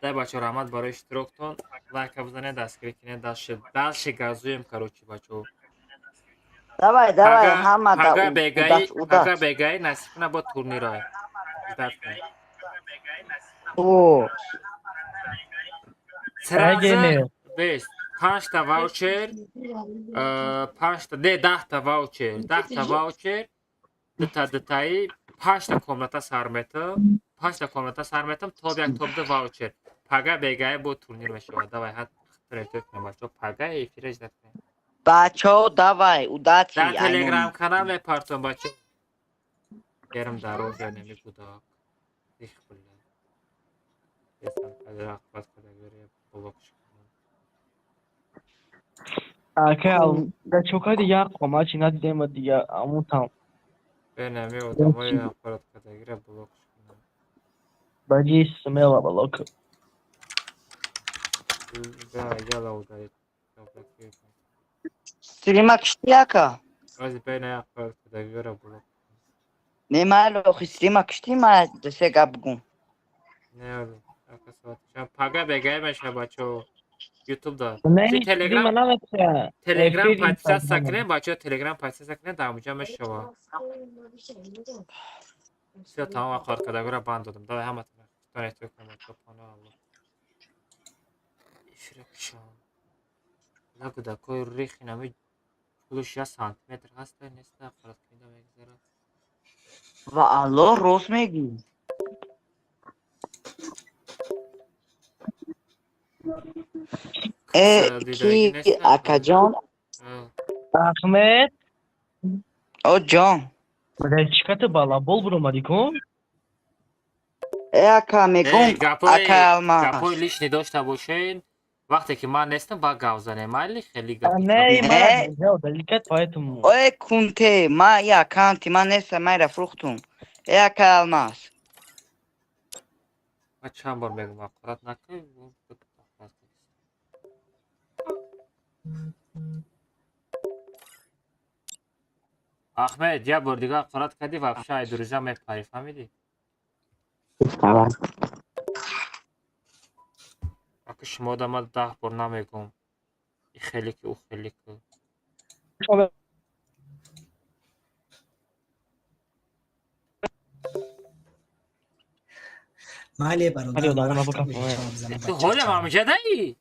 Дай бачо, раҳмат барои иштироктон. Лайка бизанед, дастгирӣ кунед, дальше дальше газуем, короче, бачо. Давай, давай, ҳама да Пага бегаи, удать, пага удать. бегаи насиб кунад бо турнирҳо. Ждать кунед. О, Ай Сразу геймер. бест. Панҷта ваучер, панҷта, не, 10та ваучер, 10та ваучер, дута дутаи, панҷта комната сар метам, панҷта комната сар метам, топ як, топ ду ваучер. Пага бегаи бо турнир мешавад. Давай, ҳат хитретӯ кунем, бачо, пага эфира ждать кунем. Бачо, давай, удачи. Дар телеграм Аймон. канал мепартом, бачо. Герм дароз я намегудак. Их, бля. Есам рақбат кадагери блок шукунам. Акай Алмаз, да чокади як қомачи надидем дига амун там. Бенами одамои ҳақорат кадагира блок шукунам. Баҷи смело блок. Да, яла ударит. Заблокируй. Стрима кишти, ака? Ози бена ҳақорат кадагира блок. Не, майли, охи стрима кишти, ма се гап бугум. Не, ози. Ака соат. Пага бегаи меша, бачо. Ютуб да. Не, Чи стрима Телеграм намеша. Телеграм Эфир подписаться Инстаграм. кунем, бачо, Телеграм подписаться кунем, дар онҷа мешава. Всё, тамом, ҳақорат кадагира банд додам. Давай ҳаматон. Тонетӯ кунем, бачо, пано Аллоҳ. Эфира кушам. Лагудакои рехи нами пулуш як сантиметр ҳаста неста ҳақорат кунида мегузарад. Ва Аллоҳ, рост мегӯ. Э, Дидагӣ ки неста. акаҷон? Ахмед. О, ҷон. Бадай чиката балабол буромадӣ кун? Э, ака, мегум, Э, гапҳои ака Алмаз. гапҳои лишний дошта бошед, вақте ки ман нестам, ба гап занем, майли хеле гап. Не, Не. мара даликат, поэтому. Ое, кунте, ма и аккаунти ман неста, майра фурӯхтум. Э, ака Алмаз. Ман чанд бор мегӯм ҳақорат накун, ҳақорат кун. Ахмед, як бор дига ҳақорат кардӣ, вообще ай друзья мепарӣ, фаҳмидӣ? Давай. Ака шумо да ман 10 бор намегӯм. И хеле ки, ӯ хеле ки. Майли, бародар, Алло, ман давай, рафтам, пока. бечора бизанам, Ту бача ҳолам чам. ҳамҷа даи?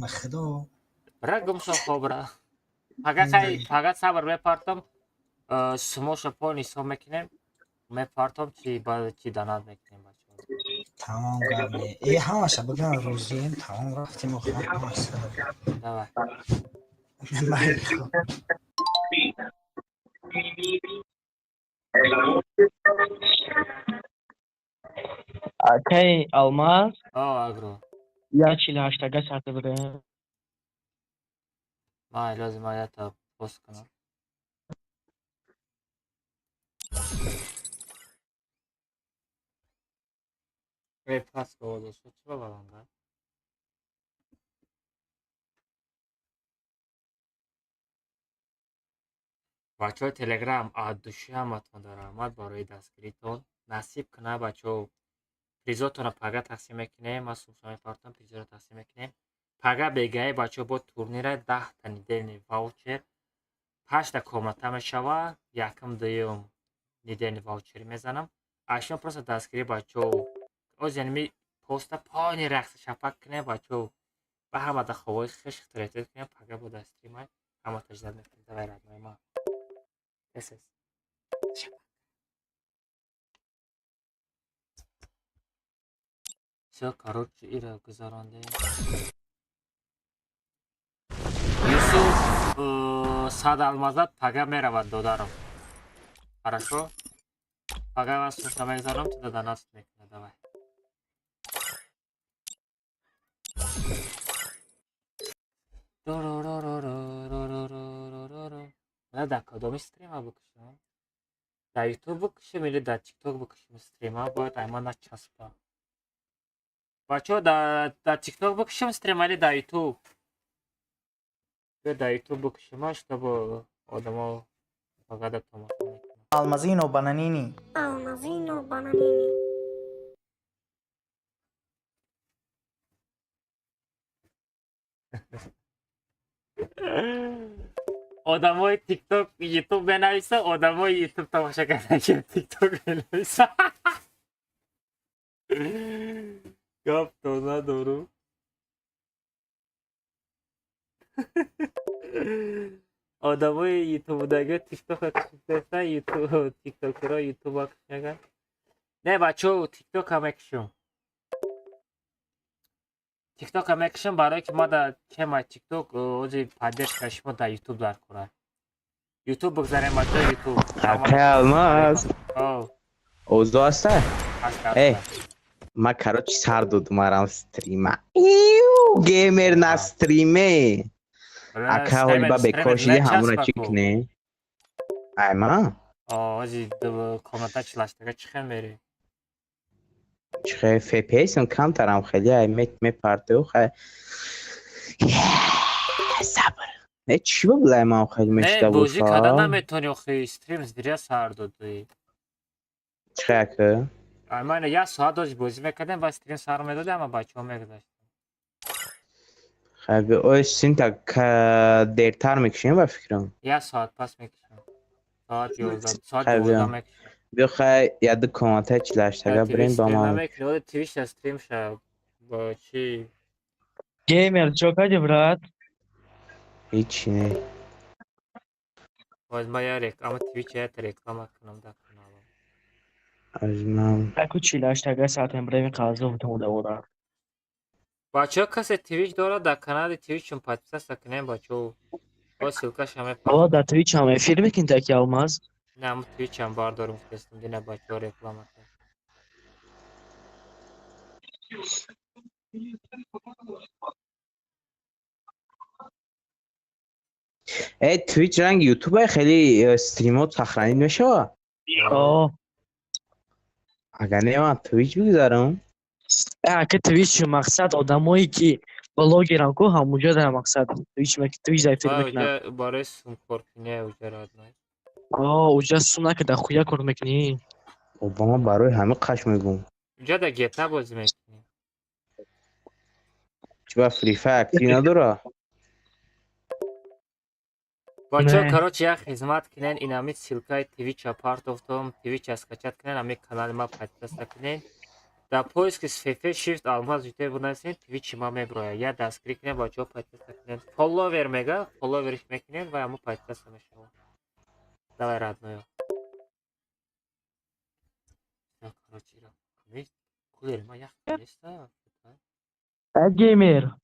Ма худо. Бира гумшо хобра. Пага хай, пага сабр мепартам, сумоша пол ҳисоб мекунем, мепартам чи ба чи данат мекунем, бачо. Тамом, гап не. Э, ҳамаша биган розием, тамом, рафтем охир ҳамаш садо. Давай. Майли, хуб. Акай Алмаз. О, агро. Я 48-ага сарта бираем. Ман лозим аята пост кунам. Э, пас овоз шуд, чӣ баланда? Бачаҳои Телеграм, аз души ҳаматон дар раҳмат барои дастгиритон. Насиб кунад, бачаҳо. Призотонро пага тақсим мекунем, ман сумша мепартам, призоро тақсим мекунем. Пага бегаи, бачаҳо, бо турнира 10та недельный ваучер, панҷта комната мешава, якум, дуюм недельный ваучер мезанам. Аз шумо просто дастгирӣ, бачаҳо. Оз яъне ми поста пони рақси шапак кунем, бачаҳо. Ба ҳамада ховои хеш хитретед кунем, пага бо дастгирӣ май ҳама таҷдид мекунем. Давай, родной ма. Тез тез. Всё, короче, ира гузарондем. Юсуф, сад алмазат пага меравад, додарам. Хорошо? Пага ман сумка мегзарам, ту даданаст мекунад, давай. На дар кадоми стрима бикушам? Дар Ютуб бикушем или дар Тикток бикушем стрима? Бояд айма начаспа. Бачаҳо, дар Тикток бикушем стрима или дар Ютуб? Биё дар Ютуб бикушема, чтобы одамо фақат дар тамошо мекунанд. Алмазино бананини. Алмазино бананини. Одамои Тикток Ютуб менависа, одамои Ютуб тамошо карда Тикток менависа. Гап то надору. Одамои ютубдаги Тиктока кушидаста, Ютуб тиктокеро Ютуба кушмеган. Не, бачаҳо, Тиктока мекушум. Тиктока мекушам, барое ки ма дар тема Тикток ози поддержка шумо дар Ютуб дар кора. Ютуб бигзарем, бачаҳо, Ютуб. Акай Алмаз. О. Озо аста? Аста. Э, ма короче сар додум арам стрима. Иу, геймер на стриме. Ака ҳоли ба бекор шиди ҳамура чӣ кунем? Ай ма? О, ози комната чилаштага чӣ хел мери? Чихе FPS-м камтарам хеле ай мепартеу хай. Сабр. Не чӣ бублай ман хеле Не, мешта бозӣ карда боша? наметавонӣ, охи стрим зиря сар додӣ. Чихе ака? Ай ман як соат ози бозӣ мекардем, баъд стрим сар медодем, ама бачаҳо мегузаштанд. Хай ой синта дертар мекушем ба фикрам. Як соат пас мекушем. Соат 11, соат Хай 12 биё. мекушем. Биё хай яду комната чилаштага бирем ба стрим ман. намекунӣ, оди твича стрим ша бо чӣ? Геймер, чё кади, брат? Ҳичи не. Боз ма я реклама твича як реклама кунам дар каналам. Аз ман. Таку чилаштага саатем бреми қазо бутон. Бачаҳо, касе твич дорад, дар канали твичшон подписаться кунем, бачаҳо. Бо ссылкаша Ала дар Twitch ҳам эфир мекунӣ таки Алмаз? Не, ам твичам бардорум гуфтестам, дина бачаҳо реклама кунем. Э, Twitch ранги Ютуб хеле стримот сохранить мешава? О. Агар не ман Twitch бигзарам. Э, ака Twitch мақсад одамое ки блогерам ку ҳамунҷо дар мақсад Twitch Twitch дар эфир мекунанд. Уҷа барои сумкоркунӣ уҷа родной. О, уҷа сум накарда хуя кор мекунӣ. Обама барои ҳамин қаш мегӯм. Уҷа дар GTA бозӣ мекунӣ. Чӣ ба Free Fire актив надора? Бачаҳо, Не. короче, як хизмат кунен, инами ссылкаи твича партофтом, твича скачать кунен, ами канали ма подписаться кунен. Дар поиски ФФ Shift Алмаз ЮТ бинависен, твичи ма меброяд. Як дастгирӣ кунен, бачаҳо, подписаться кунен. Фолловер мега, фолловериш мекунен ва ҳамо подписаться мешавад. Давай, родной. Всё, короче, ира. Кулер ма ях неста. Э, геймер.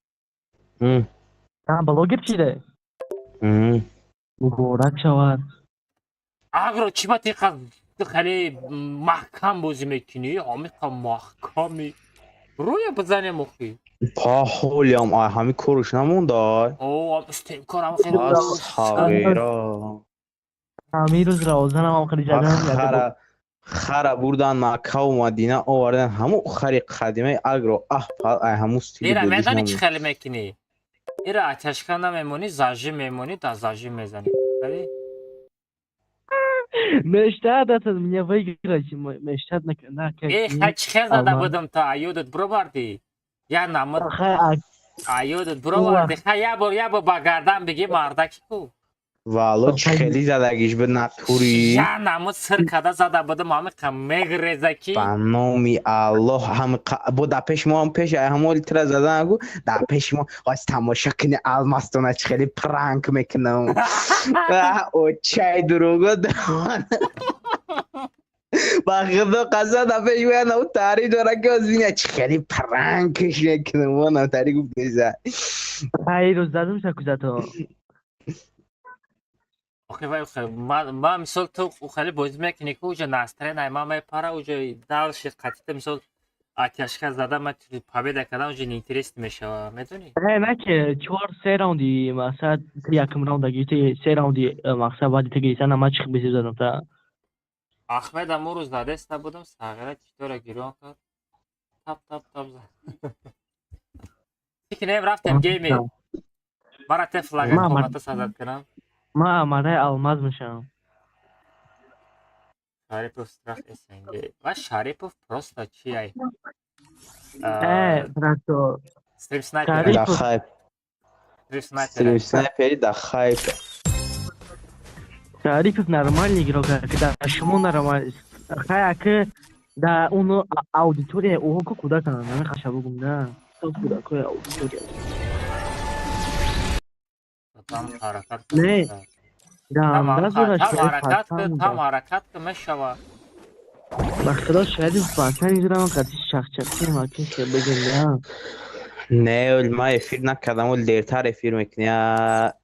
Та блогер чиде? Муборак шавад. Агро, чӣ ба тиқа хеле маҳкам бозӣ мекунӣ? Ҳамиқа маҳками. Рӯя бизанем охи. Па ҳолиам ай ҳамин корш намондай. О, стримкорам хеле. Асҳағира. Ҳамин рӯз равозанам ҳам хеле задам. Хара хара бурдан Маккаву Мадина овардан ҳамун хари қадимаи агро аҳ пал ай ҳамун стили Ира бозиш медонӣ чӣ намонд. хеле мекунӣ? Ира аташка намемонӣ, зажим мемонӣ, дар зажим мезанӣ. Вале Мечтает это меня выиграть, мечтает на э, хай чӣ хел зада будам та аюдат бировардӣ? Я намуд аюдат бировардӣ. Хай як бор ба гардан бигӣ мардаки ку. Вало чӣ хеле задагиш ба натури. Я намуд сир када зада будам, ҳамиқа мегреза ки. Ба номи Аллоҳ ҳам бо дар пеши мо ҳам пеш ай ҳамон литра задан гу дар пеши мо оз тамошо кунӣ алмастона чӣ хеле пранк мекунам. Очай дурӯғо. Ба худо қасам, дафъа шуяна ӯ таъриф дора, ки оз бина чӣ хеле пранкш мекунам, вона таъриф гуфтеса. Хайр, задум шакузато. Охи вай, ма мисол ту хеле бозӣ мекунӣ, ки уҷа настроение ма мепара, уҷа дальше қатита мисол оттяжка зада, ма победа кардам, уҷа неинтересно мешава, медонӣ? Не, на ки чор се раунди мақсад, якум раунда гирифти, се раунди мақсад баъди ту гирифтан ма чих бисёр задам та. Ахмед аму рӯз задеста будам, сағира читора гирён кард, тап тап тап зад. Фикр рафтем гейми. Мара те флага комната сазад кунам. Ма амараи алмаз мешавам. Шарипов страх СНГ. Ва Шарипов просто чи ай? Э, брато. Стрим снайпер. Да хайп. Стрим снайпер. Стрим снайпери да хайп. Шарипов нормальный игрок, да шумо нормал. Хай аки да уно аудитория оҳо ку кӯдакан, намехаша бугум да. То кӯдакои аудитория. Там ҳаракат. Не. Да, ҳаракат, там ҳаракат мешава. Ба худо, Шарипов баъдан иҷрам қати чахчахи маки бигем да. Не, ол ма эфир накардам, ол дертар эфир мекунӣ.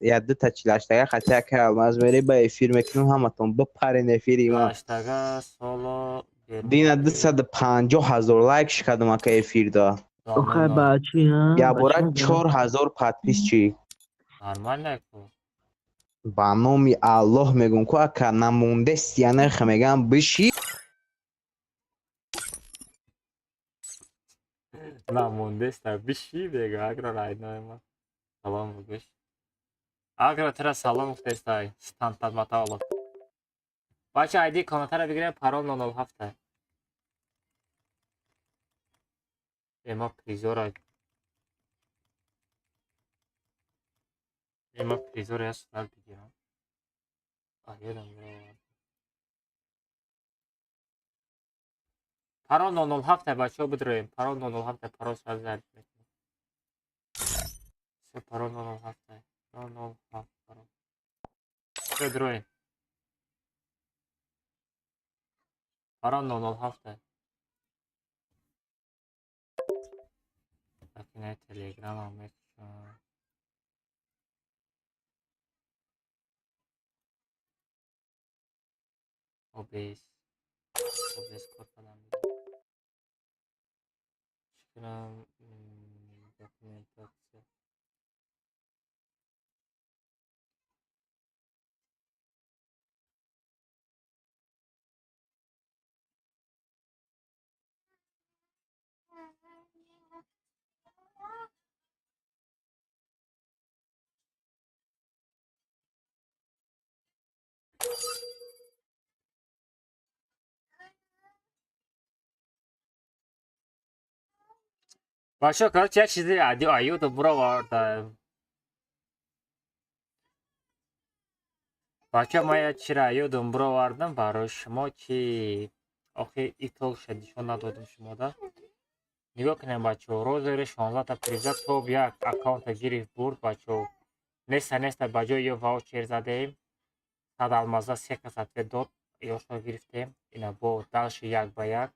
Я дута чилаштага хати яка алмаз мере ба эфир мекунам, ҳаматон бипарен эфири ма. Чилаштага соло. Дина 250 000 лайк шикардам ака эфир да. Охай ба чи ҳа? Ябора 4000 подписчик. Нормально ку. Ба номи Аллоҳ мегӯм ку ака намондест, янеха мегам биши. Намондеста биши бега агро райнои ма. Салом бугӯш. Агро тира салом гуфтестай стантадматаолог. Бача, айди комнатара бигирем, парол 007. Эма призора. Эма призора я сурат бигирам. А ёдам баровард. Парол 007, бачаҳо, бидроем. Парол 007, парол сурат зарб мекунем. Всё, парол 007. 007 парол. Всё, дроем. Парол 007. Лакин телеграмам мекушам. OBS. OBS кор кардам. Чӣ кунам? Документация. Бачаҳо, короче, як чизи ади аюду буровардам. Бачаҳо, ман як чиро аюдум буровардам барои шумо, чи охи итогша нишон надодам шумода. Нигоҳ кунем, бачаҳо, розыгрыш 16 та приза, топ як аккаунта гирифт, бурд, бачаҳо. Неста неста ба ҷои ё ваучер задаем. 100 алмаза се кас ответ дод, ёшро гирифтем. Ина бо дальше як ба як.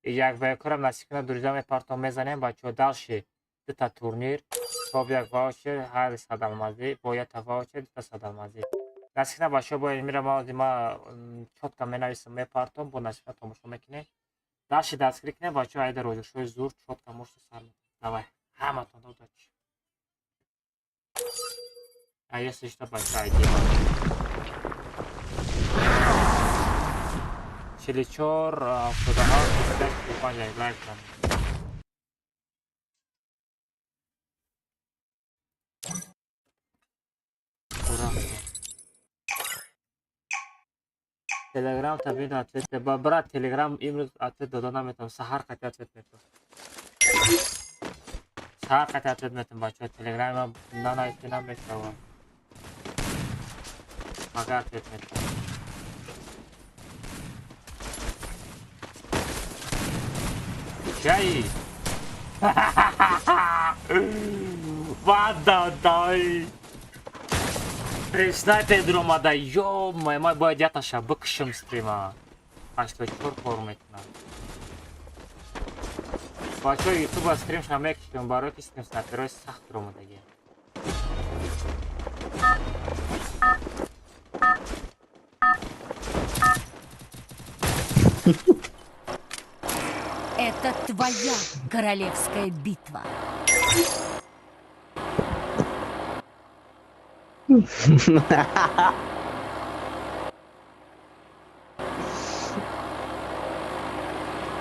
Як ба якорам насиб кунад, друзья, мепартом, мезанем, бачаҳо, дальше дута турнир, топ як ваучер, ҳар 100 алмазӣ, бо якта ваучер дута 100 алмазӣ. Насиб кунад, бачаҳо, бояд мира ма чётко менависам, мепартом, бо насиб кунад тамошо мекунем. Дальше дастгирӣ кунем, бачаҳо, айда розыгрышҳои зур, чётко мошта сар мекунем. Давай, ҳаматон удачи. А если что, бачаҳо, айди 44 77 21 45 лайк кунед. Телеграм табида ответ ба брат, Телеграм имрӯз ответ дода наметавонам, саҳар қати ответ метавонам. Саҳар қати ответ метавонам, бачаҳо, Телеграм нанависӣ наметавонам. Ага ответ метавонам. Чай! Вада дай! Снайпер омада, ё-моё, ман бояд яташа бикушам стрима. 84 кор мекунад. Бачаҳо, ютуба стримша мекушем, барои ки стрим снайперои сахт ромадагия. Это твоя королевская битва.